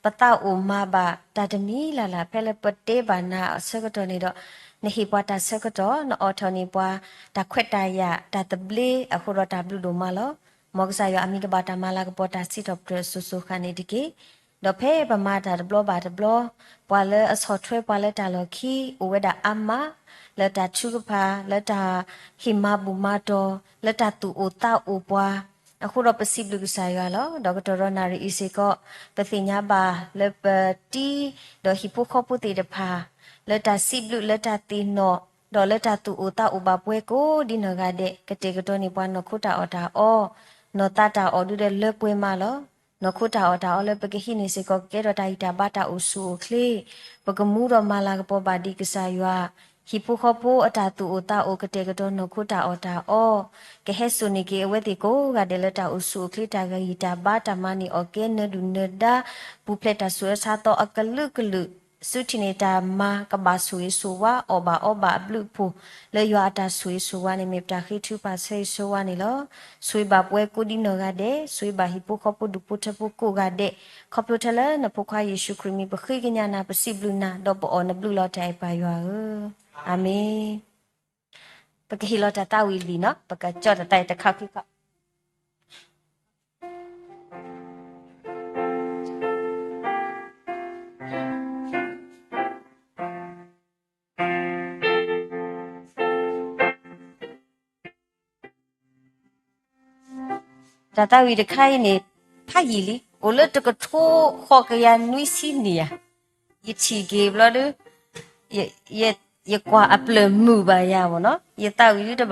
ပသးအိၣ်မၤဘၣ်တၢ်တမံၤလၢ်လၢ် ဖဲလၢပတဲဘၣ်နၤအဆၢကတီၢ်န့ၣ်ဒီး, နဟ့ၣ်ပှၤတၢ်ဆၢကတီၢ်, နအိးထီၣ်န့ၢ်ပှၤတၢ်ခွဲးတၢ်ယာ် တၢ်သဘျ့အဃိဒီးတၢ်ဘျုးဒိၣ်မးလီၤ. မ်ကစၢ်ယွၤအမံၤကဘၣ်တၢ်မၤလၤကပီၤတၢ်စံးထီၣ်ပတြၢၤအစိၤစိၤဃၣ်ဃၣ်န့ၣ်တက့ၢ်. ဒီးဖဲပမၤတၢ်တဘျီဘၣ်တဘျီ, ပှၤလၢအဆီၣ်ထွဲပှၤလၢတၢ်လီၢ်ခံ အိၣ်ဝဲဒၣ်အါမး, လၢတၢ်ထုကဖၣ်, လၢတၢ်ဟ့ၣ်မၤဘူၣ်မၤတီၢ်, လၢတၢ်သူၣ်အိၣ်သးအိၣ်ပှၤ, အဃိဒီးပစံးဘျုးကစၢ်ယွၤလီၤ. ဒီးကတီၢ်ဒီးနၣ်ရံၣ်အံၤစ့ၢ်ကီး, ပသ့ၣ်ညါဘၣ်လၢပတံၤဒီးဟံၣ်ဖိဃီဖိသ့ၣ်တဖၣ်, လၢတၢ်စံးဘျုးလၢတၢ်သ့ၣ်နီၣ်, ဒီးလၢတၢ်သူၣ်အိၣ်သးအိၣ်ဘၣ်ပှဲၤကိးဒ်နီၢ်ဂၤဒဲး ကတဲာ်ကတီၤန့ၢ်ပှၤနီၢ်ခိတၢ်အီၣ်တၢ်အီ, နီၢ်သးတၢ်အီၣ်ဒုဒီးလၢပှဲၤမးလီၤ. နီၢ်ခိတၢ်အီၣ်တၢ်အီလၢပကဟံးန့ၢ်စ့ၢ်ကီး ကကဲထီၣ်တၢ်ဂံၢ်တၢ်ဘါတၢ်အိၣ်ဆူၣ်အိၣ်ချ့, ပကမူဒီးမၤလၤကပီၤဘၣ်ဒံးကစၢ်ယွၤ, ဟံၣ်ဖိဃီဖိအတၢ်သူၣ်အိၣ်သးအိၣ် ကတဲာ်ကတီၤနီၢ်ခိတၢ်အီၣ်တၢ်အီ, ကဟဲစိာ်န့ၢ်က့ၤအဝဲသ့ၣ်ကိးဂၤဒဲးလၢတၢ်အိၣ်ဆူၣ်အိၣ်ချ့ တၢ်ဂံၢ်တၢ်ဘါ တၢ်မၤန့ၢ်အီၣ်ကဲနၢၤဒုၣ်နၢၤဒါ, ပူၤဖျဲးတၢ်ဆူးအဆါသီအကလုာ်ကလုာ်, ဆူထံၣ်န့ၢ်တၢ်မၤကဘၣ်ဆိၣ်ဂ့ၤဆိၣ်ဝါ အီၣ်ဘၣ်အီဘၣ်အဘျုးအဖှိၣ်, လၢယွၤအတၢ်ဆိၣ်ဂ့ၤဆိၣ်ဝါန့ၣ် မ့ၢ်ပတၢ်ဃ့ထုကဖၣ်ဆၢဂ့ၤဆၢဝါန့ၣ်လီၤ. ဆိၣ်ဂ့ၤဘၣ်ပှၤကိးဒ်နီၢ်ဂၤဒဲး, ဆိၣ်ဂ့ၤဘၣ်ဟံၣ်ဖိဃီဖိဒူၣ်ဖိထၢဖိကိးဂၤဒဲး, ခီဖျိထဲလၢနဖိခွါယ့ၣ်ၡူးခရံာ်မံၤ ပဃ့ကညးနၤ ပစံးဘျုးနၤ ဒီးပအီၣ်နဘျုးလီၤတၢ်အဲၣ်ပၢ်ယွၤဧၢ, အၤမ့ၣ်. ပကဟ့ၣ်လီၤတၢ်သးဝံၣ်လံနီၤ, ပကကၠီၣ်တၢ်သးအံၤတခါခံခါ တၢ်သးဝံၣ်တခါအံၤန့ၣ် ဖးယံာ်လံ, အိၣ်လၢတကထိဃိးကယၤနွံဆံနံၣ်ယၤ, ယထံၣ်က့ၤဘျီဒီး ယကွၢ်အပျၢၢ်မုာ်ဘၣ်ယၤမ့ၢ်နီၤ, ယသးဝံၣ်ဒုတ